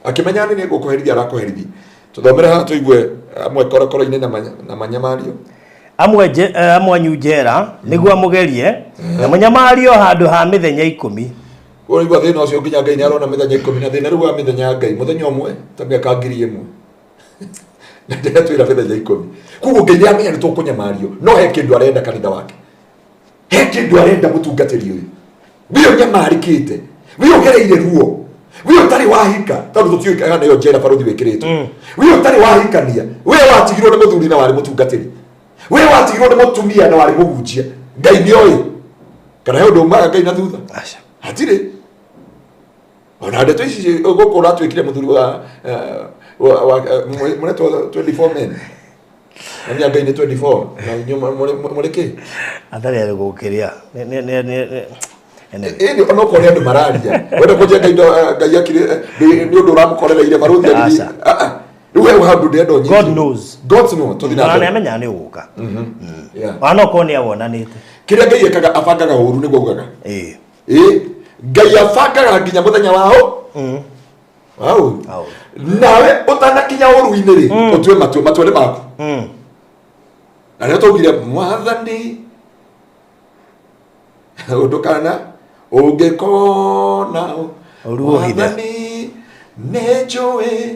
Akĩmenya nĩ nĩngũkũherithia, arakũherithia. Tũthomere haha tũigue amwe korokoro-inĩ na manyamario. Amwe amwanyu njera nĩguo amũgerie na mũnyamario handũ ha mĩthenya 10. Ũraigua thĩna ũcio nginya Ngai nĩarona mĩthenya 10, na thĩna rĩu wa mĩthenya ya Ngai mũthenya ũmwe ta mĩaka 1000. Na ndĩratwĩra mĩthenya 10. Koguo Ngai nĩamenya nĩ tũkũnyamario, no he kĩndũ arenda kanitha wake. He kĩndũ arenda mũtungatĩri ũyũ. We ũnyamarĩkĩte, we ũgereire ruo, we ũtarĩ wahika, tondũ tũtiũĩ kana nĩyo njera barũthi wĩkĩrĩtwo. We ũtarĩ wahikania, we watigirwo nĩ mũthuri na warĩ mũtungatĩri, we watigirwo nĩ mũtumia na warĩ mũhunjia. Ngai nĩoĩ kana he ũndũ umaga Ngai na thutha. Hatirĩ. Ona ndeto ici gũkũ ũratuĩkire mũthuri wa mũretwo 24 men. Na nĩ Ngai nĩ 24 na inyuĩ mũrĩ kĩ? Atarĩ arĩ gũkĩrĩa. Nĩ Anyway. Ĩndĩ ona okorwo nĩ andũ mararia, wenda kũnjia Ngai Ngai akire nĩ ũndũ ũramũkorereire barũthi agĩthiĩ. Aca. Rĩu he handũ ndĩrenda ũnyite. God knows. God knows. Tũthiĩ na Ona mbere. nĩamenyaga nĩ ũgũka. Yeah. Ona no korwo nĩ awonanĩte. Kĩrĩa Ngai ekaga abangaga ũru nĩguo augaga. Ĩĩ. Ngai abangaga nginya mũthenya wao. Wa ũru. Wa ũru. Nawe ũtanakinya ũru-inĩ rĩ, ũtue matua, matua nĩ maku. Na rĩrĩa twaugire mwathani ũndũ kana ũngĩkona Ũru ũhithe. mwathani nĩ njũĩ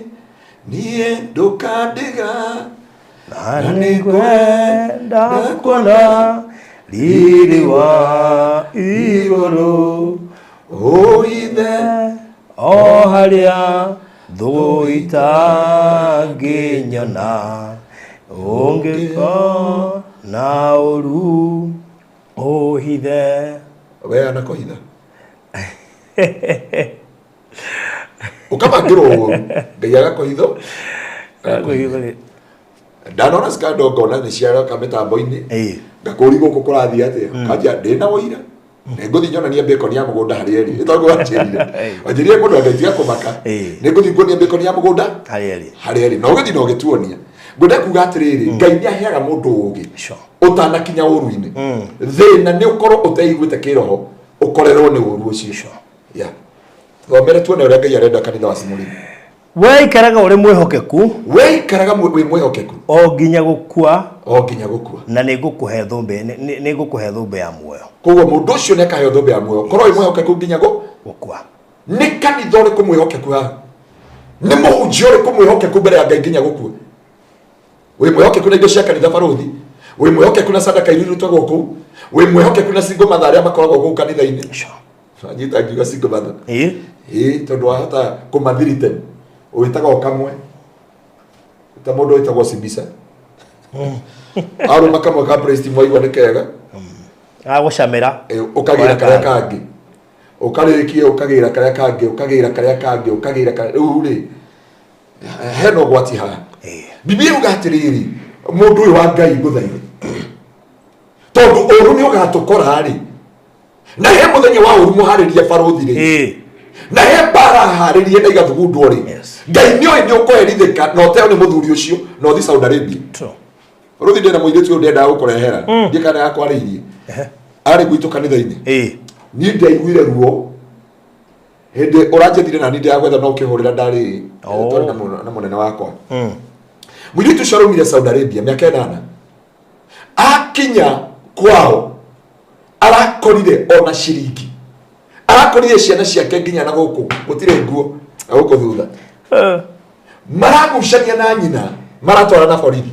niĩ ndũkandiga Na nĩngwenda kuona riri wa igũrũ ũhithe o harĩa thũ itangĩnyona, ũngĩkona ũru ũhithe. We anakũhitha ũkabangĩrwo ũru, Ngai agakũhitho. Ndanona scandal ngona nĩ ciaroka mĩtambo-inĩ. Ngakũri gũkũ kũrathiĩ atĩa, kanjia ndĩna ũira, nĩngũthiĩ nyonanie bacon ya mũgũnda harĩa ĩrĩ, ĩtagwo wanjĩrire wanjĩrire mũndũ angĩtiga kũmaka. Nĩngũthiĩ nguonie bacon ya mũgũnda harĩa ĩrĩ. Harĩa ĩrĩ, na ũgĩthiĩ na ũgĩtuonia. Ngwenda kuga atĩrĩrĩ, Ngai nĩ aheaga mũndũ ũgĩ ũtanakinya ũru-inĩ. Thĩna nĩ ũkorwo ũteiguĩte kĩroho, ũkorerwo nĩ ũru ũcio. Yeah. Thomere tuone ũrĩa Ngai arenda kanitha wa Simũrĩmi. We ikaraga ũrĩ mwĩhokeku. We ikaraga wĩ mwĩhokeku. O nginya gũkua. O nginya gũkua. Na nĩngũkũhe thũmbĩ, nĩngũkũhe thũmbĩ ya muoyo. Koguo mũndũ ũcio nĩ akaheo thũmbĩ ya muoyo. Korwo wĩ mwĩhokeku nginya gũkua. Nĩ kanitha ũrĩkũ mwĩhokeku haha? Nĩ mũhunjia ũrĩkũ mwĩhokeku mbere ya Ngai nginya gũkua? Wĩ mwĩhokeku na indo cia kanitha barũthi, wĩ mwĩhokeku na sadaka iria irutagwo kũu, wĩ mwĩhokeku na single mother arĩa makoragwo kũu kanitha-inĩ. Anyita ngiuga single mother. Ĩĩ, tondũ wahota kũmathirite wĩtaga o kamwe ta mũndũ wĩtagwo Sibisa, arũma kamwe ka praise team, waigua nĩ kega. Agũcamĩra. Ũkagĩra karĩa kangĩ, ũkarĩkia ũkagĩra karĩa kangĩ, ũkagĩra karĩa kangĩ, ũkagĩra karĩa. Rĩu rĩ, hena ũgwati haha. Biblia yuga atĩrĩrĩ, mũndũ ũyũ wa Ngai, ngũthaithe, tondũ ũru nĩ ũgatũkora rĩ, na he mũthenya wa ũru mũharĩrie barũthi rĩ, na he mbara harĩrie na igathugundwo rĩ. Ngai nĩ oĩ nĩ ũkũherithĩka na ũteo nĩ mũthuri ũcio na ũthi Saudi Arabia. Barũthi, ndĩna mũirĩtu ũyũ ndendaga gũkũrehera, ndiĩ kana yakwarĩirie, arĩ gwitũ kanitha-inĩ. Niĩ ndiaiguire ruo hĩndĩ ũranjethire, na niĩ ndĩragwetha no ũkĩhũrĩra ndarĩ. Twarĩ na mũnene wakwa. Mũirĩtu ũcio araumire Saudi Arabia mĩaka 8, akinya kwao arakorire ona ciringi, arakorire ciana ciake nginya na gũkũ gũtirĩ nguo, na gũkũ thutha maragucania na nyina, maratwara na borithi,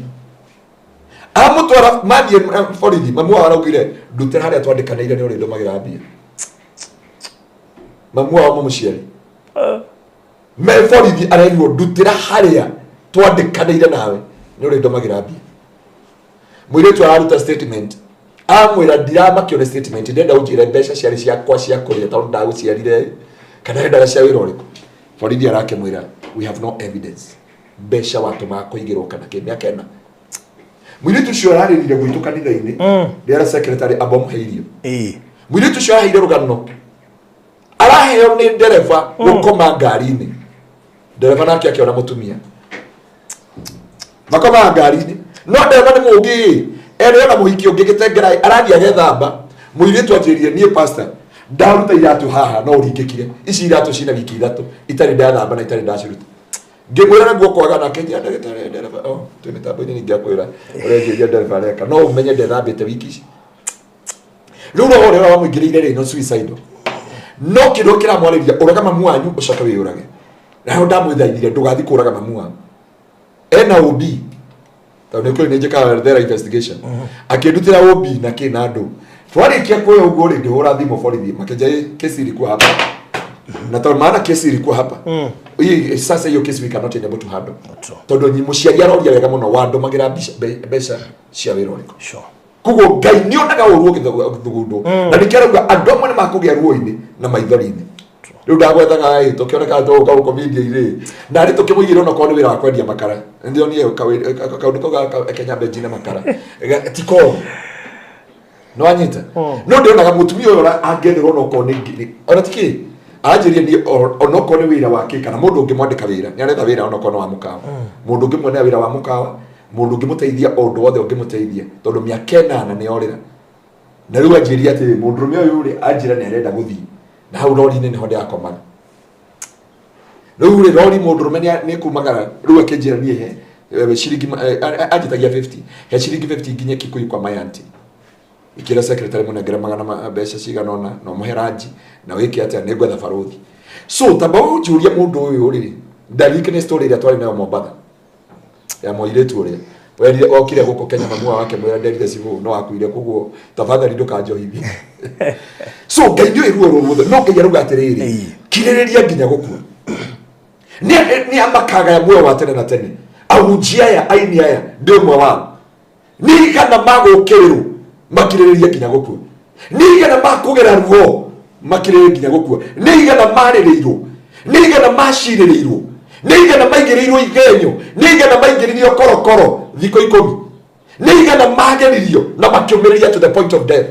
amũtwara mathiĩ borithi, mamu wao araugire, "Ndutĩra harĩa twandĩkanĩire nĩ ũrĩndũmagĩra mbia." Mamu wao mũmũciari me borithi arerirwo, "Ndutĩra harĩa twandĩkanĩire nawe nĩ ũrĩndũmagĩra mbia." Mũirĩtu araruta statement, amwĩra, "Ndiramakio nĩ statement, ndenda ũnjĩre mbeca ciarĩ ciakwa cia kũrĩa tondũ ndagũciarire, kana endaga cia wĩra ũrĩkũ?" Borithi arakĩmwĩra, "We have no evidence mbeca watũmaga kũigĩrwo kana kĩ." Mĩaka 4 mũirĩtu ũcio ararĩrire gwitũ kanitha-inĩ, rĩara secretary amba mũhe irio. Mũirĩtu ũcio araheire rũgano, araheo nĩ ndereba gũkoma ngari-inĩ. Ndereba nake akĩona mũtumia makomaga ngari-inĩ, no ndereba nĩ mũngĩ ere ona mũhiki ũngĩ gĩtengera, arathiĩ agethamba. Mũirĩtu anjĩrire, "Niĩ pastor, ndaruta iratũ haha no ũringĩkire, ici iratũ cina wiki 3 itarĩ ndathamba na itarĩ ndaciruta." Ngĩmwĩra naguo kwaga nake, njĩra ndagĩtarĩ ndereba, oh, twĩ mĩtambo-inĩ, ningĩakwĩra ũrĩa njĩria ndereba areka, no ũmenye ndethambĩte wiki ici. Rĩu roho ũrĩa wamũingĩrĩire rĩ, no suicidal, no kĩndũ kĩramwarĩria, ũraga mamu wanyu ũcoke wĩyũrage. Naho ndamwĩthaithire, ndũgathiĩ kũraga mamu wanyu, ena OB, tondũ nĩ kũrĩ nĩ njĩkaga thera investigation, akĩndutĩra OB na kĩ na andũ. Twarĩkia kuoya ũguo rĩ, ngĩhũra thimũ borithi, makĩnja, "Kesi ilikuwa hapa," na tondũ maana kesi ilikuwa hapa hii, sasa hiyo kesi we cannot enable to handle. Tondũ mũciari aroria wega mũno, wandũmagĩra mbeca cia wĩra ũrĩkũ? Koguo Ngai nĩ onaga ũru ũgĩthugundwo, na nĩkĩo arauga andũ amwe nĩ makũgĩa ruo-inĩ na maithori-inĩ. Rĩu ndagwethaga ĩ, tũkĩoneka tũgũka gũkũ media-inĩ na rĩ, tũkĩmũigĩra onakorwo nĩ wĩra wa kwendia makara. Ndĩronire kaũndũ kau ga Kenya mbenji na makara ti koru, nĩ wanyita? No ndĩonaga mũtumia ũyũ angĩetherwo onokorwo nĩ ona ti kĩ anjĩrie niĩ, onokorwo nĩ wĩra wa kĩ, kana mũndũ ũngĩmwandĩka wĩra, nĩ aretha wĩra onokorwo nĩ wa mũkawa, mũndũ ũngĩmuonera wĩra wa mũkawa, mũndũ ũngĩmũteithia o ũndũ wothe ũngĩmũteithia, tondũ mĩaka 8 nĩ yorĩra. Na rĩu anjĩrie atĩrĩ, mũndũrũme ũyũ rĩ, anjĩra nĩ arenda gũthiĩ, na hau rori-inĩ nĩho ndĩrakomaga. Rĩu rĩ, rori mũndũrũme nĩ kumagara rĩu, akĩnjĩra niĩ he ciringi anjĩtagia 50, he ciringi 50 nginye Kikuyu kwa my auntie. Ikĩra secretary, mũnengere magana mbeca cigana ũna na ũmũhe ranji na wĩke atĩa, nĩ ngwetha barũthi. So tamba ũnjũrie, mũndũ ũyũ rĩ, ndarikane story ĩrĩa twarĩ nayo Mombatha ya mũirĩtu ũrĩa werire okire gũkũ Kenya, mamu wao akĩmwĩra, "Nderire cibũ no akuire, koguo tafadhali ndũkanjohithie." So Ngai nĩ oĩ ruo rũrũ ruothe, no Ngai arauga atĩrĩrĩ, kirĩrĩria nginya gũkua, nĩ amakagaya muoyo wa tene na tene. Ahunjia aya, aini aya, ndĩ ũmwe wao, nĩ igana magũkĩrĩrwo makirĩrĩria nginya gũkua, nĩ igana makũgera ruo makirĩrĩria nginya gũkua, nĩ igana marĩrĩirwo, nĩ igana macirĩrĩirwo, Nĩ igana maigĩrĩirwo igenyo, nĩ igana maigĩrĩirio korokoro thikũ 10, nĩ igana mageririo na makĩũmĩrĩria to the point of death.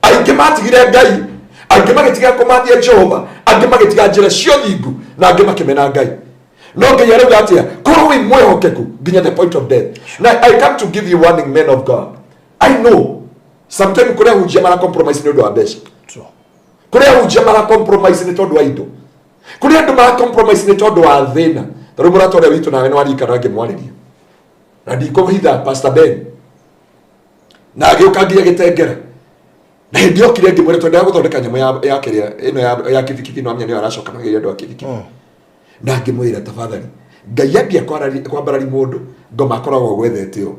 Aingĩ matigire Ngai, angĩ magĩtiga kũmathia Jehova, angĩ magĩtiga njĩra cia ũthingu, na angĩ makĩmena Ngai. No Ngai arauga atĩa? Korwo wĩ mwĩhokeku nginya the point of death. Now I come to give you warning, men of God. I know sometimes kũrĩa hunjia mara compromise nĩ ũndũ wa mbeca. Kũrĩa hunjia mara compromise nĩ tondũ wa indo. Kũrĩa andũ mara compromise nĩ tondũ wa thĩna. Tarĩu mũrata ũrĩa witũ nawe nĩ waririkana ngĩmwarĩria. Na ndikũhitha Pastor Ben. Na agĩũka nginya gĩtengera. Na hĩndĩ yokire ngĩmwĩra twendaga gũthondeka nyamũ ya kĩrĩa ĩno ya kibikibi, no amenya nĩyo aracokanagĩria andũ a kibikibi. Na ngĩmwĩra tafadhali, Ngai ambia kwambarari mũndũ, ngoma akoragwo gwethete ũ,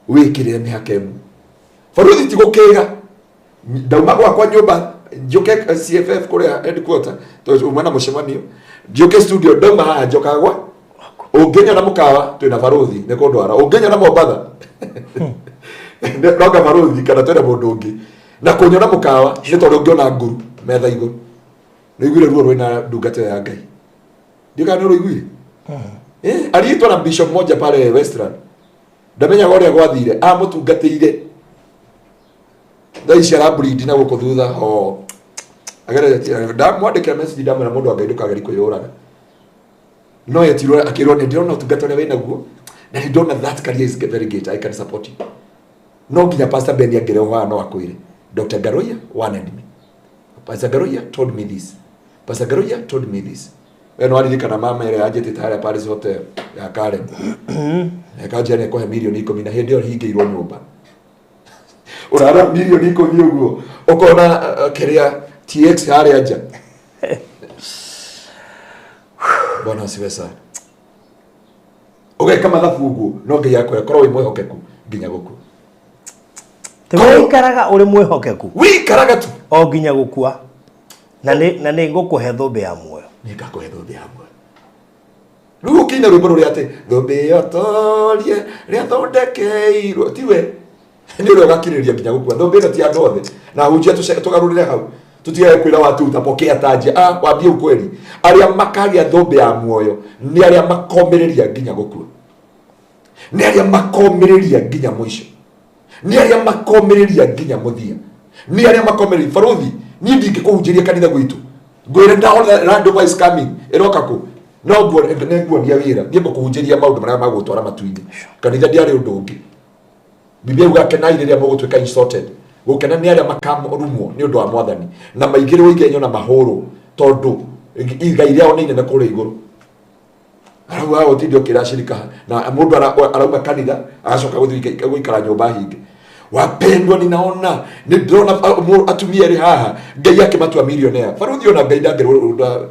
wĩkĩrĩre mĩhaka ĩmwe. Baruthi ti gũkĩga. Ndauma gwakwa nyũmba njũke CFF kũrĩa headquarter, tondũ uma na mũcemanio, njũke studio, ndauma haha njokaga gwa. Ũngĩnyona mũkawa twĩna baruthi nĩ kũndwara, ũngĩnyona Mombatha nonga baruthi kana twĩna mũndũ ũngĩ. Na kũnyona mũkawa nĩ tondũ ũngĩona nguru metha igũrũ. Nĩũiguire ruo rwĩna ndungata ya Ngai. Ndiũ kana nĩũrũiguire? Aliitwa na bishop moja pale Westland. Ndamenyaga ũrĩa gwathire, amũtungatĩire. Thaa ici arableed na gũkũ thutha ho. Ageretie, ndamwandĩkĩra message ndamwĩra mũndũ wa Ngai ndũkagerie kwĩyũraga. No etirwo akĩrwo nĩ ndĩrona ũtungata ũrĩa wĩnaguo, na nĩ ndona that career is very great, I can support you. No nginya Pastor Ben angĩrehwo haha no akwĩre, Dr. Ngaruiya warned me. Pastor Ngaruiya told me this. Pastor Ngaruiya told me this. We no waririkana mama ĩrĩa yanjĩtĩte harĩa Paris Hotel ya Karen. Ĩkanjĩra nĩ ekũhe mirioni 10 na hĩndĩ ĩyo hingĩirwo nyũmba. Ũrara mirioni 10 ũguo ũkona kĩrĩa TX harĩa nja. Bwana asifiwe sana. Ũgeka mathabu ũguo no Ngai akwĩra korwo wĩ mwĩhokeku nginya gũkua. Wĩikaraga ũrĩ mwĩhokeku. Wĩikaraga tu. O nginya gũkua. Na nĩ ngũkũhe thũmbĩ ya muoyo. Nĩ ngakũhe thũmbĩ ya muoyo. Rĩu ũkĩina rwĩmbo rũrĩa atĩ thũmbĩ ĩyo torie rĩathondekeirwo tiwe. Nĩ ũrĩa ũgakirĩrĩria nginya gũkua. Thũmbĩ ĩno ti andũ othe. Na hunjia tũgarũrĩre hau. Tũtigage kwĩra watu utapokea taji. Wambie ukweli. Arĩa makagĩa thũmbĩ ya muoyo nĩ arĩa makomĩrĩria nginya gũkua. Nĩ arĩa makomĩrĩria nginya mũico. Nĩ arĩa makomĩrĩria nginya mũthia. Nĩ arĩa makomĩrĩria. Baruthi, niĩ ndingĩkũhunjĩria kanitha gwitũ. Ngwĩre ndahona Land Rover is coming. Ĩroka kũ? No nĩnguonia wĩra. Niĩ ngũkũhunjĩria maũndũ marĩa magũtwara matu-inĩ. Kanitha ndiarĩ ũndũ ũngĩ. Biblia yugaga kenai rĩrĩa mũgũtuĩka insulted. Gũkena nĩ arĩa makarumwo nĩ ũndũ wa Mwathani na maigĩrĩrwo igenyo na mahũrwo tondũ igai rĩao nĩ inene kũrĩa igũrũ. Arauga gũtinde ũkĩracirika na mũndũ arauma kanitha agacoka gũthiĩ gũikara nyũmba hinge. Wapendwa, ninaona nĩ ndĩrona atumia erĩ haha Ngai akĩmatua millionaire. Baruthi ona Ngai ndangĩrũnda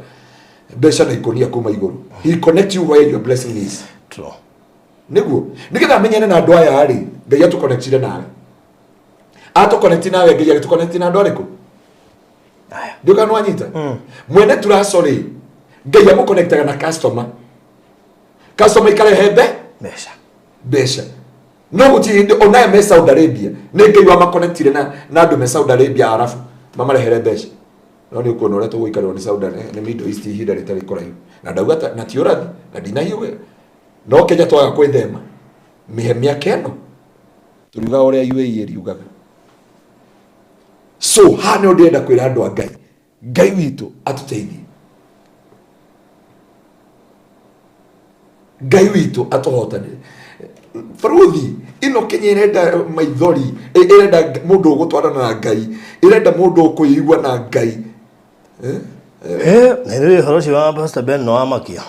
mbeca na ikũnia kuma igũrũ. He connect you where your blessing is. True. Nĩguo nĩgetha amenyane na andũ aya rĩ, Ngai atũconnectire nawe. Atũconnect nawe, Ngai agĩtũconnect na andũ arĩkũ? Ndiũĩ kana nĩwanyita? Mwene turaco rĩ, Ngai amũconnectaga na customer. Customer ikarehe mbeca. Mbeca. No gũtirĩ hĩndĩ onayo me Saudi Arabia, nĩ Ngai wamaconnectire na andũ me Saudi Arabia Arabu mamarehere mbeca. No nĩ ũkuona ũrĩa tũgũikarĩrwo nĩ Saudi nĩ Middle East ihinda rĩtarĩ kũraihu. Na ndauga na ti ũrathi, na ndinahiũga. No Kenya twaga kwĩthema mĩhe mĩaka ĩno tũriugaga ũrĩa UAE ĩriugaga. So haha nĩho ndĩrenda kwĩra andũ a Ngai, Ngai witũ atũteithie, Ngai witũ atũhotanĩre. Baruthi ĩno Kenya ĩrenda maithori, ĩrenda mũndũ ũgũtwarana na Ngai, ĩrenda mũndũ ũkwĩigua na Ngai. Na rĩu ũhoro ũcio wa Pastor Ben no wamakia.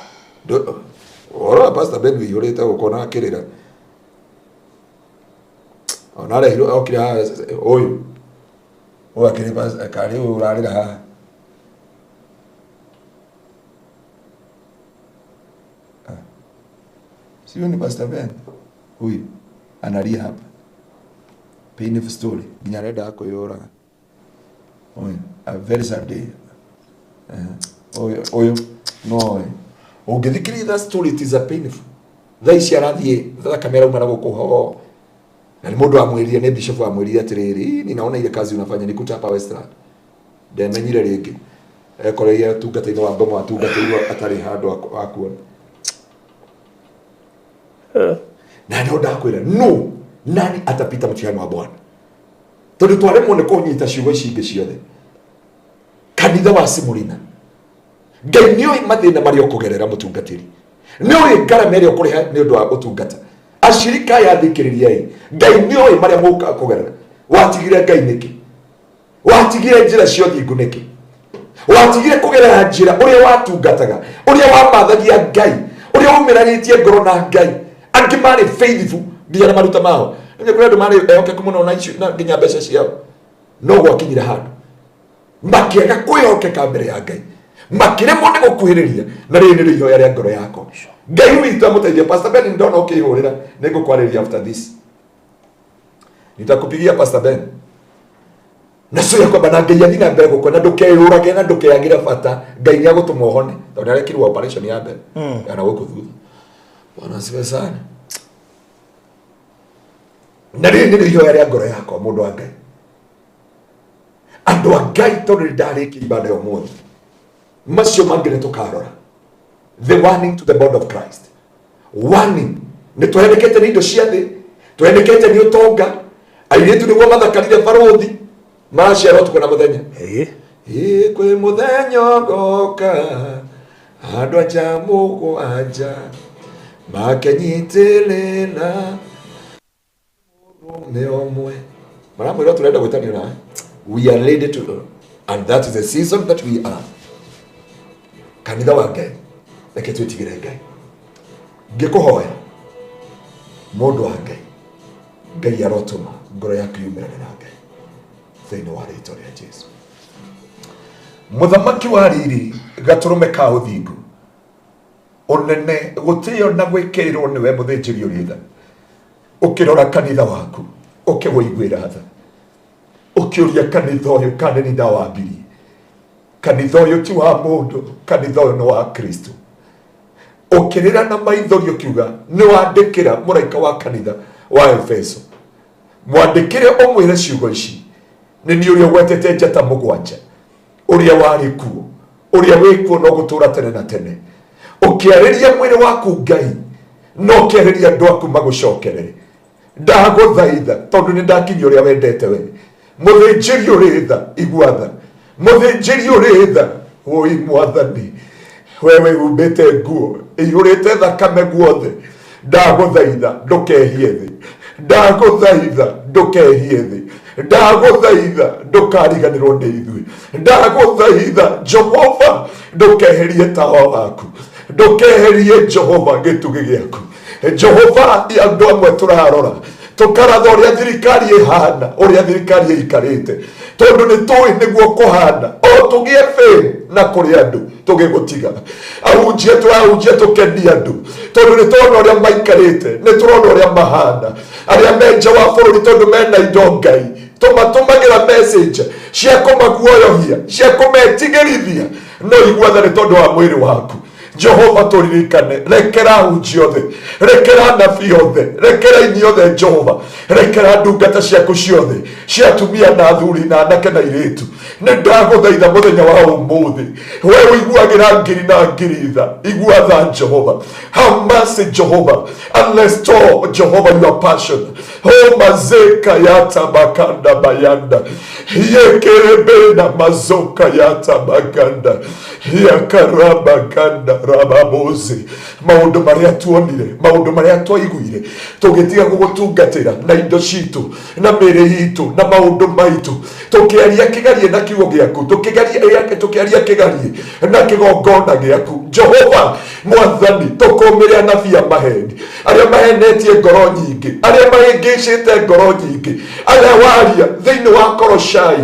Ũhoro wa Pastor Ben ũihũrĩte gũkũ na akĩrĩra. Ona arehirwo okire haha ũyũ. Ũyũ akĩrĩ Pastor, karĩ ũyũ ũrarĩra haha. Sio ni Pastor Ben huyu analia hapa. Painful story. Nginya arenda kwĩyũraga. Ũyũ, a very sad day. Ũyũ, no ũyũ. Ũngĩthikĩrĩria that story, it is a painful. Thaa ici arathiĩ thakame arauma na gũkũ ho. Na nĩ mũndũ wamwĩrire, nĩ bishop wamwĩrire atĩrĩrĩ, ninaona ile kazi unafanya nikuta hapa Westland. Ndemenyire rĩngĩ. Ekoreire ũtungata-inĩ wa ngoma atungatĩirwo atarĩ handũ akuona. Na no ndakwĩra no nani atapita mtihani wa Bwana, tondũ twaremwo nĩ kũnyita ciugo ici ingĩ ciothe. Kanitha wa Simulina, Ngai nĩ oĩ mathĩna marĩa ũkũgerera mũtungatĩri, nĩ oĩ ngarama ĩrĩa ũkũrĩha nĩ ũndũ wa ũtungata. Acirika aya thikĩrĩriai, Ngai nĩ oĩ marĩa mũkũgerera. Watigire Ngai nĩkĩ? Watigire njĩra cia ũthingu nĩkĩ? Watigire kũgerera njĩra ũrĩa watungataga, ũrĩa wamathagia Ngai, ũrĩa umĩranĩtie ngoro na Ngai. Angĩ marĩ faithful nginya na maruta mao. Nĩ kũrĩ andũ marĩ ehokeku mũno na icio na nginya mbeca ciao, no gwakinyire handũ makĩaga kwĩhokeka mbere ya Ngai, makĩremwo nĩ gũkuhĩrĩria. Na rĩrĩ nĩrĩo ihoya rĩa ngoro yakwa. Ngai witũ amũteithie. Pastor Ben, ndona ũkĩhũrĩra, nĩ ngũkwarĩria after this, nitakupigia Pastor Ben. Na cio kwamba na Ngai athi na mbere gũkũ, na ndũkeyũrage na ndũkeyagĩre bata. Ngai nĩ agũtũma ũhone, tondũ nĩ arekirwo operation ya mbere na gũkũ thutha. Bwana asifiwe sana. Na rĩrĩ nĩrĩo ihoya rĩa ngoro yakwa, mũndũ wa Ngai, andũ a Ngai, tondũ nĩ ndarĩkia ibada ya ũmũthĩ. Macio mangĩ nĩ tũkarora. The warning to the body of Christ, warning. Nĩ tũhenekete nĩ indo cia thĩ, tũhenekete nĩ ũtonga. Airĩtu nĩguo mathakarire barũthi, maraciara ũtukũ na mũthenya. Ĩ kwĩ mũthenya ũgoka andũ anja mũgwanja makenyitĩrĩra mũrũme ũmwe, maramwĩra tũrenda gwĩtanio nawe. We are ready to, and that is the season that we are. Kanitha wa Ngai, reke twĩtigĩre Ngai. Ngĩkũhoya, mũndũ wa Ngai, Ngai arotũma ngoro yaku yumĩrane na Ngai thĩinĩ wa rĩtwa rĩa Jesu. Mũthamaki wa riri, gatũrũme ka ũthingu, ũnene, gũtĩo na gwĩkĩrĩrwo nĩwe mũthĩnjĩri ũrĩ tha. Ũkĩrora kanitha waku, ũkĩwũiguĩra tha, ũkĩũria kanitha ũyũ kana nĩ ndawambirie. Kanitha ũyũ ti wa mũndũ, kanitha ũyũ nĩ wa Kristo. Ũkĩrĩra na maithori ũkiuga nĩ wandĩkĩra mũraika wa kanitha wa Efeso, mwandĩkĩre ũmwĩre ciugo ici: nĩ niĩ ũrĩa ũgwetete njata mũgwanja, ũrĩa warĩ kuo, ũrĩa wĩ kuo no gũtũũra tene na tene. Ũkĩarĩria mwĩrĩ waku Ngai, no ũkĩarĩria andũ aku magũcokerere. Ndagũthaitha, tondũ nĩ ndakinyia ũrĩa wendete we, mũthĩnjĩri ũrĩ tha, igua tha, mũthĩnjĩri ũrĩ tha. Woi Mwathani, we wĩhumbĩte nguo ĩihũrĩte thakame guothe, ndagũthaitha ndũkehie thĩ, ndagũthaitha ndũkehie thĩ, ndagũthaitha ndũkariganĩrwo nĩ ithuĩ, ndagũthaitha Jehova ndũkeherie tawa waku, ndũkeherie Jehova gĩtugĩ gĩaku. Jehova, andũ amwe tũrarora tũkaratha ũrĩa thirikari ĩhana, ũrĩa thirikari ĩikarĩte, tondũ nĩ tũĩ nĩguo kũhana, o tũgĩe fame na kũrĩ andũ tũgĩgũtiga. Ahunjia tũrahunjia tũkenie andũ, tondũ nĩ tũrona ũrĩa maikarĩte, nĩ tũrona ũrĩa mahana. Arĩa me nja wa bũrũri, tondũ mena indo, Ngai, tũmatũmagĩra message cia kũmaguoyohia, cia kũmetigĩrithia. No igua tha nĩ tondũ wa mwĩrĩ waku. Jehova, tũririkane. Rekera ahunjia othe, rekera anabii othe, rekera ini othe. Jehova, rekera ndungata ciaku ciothe cia atumia na athuri na anake na irĩtu. Nĩ ndagũthaitha mũthenya wa ũmũthĩ, we ũiguagĩra ngiri na ngiri tha, igua tha Jehova. Have mercy, Jehova, and restore, Jehova, your passion. Oh, mazeka yata makanda bayanda yekerebena mazoka yata maganda yakarabaganda rababozi. Maũndũ marĩa tuonire, maũndũ marĩa twaiguire, tũgĩtiga gũgũtungatĩra na indo citũ na mĩĩrĩ itũ na maũndũ maitũ, tũkĩaria kĩgarie na kiugo gĩaku, tũkĩaria kĩgarie na kĩgongona gĩaku. Jehova Mwathani, tũkũmĩre anabii a maheni, arĩa mahenetie ngoro nyingĩ, arĩa mahĩngĩcĩte ngoro nyingĩ, arĩa waria thĩinĩ wa Koroshai,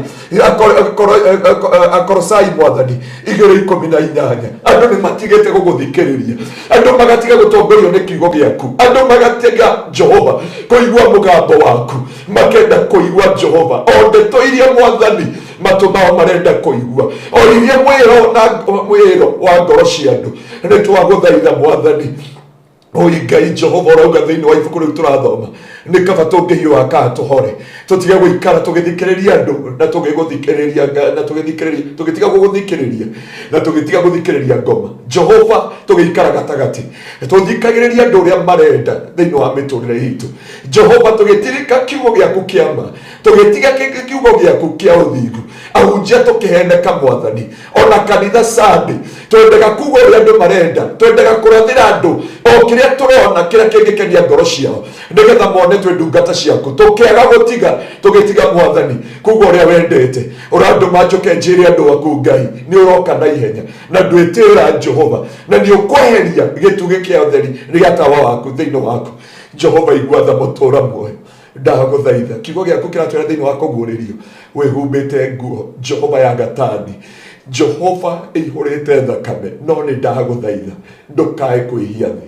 Akorosai, Mwathani, 2:18. Andũ nĩ matigĩte gũgũthikĩrĩria, andũ magatiga gũtongorio nĩ kiugo gĩaku, andũ magatiga Jehova kũigua mũgambo waku, makenda kũigua Jehova o ndeto iria, Mwathani, matũ mao marenda kũigua, o iria mwĩro na mwĩro wa ngoro cia andũ. Nĩ twagũthaitha, Mwathani. Oi Ngai Jehova ũrauga thĩinĩ wa ibuku rĩu tũrathoma nĩ kaba tũngĩhiũha kana tũhore tũtige gũikara tũgĩthikĩrĩria andũ na tũgĩgũthikĩrĩria na tũgĩthikĩrĩria tũgĩtiga gũgũthikĩrĩria na tũgĩtiga gũthikĩrĩria ngoma. Jehova tũgĩikara gatagatĩ tũthikagĩrĩria andũ ũrĩa marenda thĩinĩ wa mĩtũrĩre itũ. Jehova tũgĩtirika kiugo gĩaku kĩa ma, tũgĩtiga kiugo gĩaku kĩa ũthingu, ahunjia tũkĩheneka Mwathani, ona kanitha Sunday twendaga kuga ũrĩa andũ marenda, twendaga kũrathĩra andũ o kĩrĩa tũrona kĩrĩa kĩngĩkenia ngoro ciao nĩgetha mone twĩ ndungata ciaku. Tũkĩaga gũtiga, tũgĩtiga Mwathani kuga ũrĩa wendete. Ũrandũma njũke njĩre andũ aku Ngai nĩ ũroka na ihenya na ndwĩtĩra Jehova na nĩ ũkweheria gĩtugĩ kĩa ũtheri gĩa tawa waku thĩinĩ waku. Jehova igua tha mũtũra muoyo, ndagũthaitha kiugo gĩaku kĩratwĩra thĩinĩ wa kũguũrĩrio wĩhumbĩte nguo Jehova ya gatani, Jehova ĩihũrĩte thakame, no nĩ ndagũthaitha ndũkae kwĩhia thĩ,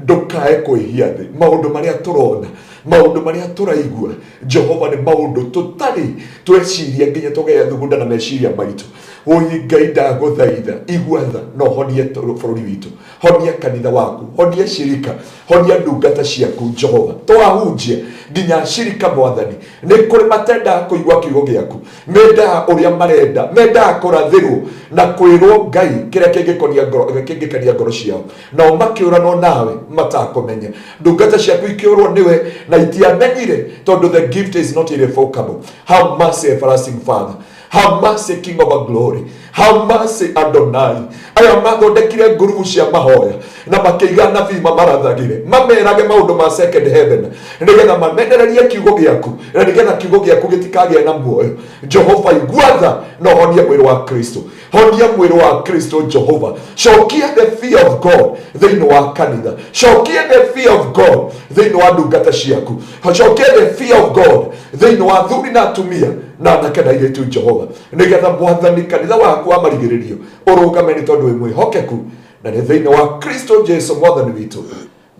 ndũkae kwĩhia thĩ. Maũndũ marĩa tũrona, maũndũ marĩa tũraigua Jehova nĩ maũndũ tũtarĩ tweciria nginya tũgethugunda na meciria maitũ. Oi Ngai ndagũthaitha igua tha na ũhonie bũrũri witũ, honia kanitha waku, honia shirika, honia ndungata ciaku Jehova. Twahunjia nginya shirika Mwathani nĩ kũrĩ matendaga kũigua kiugo gĩaku, mendaga ũrĩa marenda, mendaga kũrathĩrwo na kwĩrwo Ngai kĩrĩa kĩngĩkonia ngoro, kĩngĩkenia ngoro ciao, nao makĩũranwo nawe matakũmenya. Ndungata ciaku ikĩũrwo nĩwe na itiamenyire, tondũ the gift is not irrevocable. Have mercy, everlasting Father. Have mercy, King of glory. Have mercy, Adonai. Aya mathondekire ngurubu cia mahoya na makĩiga nabii mamarathagĩre mamerage maũndũ ma second heaven nĩgetha mamenererie kiugo gĩaku na nĩgetha kiugo gĩaku gĩtikagĩe na muoyo. Jehova igua tha na ũhonie mwĩrĩ wa Kristo, honia mwĩrĩ wa Kristo Jehova. Cokia the fear of God thĩinĩ wa kanitha, cokia the fear of God thĩinĩ wa ndungata ciaku, cokia the fear of God thĩinĩ wa athuri na atumia na anake na airĩtu Jehova, nĩgetha Mwathani kanitha waku wa marigĩrĩrio ũrũgame nĩ tondũ wĩ mwĩhokeku, na nĩ thĩinĩ wa Kristo Jesu Mwathani witũ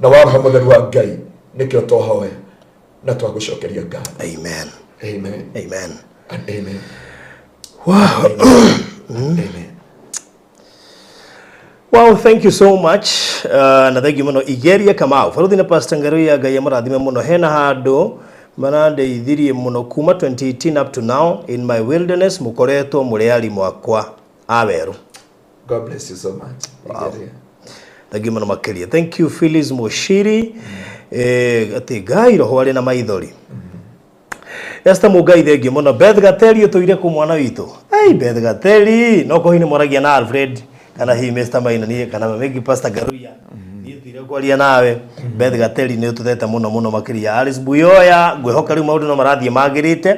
na wa Roho Mũtheru wa Ngai nĩkĩo twahoya na twagũcokeria ngatho. Amen. Amen. Amen. And amen. Wow. Amen. Amen. Wow, thank you so much. Na thank you muno Igeria Kamau. Baruthi na Pastor Ngaruiya Ngai amũrathime mũno. Hena handũ marandeithirie mũno kuma 2018 up to now in my wilderness mũkoretwo mũrĩ arimũ akwa a werũ. God bless you so much. Wow. Igeria. Thank you mũno makĩria. Thank you Phyllis Mushiri. Atĩ Ngai roho arĩ na maithori. Esther Mungai thengiũ mũno. Beth Gateri ũtũire kũ mwana witũ? Hey, Beth Gateri, no kohi nĩ mwaragia na Alfred kana hihi Mr. Maina niĩ kana maybe Pastor Ngaruiya. Niĩ thire kwaria nawe. Beth Gateri nĩ ũtũthete mũno mũno makĩria. Alice Buyoya ngwĩhoka rĩu maũndũ no marathiĩ magĩrĩte.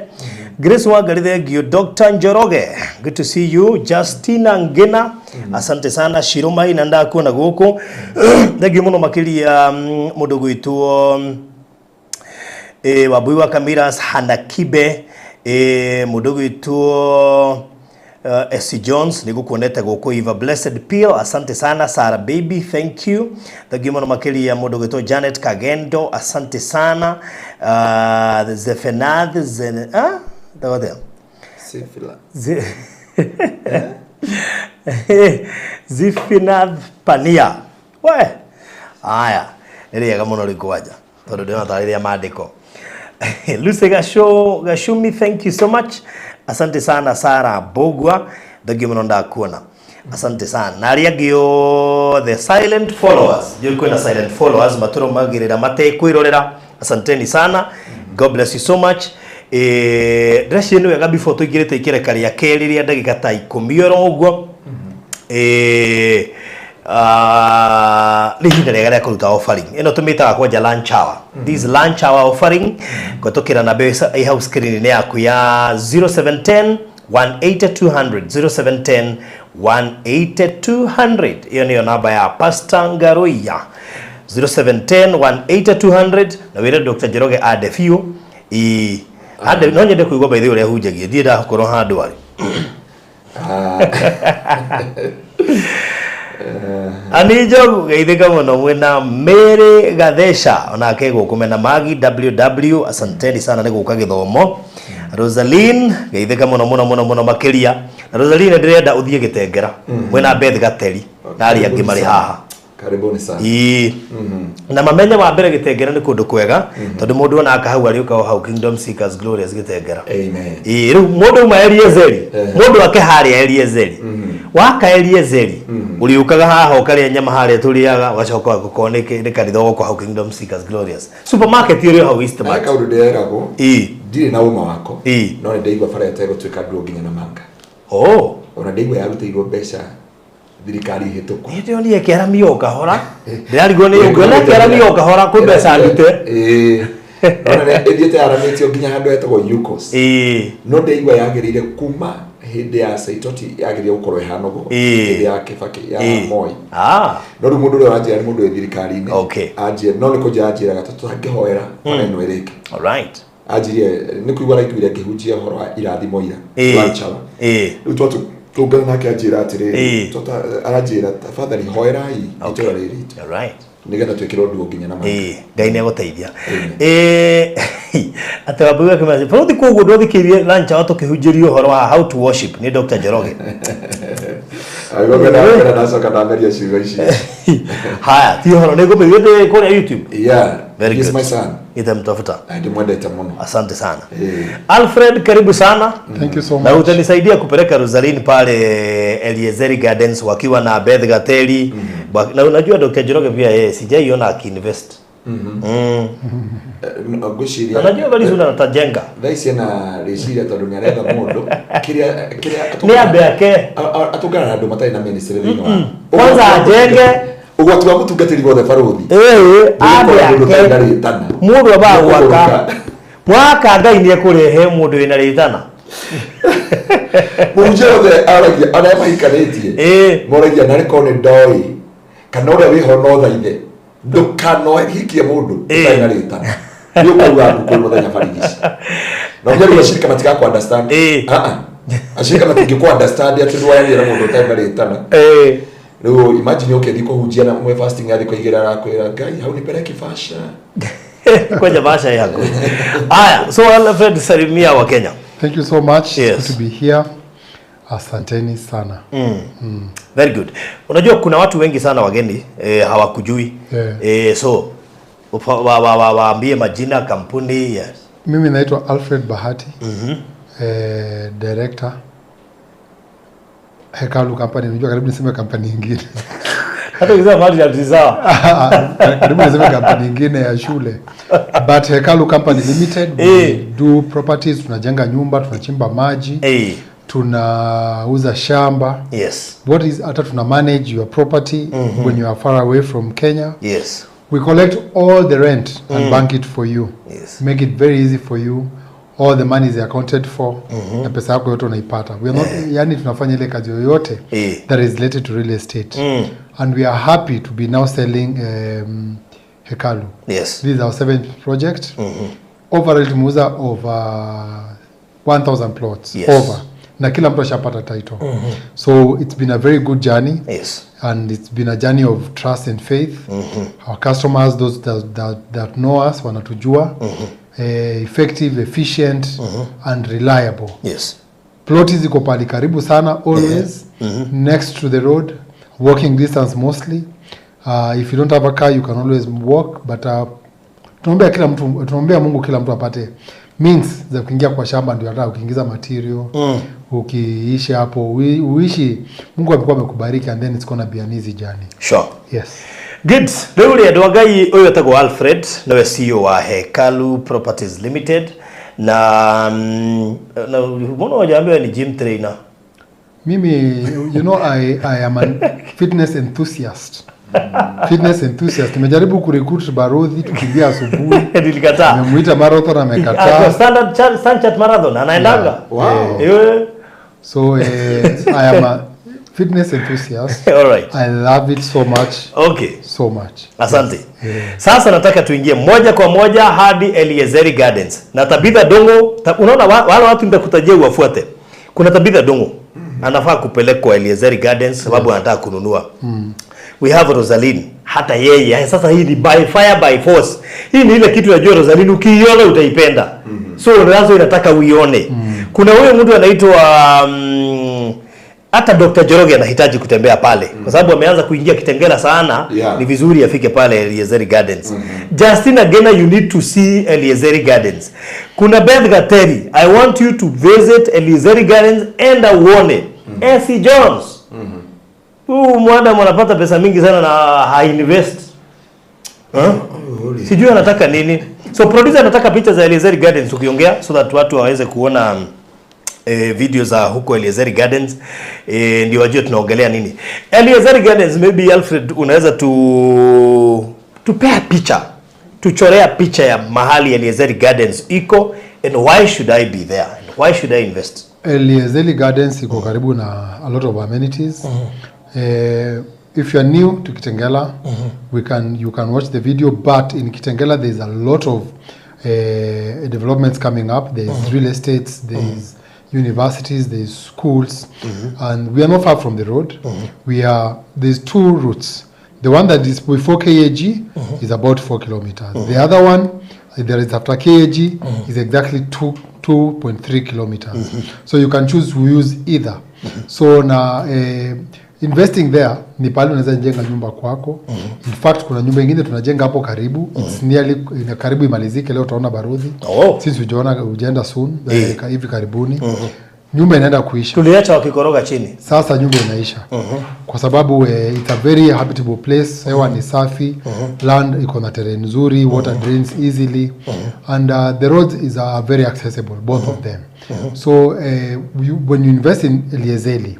Grace Wangari thengiũ. Dr. Njoroge, good to see you. Justina Ngina, asante sana. Shiro Maina ndakuona gũkũ. Thengiũ mũno makĩria mũndũ gwĩtwo Wambui wa Kamiras Hanakibe, mũndũ gwĩtwo SC Jones nĩgũkuonete gũkũ. Eva Blessed Peel, asante sana. Sarah Baby, thank you. Thank you mũno makĩria mũndũ gwĩtwo Janet Kagendo, asante sana. Zefenath Zen, ah? Sifila. Zifinath Pania. We. Aya, nĩ rĩega mũno rĩu kwanja tondũ ndĩrona tarĩ rĩa maandĩko. Lucy Gashumi, thank you so much. Asante sana Sarah Bogwa, thank you mũno ndakuona. Asante sana. Na arĩa angĩ othe silent followers, njũĩ kwĩna silent followers matũrũmagĩrĩra matekwĩrorera. Asanteni sana. God bless you so much. Ndĩreciria nĩ wega before tũingĩrĩte ikereka rĩa kerĩ rĩa ndagĩka ta ikũmi oro ũguo. Nĩ ihinda rĩega rĩa kũruta offering ĩno tũmĩtaga kwanja lunch hour. This lunch hour offering kũhetũkĩra namba ĩyo ĩ hau screen-inĩ yaku ya 0710 180 200, 0710 180 200. Ĩyo nĩyo namba ya Pastor Ngaruiya, 0710 180 200. Na wĩre Dr. Njoroge ande biũ. Ande, no nyende kũigua by the way ũrĩa hunjagia, ndirĩ ndakorwo handũ arĩ. Ani Njogu geithĩka mũno mwĩna Mary Gathesha onake gũkũ mena Magi WW, asanteni sana nĩ gũka gĩthomo. Rosaline geithĩka mũno mũno mũno mũno makĩria. Na Rosaline ndĩrenda ũthiĩ Gĩtengera mwĩna Beth Gateri na arĩa angĩ marĩ haha. Karibuni sana. Ii. Na mamenye wa mbere Gitengera nĩ kũndũ kwega, tondũ mũndũ ona aka hau arĩũka o hau Kingdom Seekers Glorious Gitengera. Amen. Ii, rĩu mũndũ uma Eliezeri, mũndũ ake harĩa Eliezeri, waka Eliezeri, ũrĩũkaga haha ũkarĩa nyama harĩa tũrĩaga, ũgacoka ũgakorwo nĩ kanitha ũgoka hau Kingdom Seekers Glorious Supermarket ĩrĩ o hau Na Eastmart. kaũndũ ndĩreragwo, Ii. ndirĩ na ũma wako, no nĩ ndaigua bara ĩtegũtuĩka nduo nginya na manga. Oh. Ona ndaigua yarutĩirwo mbeca thirikari hĩtũku. Nĩ ndĩronire ĩkĩaramio o kahora, ndĩrarigwo nĩ ũngĩona ĩkĩaramio o kahora kwĩ mbeca ndute. Ĩĩ. Nona nĩ ĩthiĩte yaramĩtio nginya handũ hetagwo Yukos. No ndaigua yagĩrĩire kuma hĩndĩ ya Saitoti, yagĩrĩire gũkorwo ĩhana ũguo, hĩndĩ ya Kibaki, ya Moi. No rĩu mũndũ ũrĩa ũranjĩra nĩ mũndũ wĩ thirikari-inĩ. Anjĩra, no nĩ kũnjĩra anjĩraga tũtangĩhoera bara ĩno ĩrĩke. All right. Anjirie nĩ kũigua araiguire ngĩhunjia ũhoro wa irathimo ira. Lunch hour. Rĩu twatũngana nake anjĩra atĩrĩrĩ, aranjĩra tafadhali hoerai itũra rĩrĩ ritũ. All right. Nĩgetha twĩkĩrwo nduo nginya na manga. Ngai nĩ egũteithia. Atĩ wambui wake maci bũrũthi koguo ndwathikĩirie lunch hour tũkĩhunjĩrio ũhoro wa how to worship nĩ Dr. Njoroge. Agĩcoka ndacoka ndameria ciugo ici. Haya, ti ũhoro nĩ ngũmĩiguĩte kũrĩa YouTube. Yeah. Very He is good. my son. Nitamtafuta. Ndimwendete mũno. Asante sana. Alfred, karibu sana. Thank you so Na much. utanisaidia kupeleka Rosaline pale Eliezeri Gardens wakiwa na Beth Gateli. Na unajua Dr. Njoroge pia yeye sijaiona akiinvest. Ngwĩciria Na najua very soon atajenga. Thaa ici ena rĩciria tondũ nĩ aretha mũndũ kĩrĩa kĩrĩa Nĩ ambe ake. Atũngana na andũ matarĩ na ministry thĩinĩ wa. Kwanza ajenge. Ũgwati wa mũtungatĩri wothe barũthi. Ambe Mũndũ ũtarĩ na ake. rĩtana. Mũndũ ambaga gwaka. Nĩekũgũrũka. Mwaka Ngai nĩ ekũrehe mũndũ wĩna rĩtana. Mũhunjia wothe aragia arĩa mahikanĩtie. Moragia narĩ korwo nĩ ndoĩ kana ũrĩa wĩho no thaithe ndũkanohikie mũndũ ũtarĩ na rĩtana. Nĩ ũkauga ngũkũ mũthenya barigici. Na ũmenye rĩu acirika matigakũ understand. Acirika matingĩkũ understand atĩ ndwaranĩria na mũndũ ũtarĩ na rĩtana. Rĩu imagine ũkĩthiĩ kũhunjia na mwe fasting athiĩ kũigĩra arakwĩra Ngai hau nipeleke fasha. Kwenye basha yako. Haya, so Alfred, salimia wa Kenya. Thank you so much. Yes. Good to be here. Asanteni sana. Very good. Unajua kuna watu wengi sana wageni hawakujui. So waambie majina, kampuni. Yes. Mimi naitwa Alfred Bahati. Director Hekalu Company. Unajua karibu niseme kampani nyingine. Hata ukisema mahali ya sawa. Karibu niseme kampani nyingine ya shule. But Hekalu Company Limited, we do properties, tunajenga nyumba, tunachimba maji. Tunauza shamba. Yes. What is hata tuna manage your property when you are far away from Kenya. Yes. We collect all the rent and bank it for you. Yes. Make it very easy for you. All the money is accounted for. Na pesa yako yote unaipata. We are not, yani tunafanya ile kazi yoyote that is related to real estate. And we are happy to be now selling Hekalu. Yes. This is our 7th project. Overall tumeuza over 1,000 plots. Yes. Over. Na kila mtu ashapata title. So it's been a very good journey. Yes. And it's been a journey of trust and faith. Our customers, those that know us, wanatujua. Effective, efficient, and reliable. Yes. Ploti ziko pali karibu sana always. Next to the road, walking distance mostly. If you don't have a car, you can always walk, but tunaombea kila mtu, tunaombea Mungu kila mtu apate means za kuingia kwa shamba, ndio hata ukiingiza material, ukiishi hapo, uishi, Mungu amekuwa amekubariki, and then it's gonna be an easy journey. Sure. Yes. Good. Rĩu rĩ andũ a Ngai ũyũ etagwo Alfred nĩwe CEO wa Hekalu Properties Limited na na mbona hujaambiwa ni gym trainer? Mimi, you know, I am a fitness enthusiast. Fitness enthusiast. Nimejaribu kurecruit Barodhi tukimbia asubuhi. Nilikataa. Nimemuita marathon amekataa. Kwa Standard Standard Marathon anaendanga. Yeah. Wow. Yeah. So I am a fitness enthusiast. All right. I love it so much. Okay. So much. Asante. Yeah. Sasa nataka tuingie moja kwa moja hadi Eliezeri Gardens. Na Tabitha Dongo, unaona wale watu nitakutajia uwafuate. Kuna Tabitha Dongo. Anafaa kupelekwa Eliezeri Gardens sababu anataka kununua. We have Rosaline. Hata yeye sasa hii ni by fire by force. Hii ni ile kitu najua Rosaline ukiiona utaipenda. So unaanza inataka uione. Kuna huyo mtu anaitwa Hata Dr. Njoroge anahitaji kutembea pale kwa sababu ameanza kuingia Kitengela sana. Ni vizuri afike pale Eliezeri Gardens. Justina Gena, you need to see Eliezeri Gardens. Kuna Beth Gateri, I want you to visit Eliezeri Gardens and uone. AC Jones, huu mwanadamu anapata pesa mingi sana na hainvest. Huh? Sijui anataka nini. So producer anataka picha za Eliezeri Gardens ukiongea, so that watu waweze kuona video za huko Eliezeri Gardens, ndio wajue tunaongelea nini. Eliezeri Gardens, maybe Alfred unaweza tupea picha, tuchorea picha ya mahali Eliezeri Gardens iko, and why should I be there and why should I invest? Eliezeri Gardens iko karibu na a lot of amenities. If you are new to Kitengela, we can you can watch the video, but in Kitengela there's a lot of developments coming up. There's real estates, there's universities, there's schools, and we are not far from the road. We are There's two routes. The one that is before KAG is about 4 kilometers. The other one there is after KAG is exactly 2.3 kilometers. So you can choose to use either. So na investing there ni pale unaweza jenga nyumba kwako. In fact, kuna nyumba ingine tunajenga hapo karibu. It's nearly ina karibu imalizike leo, utaona baruthi. Since hujaona, hujaenda soon, hivi karibuni nyumba inaenda kuisha. Tuliacha wakikoroga chini. Sasa nyumba inaisha kwa sababu it's a very habitable place. Hewa ni safi, land iko na terrain nzuri, water drains easily, and the roads is very accessible, both of them. So when you invest in Eliezeli,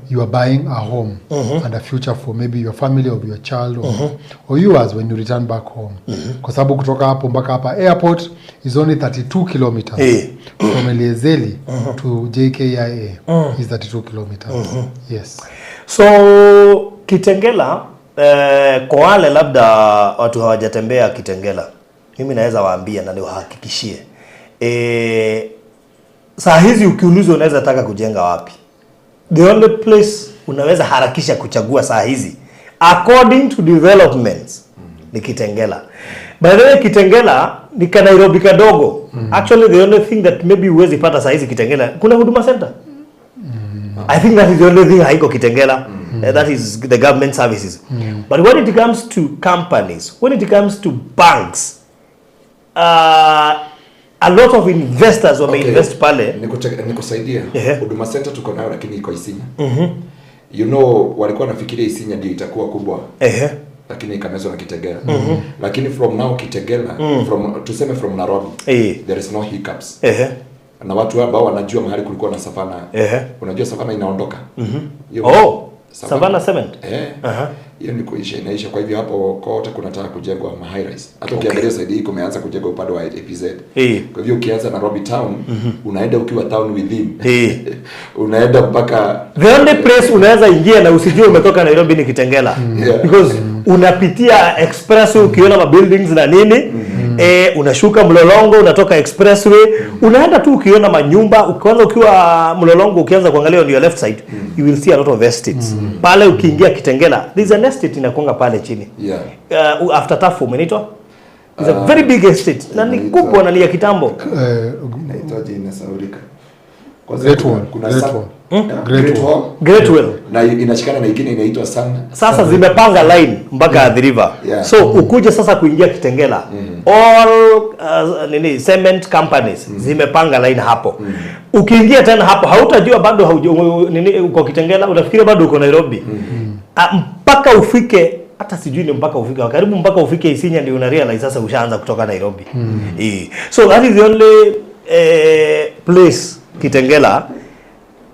you are buying a home and a future for maybe your family or your child or you as when you return back home, kwa sababu kutoka hapo mpaka hapa airport is only 32 kilometers. From Eliezeli to JKIA is 32 kilometers, yes. So Kitengela, kwa wale labda watu hawajatembea Kitengela, mimi naweza waambia na niwahakikishie, saa hizi ukiulizwa unaweza taka kujenga wapi, the only place unaweza harakisha kuchagua saa hizi according to developments ni Kitengela. By the way, Kitengela ni ka Nairobi kadogo. Actually, the only thing that maybe huwezi pata saa hizi Kitengela, kuna Huduma Center. I think that is the only thing haiko Kitengela. That is the government services. But when it comes to companies, when it comes to banks, a lot of investors wameinvest pale. Nikusaidie. Huduma Center tuko nayo, lakini iko Isinya. Walikuwa nafikiria Isinya ndio itakuwa kubwa, lakini ikamezwa na Kitengela. Lakini from now Kitengela, from tuseme from Nairobi, there is no hiccups. Na watu ambao wanajua mahali kulikuwa na Savana. Unajua Savana inaondoka. Hiyo Oh, Savana Cement. Eh. Hiyo ni kuisha, inaisha. Kwa hivyo hapo kote kunataka kujengwa ma high rise. Hata ukiangalia side hii kumeanza kujengwa upande wa APZ. Kwa hivyo ukianza Nairobi town, unaenda ukiwa town within. Unaenda mpaka The only place unaweza ingia na usijue umetoka Nairobi ni Kitengela. Because unapitia expressway ukiona ma buildings na nini, unashuka Mlolongo, unatoka expressway, unaenda tu ukiona manyumba. Ukianza ukiwa Mlolongo, ukianza kuangalia on your left side, you will see a lot of estates. Pale ukiingia Kitengela, there's an estate inakuanga pale chini. After Tuffoam inaitwa. It's a very big estate na ni kubwa na ni ya kitambo. Inaitwaje, inasahaulika. Kwanza Great Wall. kuna Great Wall. Yeah, Great Great Wall. Wall. Great Wall. Na inashikana na ingine inaitwa Sun. Sasa zimepanga line mpaka Athi River. So ukuje sasa kuingia Kitengela, all nini, cement companies zimepanga line hapo. Ukiingia tena hapo hautajua bado nini uko Kitengela, utafikiria bado uko Nairobi. Ah, mpaka ufike, hata sijui ni mpaka ufike karibu mpaka ufike Isinya ndio una realize sasa ushaanza kutoka Nairobi. So that is the only place Kitengela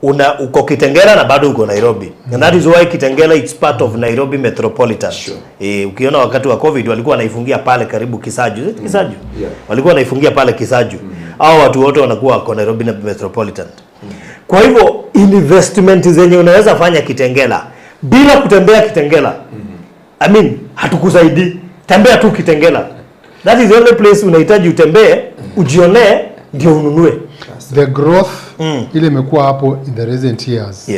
una uko Kitengela na bado uko Nairobi. And that is why Kitengela, it's part of Nairobi Metropolitan. Ukiona wakati wa COVID walikuwa wanaifungia pale karibu Kisaju. Is it Kisaju? Yeah. Walikuwa wanaifungia pale Kisaju. Hao watu wote wanakuwa wako Nairobi na Metropolitan. Kwa hivyo investment zenye unaweza fanya Kitengela bila kutembea Kitengela. I mean, hatukusaidii. Tembea tu Kitengela. That is the only place unahitaji utembee, ujionee ndio ununue. The growth ile imekuwa hapo in the recent years,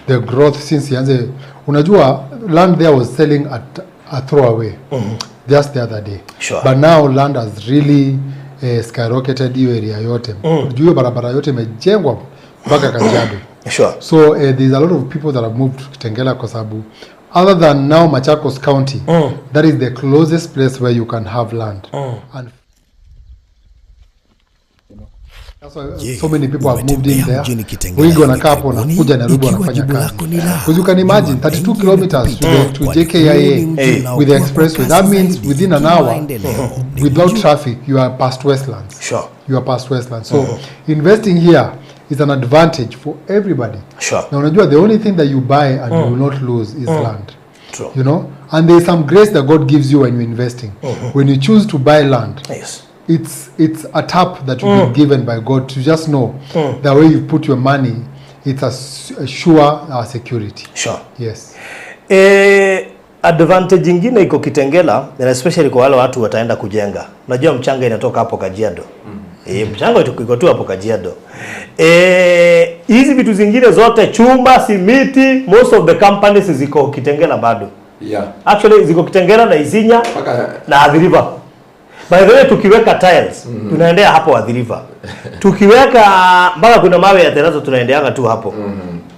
the growth since ianze, unajua land there was selling at a throwaway just the other day, but now land has really skyrocketed hiyo area yote. Juu hiyo barabara yote imejengwa mpaka Kajiado. Sure. So there's a lot of people that have moved to Kitengela kwa sababu other than now Machakos County, that is the closest place where you can have land. And that's why so many people have moved in there. Mjini Kitengela Wengi hivi wanakaa hapo karibuni, wanakuja Nairobi ikiwa wanafanya jibu kazi. lako ni la, Because you can imagine jua 32 mengi kilometers to yamekupita, the, to kwani huu ni JKIA mji Hey. with the unaokua kwa expressway. kasi That means zaidi within an hour, kimaendeleo. Ni without mji traffic, you are past Westlands. Sure. You are past Westlands. So investing here is an advantage for everybody. Sure. Na unajua the only thing that you buy and you will not lose is land. True. You know? And there is some grace that God gives you when you're investing. When you choose to buy land, Yes. it's a tap that you've been given by God to just know the way you put your money, it's a sure security. Sure. Yes. Advantage ingine iko Kitengela, and especially kwa wale watu wataenda kujenga. Unajua mchanga inatoka hapo Kajiado. Mchanga iko tu hapo Kajiado. Hizi vitu zingine zote chuma, simiti, most of the companies ziko Kitengela bado. Yeah. Actually ziko Kitengela na Isinya Mpaka na Athi River. By the way tukiweka tiles tunaendea hapo Athi River. Tukiweka mpaka kuna mawe ya terrazzo tunaendeanga tu hapo.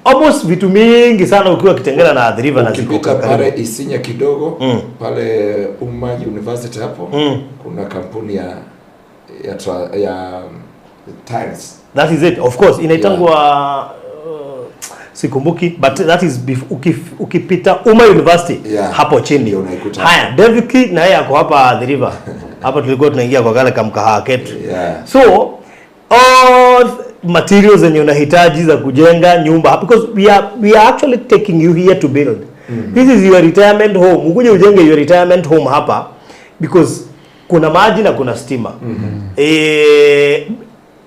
Almost vitu mingi sana ukiwa Kitengela na Athi River na ziko ukipita karibu. pale Isinya kidogo pale Umma University hapo kuna kampuni ya tiles. That is it. Of course inaitangwa sikumbuki, but that is ukipita Umma University Yeah. hapo chini. Ndio unaikuta. Haya, David na yeye ako hapa Athi River. Hapa tulikuwa tunaingia kwa kale kamkahawa ketu. Yeah. So all materials zenye unahitaji za kujenga nyumba, because we are actually taking you here to build. This is your retirement home. Ukuje ujenge your retirement home hapa because kuna maji na kuna stima.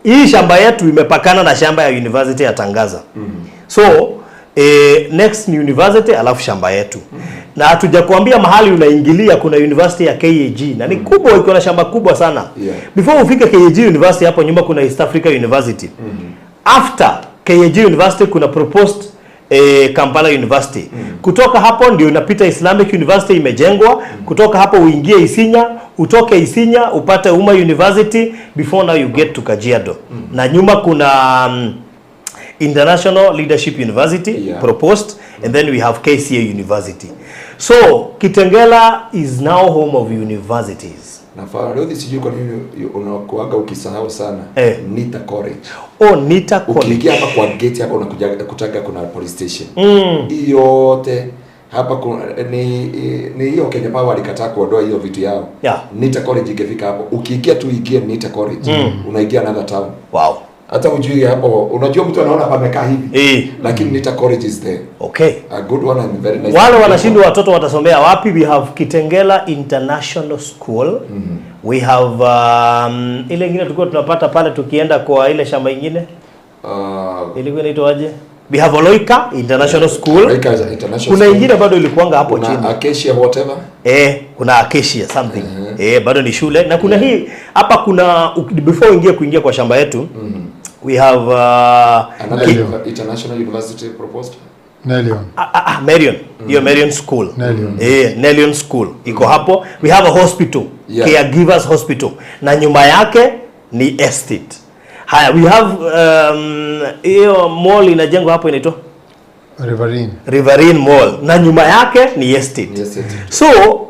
Hii shamba yetu imepakana na shamba ya University ya Tangaza. So next ni university alafu shamba yetu. Na hatujakuambia mahali unaingilia kuna university ya KAG na ni kubwa, iko na shamba kubwa sana. Yeah. Before ufike KAG University hapo nyuma kuna East Africa University. After KAG University kuna proposed Kampala University. Kutoka hapo ndio unapita Islamic University imejengwa. Kutoka hapo uingie Isinya, utoke Isinya upate Umma University before now you get to Kajiado. Na nyuma kuna International Leadership University proposed, and then we have KCA University. So Kitengela is now home of universities. Na Farodhi, sijui kwa nini unakuaga ukisahau sana Nita College. Oh, Nita College. Ukiingia hapa kwa gate hapa unakuja kutaga kuna police station. Hii yote hapa kuna, ni hiyo Kenya Power walikataa kuondoa hiyo vitu yao. Nita College ingefika hapo. Ukiingia tu ingie Nita College. Unaingia another town. Wow. Hata ujui hapo, unajua mtu anaona pamekaa hivi. Lakini Nita College is there. Okay. A good one and very nice. Wale wanashindwa watoto watasomea wapi? We have Kitengela International School. We have ile ingine tulikuwa tunapata pale tukienda kwa ile shamba ingine. Ilikuwa inaitwaje? We have Oloika International School. Oloika International Kuna School. ingine bado ilikuanga hapo Kuna chini. Acacia whatever. Kuna Acacia something. Bado ni shule na kuna hii hapa kuna before uingie kuingia kwa shamba yetu. We have another international university proposed. Nelion. Marion. Hiyo Marion School. Nelion. Nelion School iko hapo. We have a hospital. Caregivers Hospital. Na nyuma yake ni estate. Haya, we have hiyo mall inajengwa hapo inaitwa Riverine. Riverine Mall na nyuma yake ni estate. Ni estate. So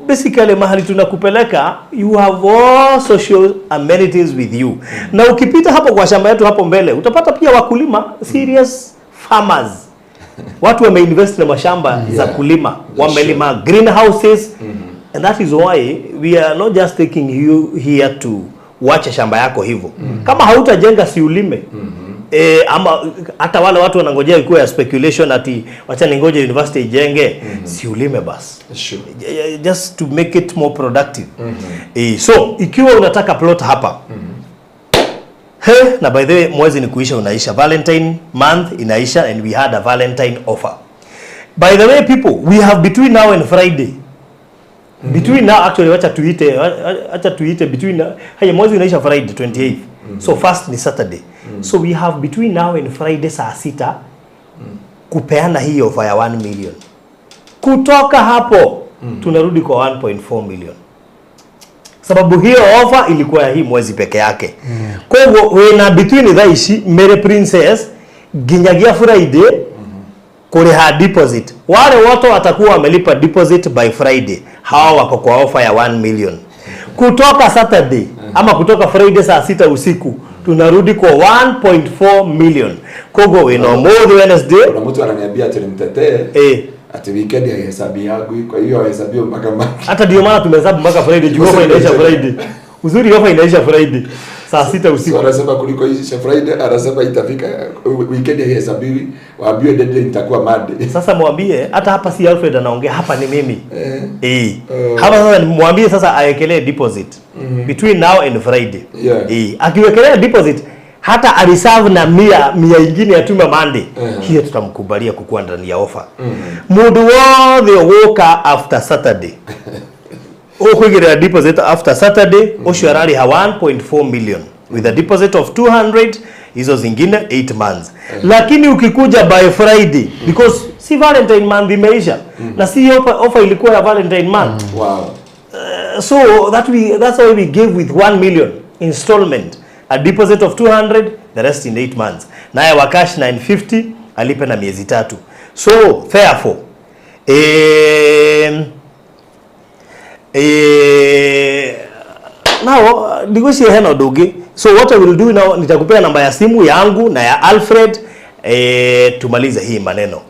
basically mahali tunakupeleka you have all social amenities with you. Na ukipita hapo kwa shamba yetu hapo mbele utapata pia wakulima, serious farmers. Watu wameinvest na mashamba za kulima, wamelima greenhouses. And that is why we are not just taking you here to wacha shamba yako hivyo. Kama hautajenga si ulime. Ama hata wale watu wanangojea ikuwe ya speculation ati wacha ningoje university ijenge, si ulime basi. Just to make it more productive. So ikiwa unataka plot hapa. Na by the way mwezi ni kuisha unaisha, Valentine month inaisha, and we had a Valentine offer. By the way people, we have between now and Friday. Between now actually wacha tuite between now, haya mwezi unaisha Friday 28th. So first ni Saturday. So we have between now and Friday saa 6 kupeana hii offer ya 1 million. Kutoka hapo tunarudi kwa 1.4 million. Sababu hiyo offer ilikuwa ya hii mwezi peke yake. Kwa hivyo we na between thaa ici Mary Princess Nginyagia Friday kuriha deposit. Wale wote watakuwa wamelipa deposit by Friday, hawa wako kwa offer ya 1 million. Kutoka Saturday ama kutoka Friday saa 6 usiku tunarudi kwa 1.4 million. Kogo wino more Wednesday. Kuna mtu ananiambia ati nimtetee. Ati weekend haihesabi yangu, kwa hiyo haihesabiwi mpaka Monday. Hata ndio maana tumehesabu mpaka Friday, juu offer inaisha Friday. Uzuri offer inaisha Friday saa 6 usiku. So anasema kuliko isha Friday, anasema itafika weekend haihesabiwi, waambiwe deadline itakuwa Monday. Sasa mwambie hata hapa si Alfred anaongea, hapa ni mimi. Hapa sasa mwambie sasa awekelee deposit between now and Friday. Akiwekelea deposit hata aliserve na mia ingine atume Monday. Hiyo tutamkubalia kukuwa ndani ya offer. Mundu wothe uguka after Saturday. Ukuigirira deposit after Saturday, ucio arariha 1.4 million with a deposit of 200, hizo zingine 8 months. Lakini ukikuja by Friday, because si Valentine month imeisha, na si offer ilikuwa ya Valentine month. Wow. So that's why we gave with 1 million installment, a deposit of 200, the rest in 8 months. Naye wa cash 950 alipe na miezi 3. So therefore now negotiate hena doge. So what I will do now, nitakupea namba ya simu yangu na ya Alfred, tumalize hii maneno.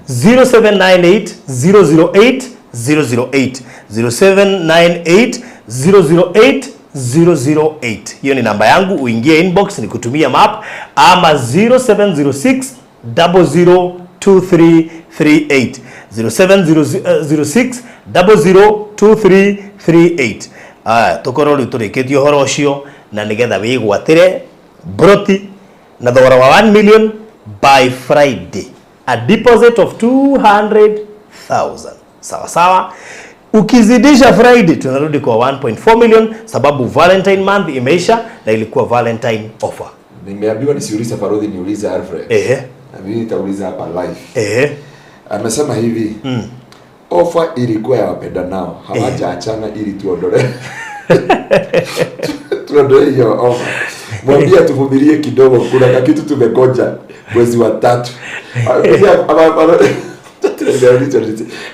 0798 008 008 0798 008 008. Hiyo ni namba yangu, uingie inbox nikutumia map, ama 0706 002338 0706 002338. Tukorwo riu turikitie uhoro ucio na nigetha wigwatire broti na thogora wa 1 million by Friday, a deposit of 200,000. Sawa sawa. Ukizidisha Friday tunarudi kwa 1.4 million, sababu Valentine month imeisha na ilikuwa Valentine offer. Nimeambiwa nisiulize Farodhi, niulize Alfred. Na mimi nitauliza hapa live. Amesema hivi. Offer ilikuwa ya wapenda nao, hawajaachana ili tuondolee. Tuondolee hiyo offer. Mwambie tuvumilie kidogo, kuna kitu tumegoja mwezi wa 3.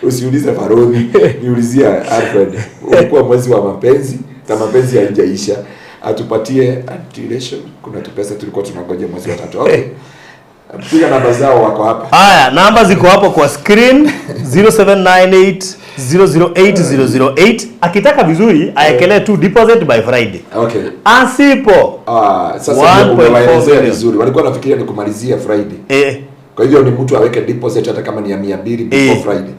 Usiulize Farodhi, niulizie Alfred. Ulikuwa mwezi wa mapenzi na mapenzi haijaisha. Atupatie duration, kuna tupesa tulikuwa tunangoja mwezi wa 3. Okay. Piga namba zao wako hapa. Haya, namba ziko hapo kwa screen 0798 008 008. Akitaka vizuri aekelee tu deposit by Friday. Okay. Asipo sasa umewaelezea vizuri. Walikuwa wanafikiria ni kumalizia Friday. Kwa hivyo ni mtu aweke deposit hata kama ni ya 200 before Friday.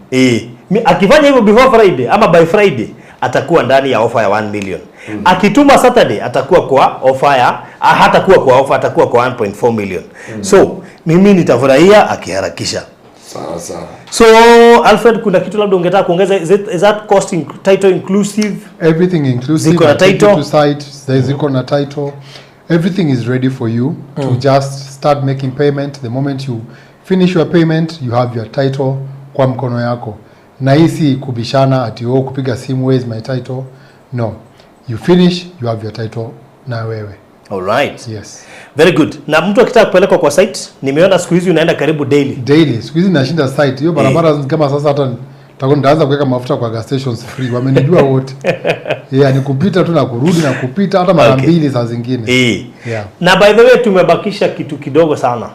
Akifanya hivyo before Friday ama by Friday atakuwa ndani ya offer ya 1 million. Akituma Saturday atakuwa kwa offer ya hatakuwa kwa offer, atakuwa kwa 1.4 million. So mimi nitafurahia akiharakisha. Sawa sawa. So Alfred, kuna kitu labda ungetaka kuongeza? Is that cost title inclusive? Everything inclusive. Ziko na title. To site, ziko na title. Everything is ready for you to just start making payment. The moment you finish your payment, you have your title kwa mkono yako. Na hii si kubishana ati oh kupiga simu where is my title. No. You finish, you have your title na wewe. All right. Yes. Very good. Na mtu akitaka kupelekwa kwa site, nimeona siku hizi unaenda karibu daily. Daily. Siku hizi nashinda site. Hiyo barabara kama sasa hata nitaanza kuweka mafuta kwa gas stations free. Wamenijua wote. Yeah, ni kupita tu na kurudi na kupita hata mara mbili saa zingine. Yeah. Na by the way tumebakisha kitu kidogo sana.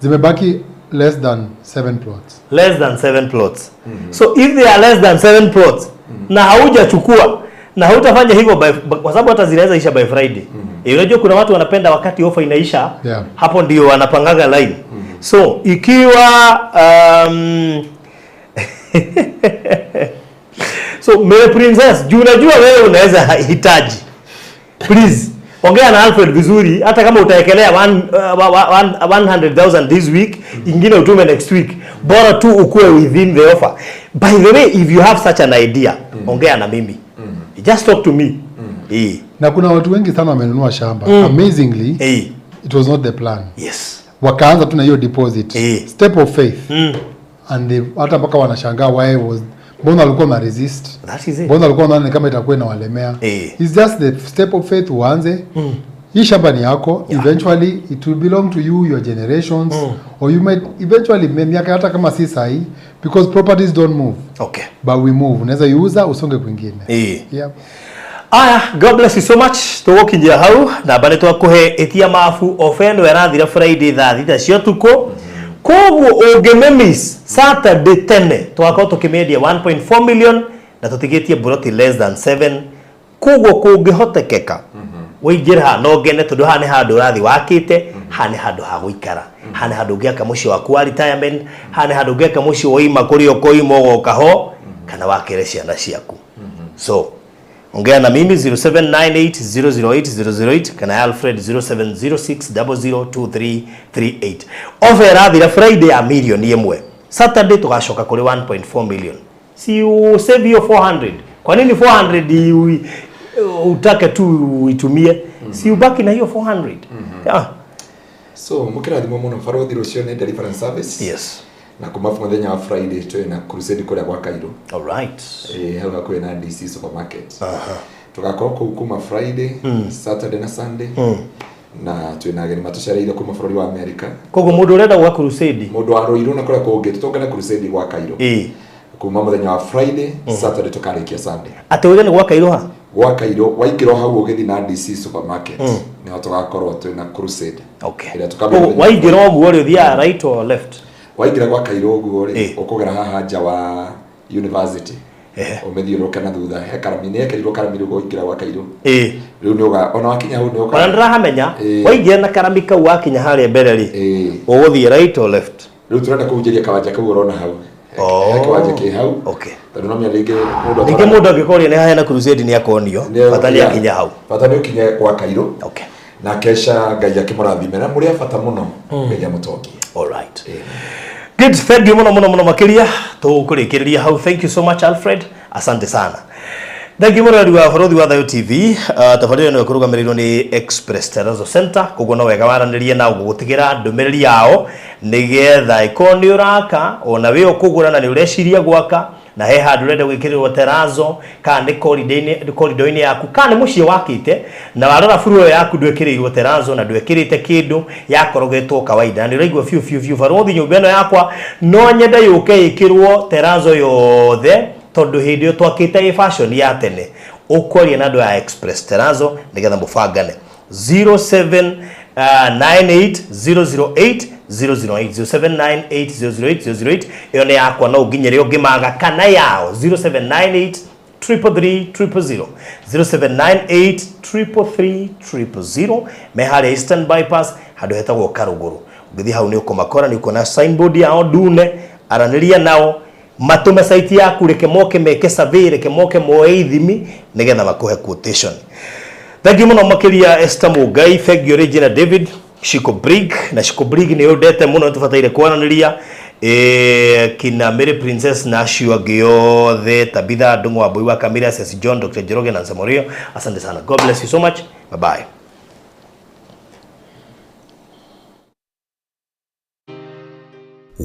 Zimebaki less than 7 plots. Less than 7 plots. So if they are less than 7 plots na haujachukua na hautafanya hivyo kwa sababu hata zinaweza isha by Friday. Unajua kuna watu wanapenda wakati offer inaisha, hapo ndio wanapangaga line. So ikiwa so Mary Princess, juu unajua wewe unaweza hitaji, please ongea na Alfred vizuri, hata kama utaekelea 100,000 this week, ingine utume next week, bora tu ukue within the offer. By the way, if you have such an idea, ongea na mimi. Just talk to me. Na kuna watu wengi sana wamenunua shamba. Amazingly, it was not the plan. Yes. Wakaanza tu na hiyo deposit. Step of faith. And they, hata mpaka wanashangaa why was mbona walikuwa na resist. That is it. Mbona walikuwa wanaona kama itakuwa inawalemea. It's just the step of faith uanze. Hii shamba ni yako. Eventually it will belong to you, your generations, or you might eventually miaka hata kama si sahi, because properties don't move. But we move. Unaweza iuza usonge kwingine. Yeah. Aya, God bless you so much. Tũgũkinyia hau namba nĩ twakũhe ĩtia mabu ofa ĩno ĩrathira Friday thaa 6 cia ũtukũ. Koguo ũngĩmĩmiss Saturday tene tũgakorwo tũkĩmĩendia 1.4 million na tũtigĩtie buroti less than 7. Koguo kũngĩhotekeka ũingĩre haha no ngene, tondũ haha nĩ handũ ũrathiĩ wakĩte, haha nĩ handũ ha gũikara, haha nĩ handũ ũngĩaka mũciĩ waku wa retirement, haha nĩ handũ ũngĩaka mũciĩ woima kũrĩa ũkoima ũgoka ho kana wakĩre ciana ciaku. So ongea na mimi 0798008008 kana Alfred 0706002338. Offer ĩrathira Friday ya 1 million. Saturday tugacoka kũrĩ 1.4 million. Si you save hiyo 400? Kwa nini 400 utake tu uitumie? Si ubaki na hiyo 400? Yeah. So mũkĩrathimwo mũno. Barothi, rũciũ nĩ deliverance service. Na kuma mũthenya wa Friday twĩ na crusade kũrĩa gwa Cairo. All right. Hau hakuhĩ na DC Supermarket. Tũgakorwo kũu kuma Friday, Saturday na Sunday, na twĩna ageni matũcereire kuma bũrũri wa America. Koguo mũndũ ũrenda gwa crusade, mũndũ wa Ruiru na kũrĩa kũngĩ, tũtũngane crusade gwa Cairo kuma mũthenya wa Friday, Saturday tũkarĩkia Sunday. Atĩ ũrĩa nĩ gwa Cairo ha? Gwa Cairo, waingĩra hau ũgĩthiĩ na DC Supermarket, nĩho tũgakorwo twĩna crusade. Ĩrĩa tũkambia Koguo mũthenya wa waingĩra ũguo rĩ, ũthiaga right or left? Waingĩra gwa Cairo ũguo rĩ, ũkũgera haha nja wa university, ũmĩthiũrũrũke na thutha, he karami nĩ ekĩrirwo karami rĩu waingĩra gwa Cairo. Rĩu nĩ ũga ona wakinya hau nĩ ũka Ona ndĩrahamenya. Waingĩra na karami kau, wakinya harĩa mbere rĩ, ũgũthiĩ right or left? Rĩu tũrenda kũhunjĩria kawanja kau ũrona hau. He kĩwanja kĩ hau. Tondũ no menya rĩngĩ mũndũ Ningĩ mũndũ angĩkoria nĩ hahena crusade nĩ akonio. Bata nĩ akinya hau. Bata nĩ ũkinye gwa Cairo. Na kesha Ngai akĩmũrathime na mũrĩ a bata mũno, Ngai amũtongie. All right. Good, thank you muno muno muno makiria. Tũkũrĩkĩrĩria hau. Thank you so much, Alfred. Asante sana. Thank you mũrori wa Bũrũthi wa Thayo TV. Tabarĩra ĩno ĩkũrũgamĩrĩirwo nĩ Express Terrazzo Center. Koguo no wega waranĩrie nao, gũgũtigĩra ndũmĩrĩri yao nĩgetha ĩkorwo nĩ ũraka ona wĩ ũkũgũra na nĩ ũreciria gwaka na he handũ ũrenda gwĩkĩrĩrwo terrazzo, kana nĩ corridor-inĩ yaku, kana nĩ mũciĩ wakĩte na warora floor yaku ndwĩkĩrĩirwo terrazzo na ndwĩkĩrĩte kĩndũ, yakorogetwo kawaida, na nĩ ũraigua biũ biũ biũ, barũthi, nyũmba ĩno yakwa no nyende yũke ĩkĩrwo terrazzo yothe, tondũ hĩndĩ ĩyo twakĩte ĩ fashion ya tene. Ũkwaria na andũ ya Express Terrazzo nĩgetha mũbangane. 0798 008 008, 0798 008 008, ĩyo nĩ yakwa, no ũnginyĩre ũngĩmaga, kana yao 0798 333 000, 0798 333 000. Me harĩa Eastern Bypass, handũ hetagwo Karũgũrũ. Ũngĩthiĩ hau nĩ ũkũmakora, nĩ ũkuona signboard yao ndune. Aranĩria nao, matũme site yaku, reke moke meke survey, reke moke moe ithimi nĩgetha makũhe quotation. Thank you mũno makĩria, Esther Mugai. Thank you, Regina David Shiko Brig, na Shiko Brig nĩ ũndete mũno, tũbataire kwaranĩria. Kina Mary Princess na acio angĩ othe, Tabitha Ndung'u wa Mbui wa Kamira, Ceci John, Dr. Njoroge na Samorio, asante sana. God bless you so much. Bye bye.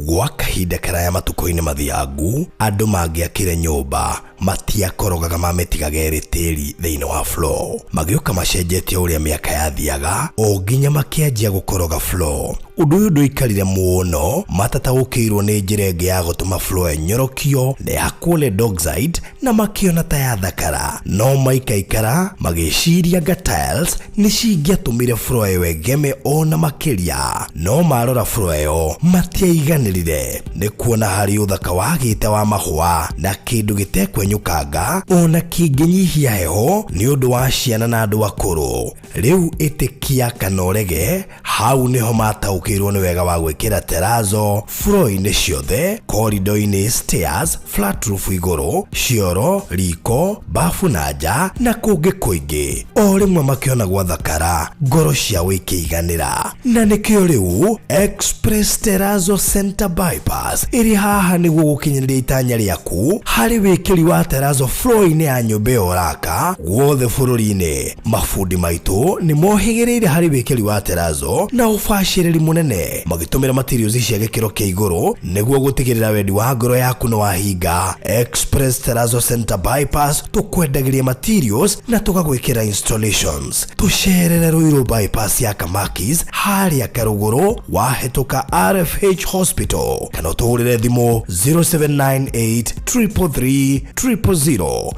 Gwa kahinda karaya matukũ-inĩ mathiangu, andũ mangĩakire nyũmba matiakorogaga, mamĩtigaga ĩrĩ tĩri thĩinĩ wa floor. Magĩũka macenjetie ũrĩa mĩaka yathiaga o nginya makĩanjia gũkoroga floor. Ũndũ ũyũ ndũikarire mũno matataũkĩirwo nĩ njĩra ĩngĩ ya gũtũma floor ĩnyorokio na ya lead oxide, na makĩona ta yathakara, no maikaikara magĩciria nga tiles nĩ cingĩatũmire floor ĩyo ĩgeme ona makĩria. No marora floor ĩyo matiaiganĩrire nĩ kuona harĩ ũthaka wagĩte wa mahũa na kĩndũ gĩtekwenyũkanga ona kĩngĩnyihia heho nĩ ũndũ wa ciana na andũ akũrũ. Rĩu ĩtĩkia kana ũrege, hau nĩho mataũkĩirwo nĩ wega wa gwĩkĩra terrazzo floor-inĩ ciothe, corridor-inĩ, stairs, flat roof igũrũ, cioro, riko, bafu na nja na kũngĩ kũingĩ. O rĩmwe makĩona gwathakara, ngoro ciao ikĩiganĩra, na nĩkĩo rĩu Express Terrazzo Center Bypass ĩrĩ haha nĩguo gũkinyanĩria itanya rĩaku harĩ wĩkĩri wa terrazzo floor-inĩ ya nyũmba ĩyo ũraka guothe bũrũri-inĩ. Mabundi maitũ nĩ mohĩgĩrĩire harĩ wĩkĩri wa terrazzo na ũbacĩrĩri mũnene. Mũnene magĩtũmĩra materials cia gĩkĩro kĩa igũrũ nĩguo gũtigĩrĩra wendi wa ngoro yaku nĩ wahinga. Express Terrazzo Center Bypass, tũkwendagĩria materials na tũgagwĩkĩra installations. Tũcerere Ruiru Bypass ya Kamakis harĩa Karũgũrũ wahĩtũka RFH Hospital, kana ũtũhũrĩre thimũ 0798 333 000.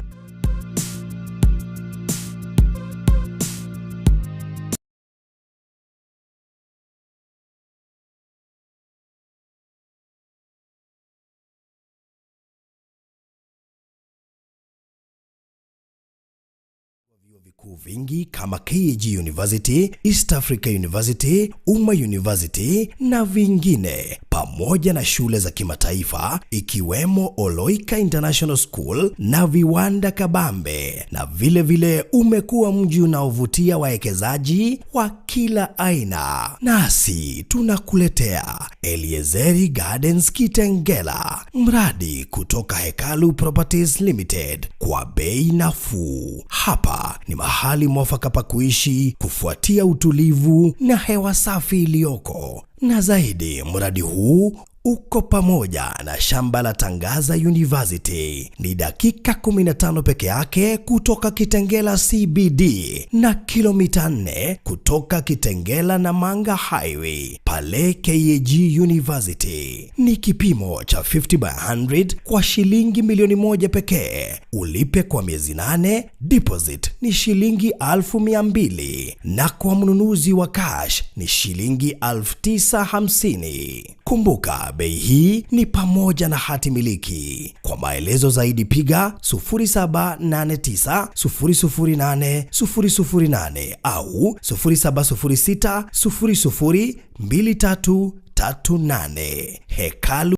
Vyuo vikuu vingi kama KAG University, East Africa University, Umma University na vingine, pamoja na shule za kimataifa ikiwemo Oloika International School na viwanda kabambe, na vile vile umekuwa mji unaovutia wawekezaji wa kila aina. Nasi tunakuletea Eliezeri Gardens Kitengela, mradi kutoka Hekalu Properties Limited kwa bei nafuu. Hapa ni mahali mwafaka pa kuishi kufuatia utulivu na hewa safi iliyoko. Na zaidi, mradi huu uko pamoja na shamba la Tangaza University. Ni dakika 15 peke yake kutoka Kitengela CBD na kilomita 4 kutoka Kitengela na Manga Highway pale KAG University. Ni kipimo cha 50 by 100 kwa shilingi 1,000,000 pekee. Ulipe kwa miezi 8, deposit ni shilingi 200,000 na kwa mnunuzi wa cash ni shilingi 9,050. Kumbuka bei hii ni pamoja na hati miliki. Kwa maelezo zaidi piga 0789 008 008 au 0706 00 2338. Hekalu.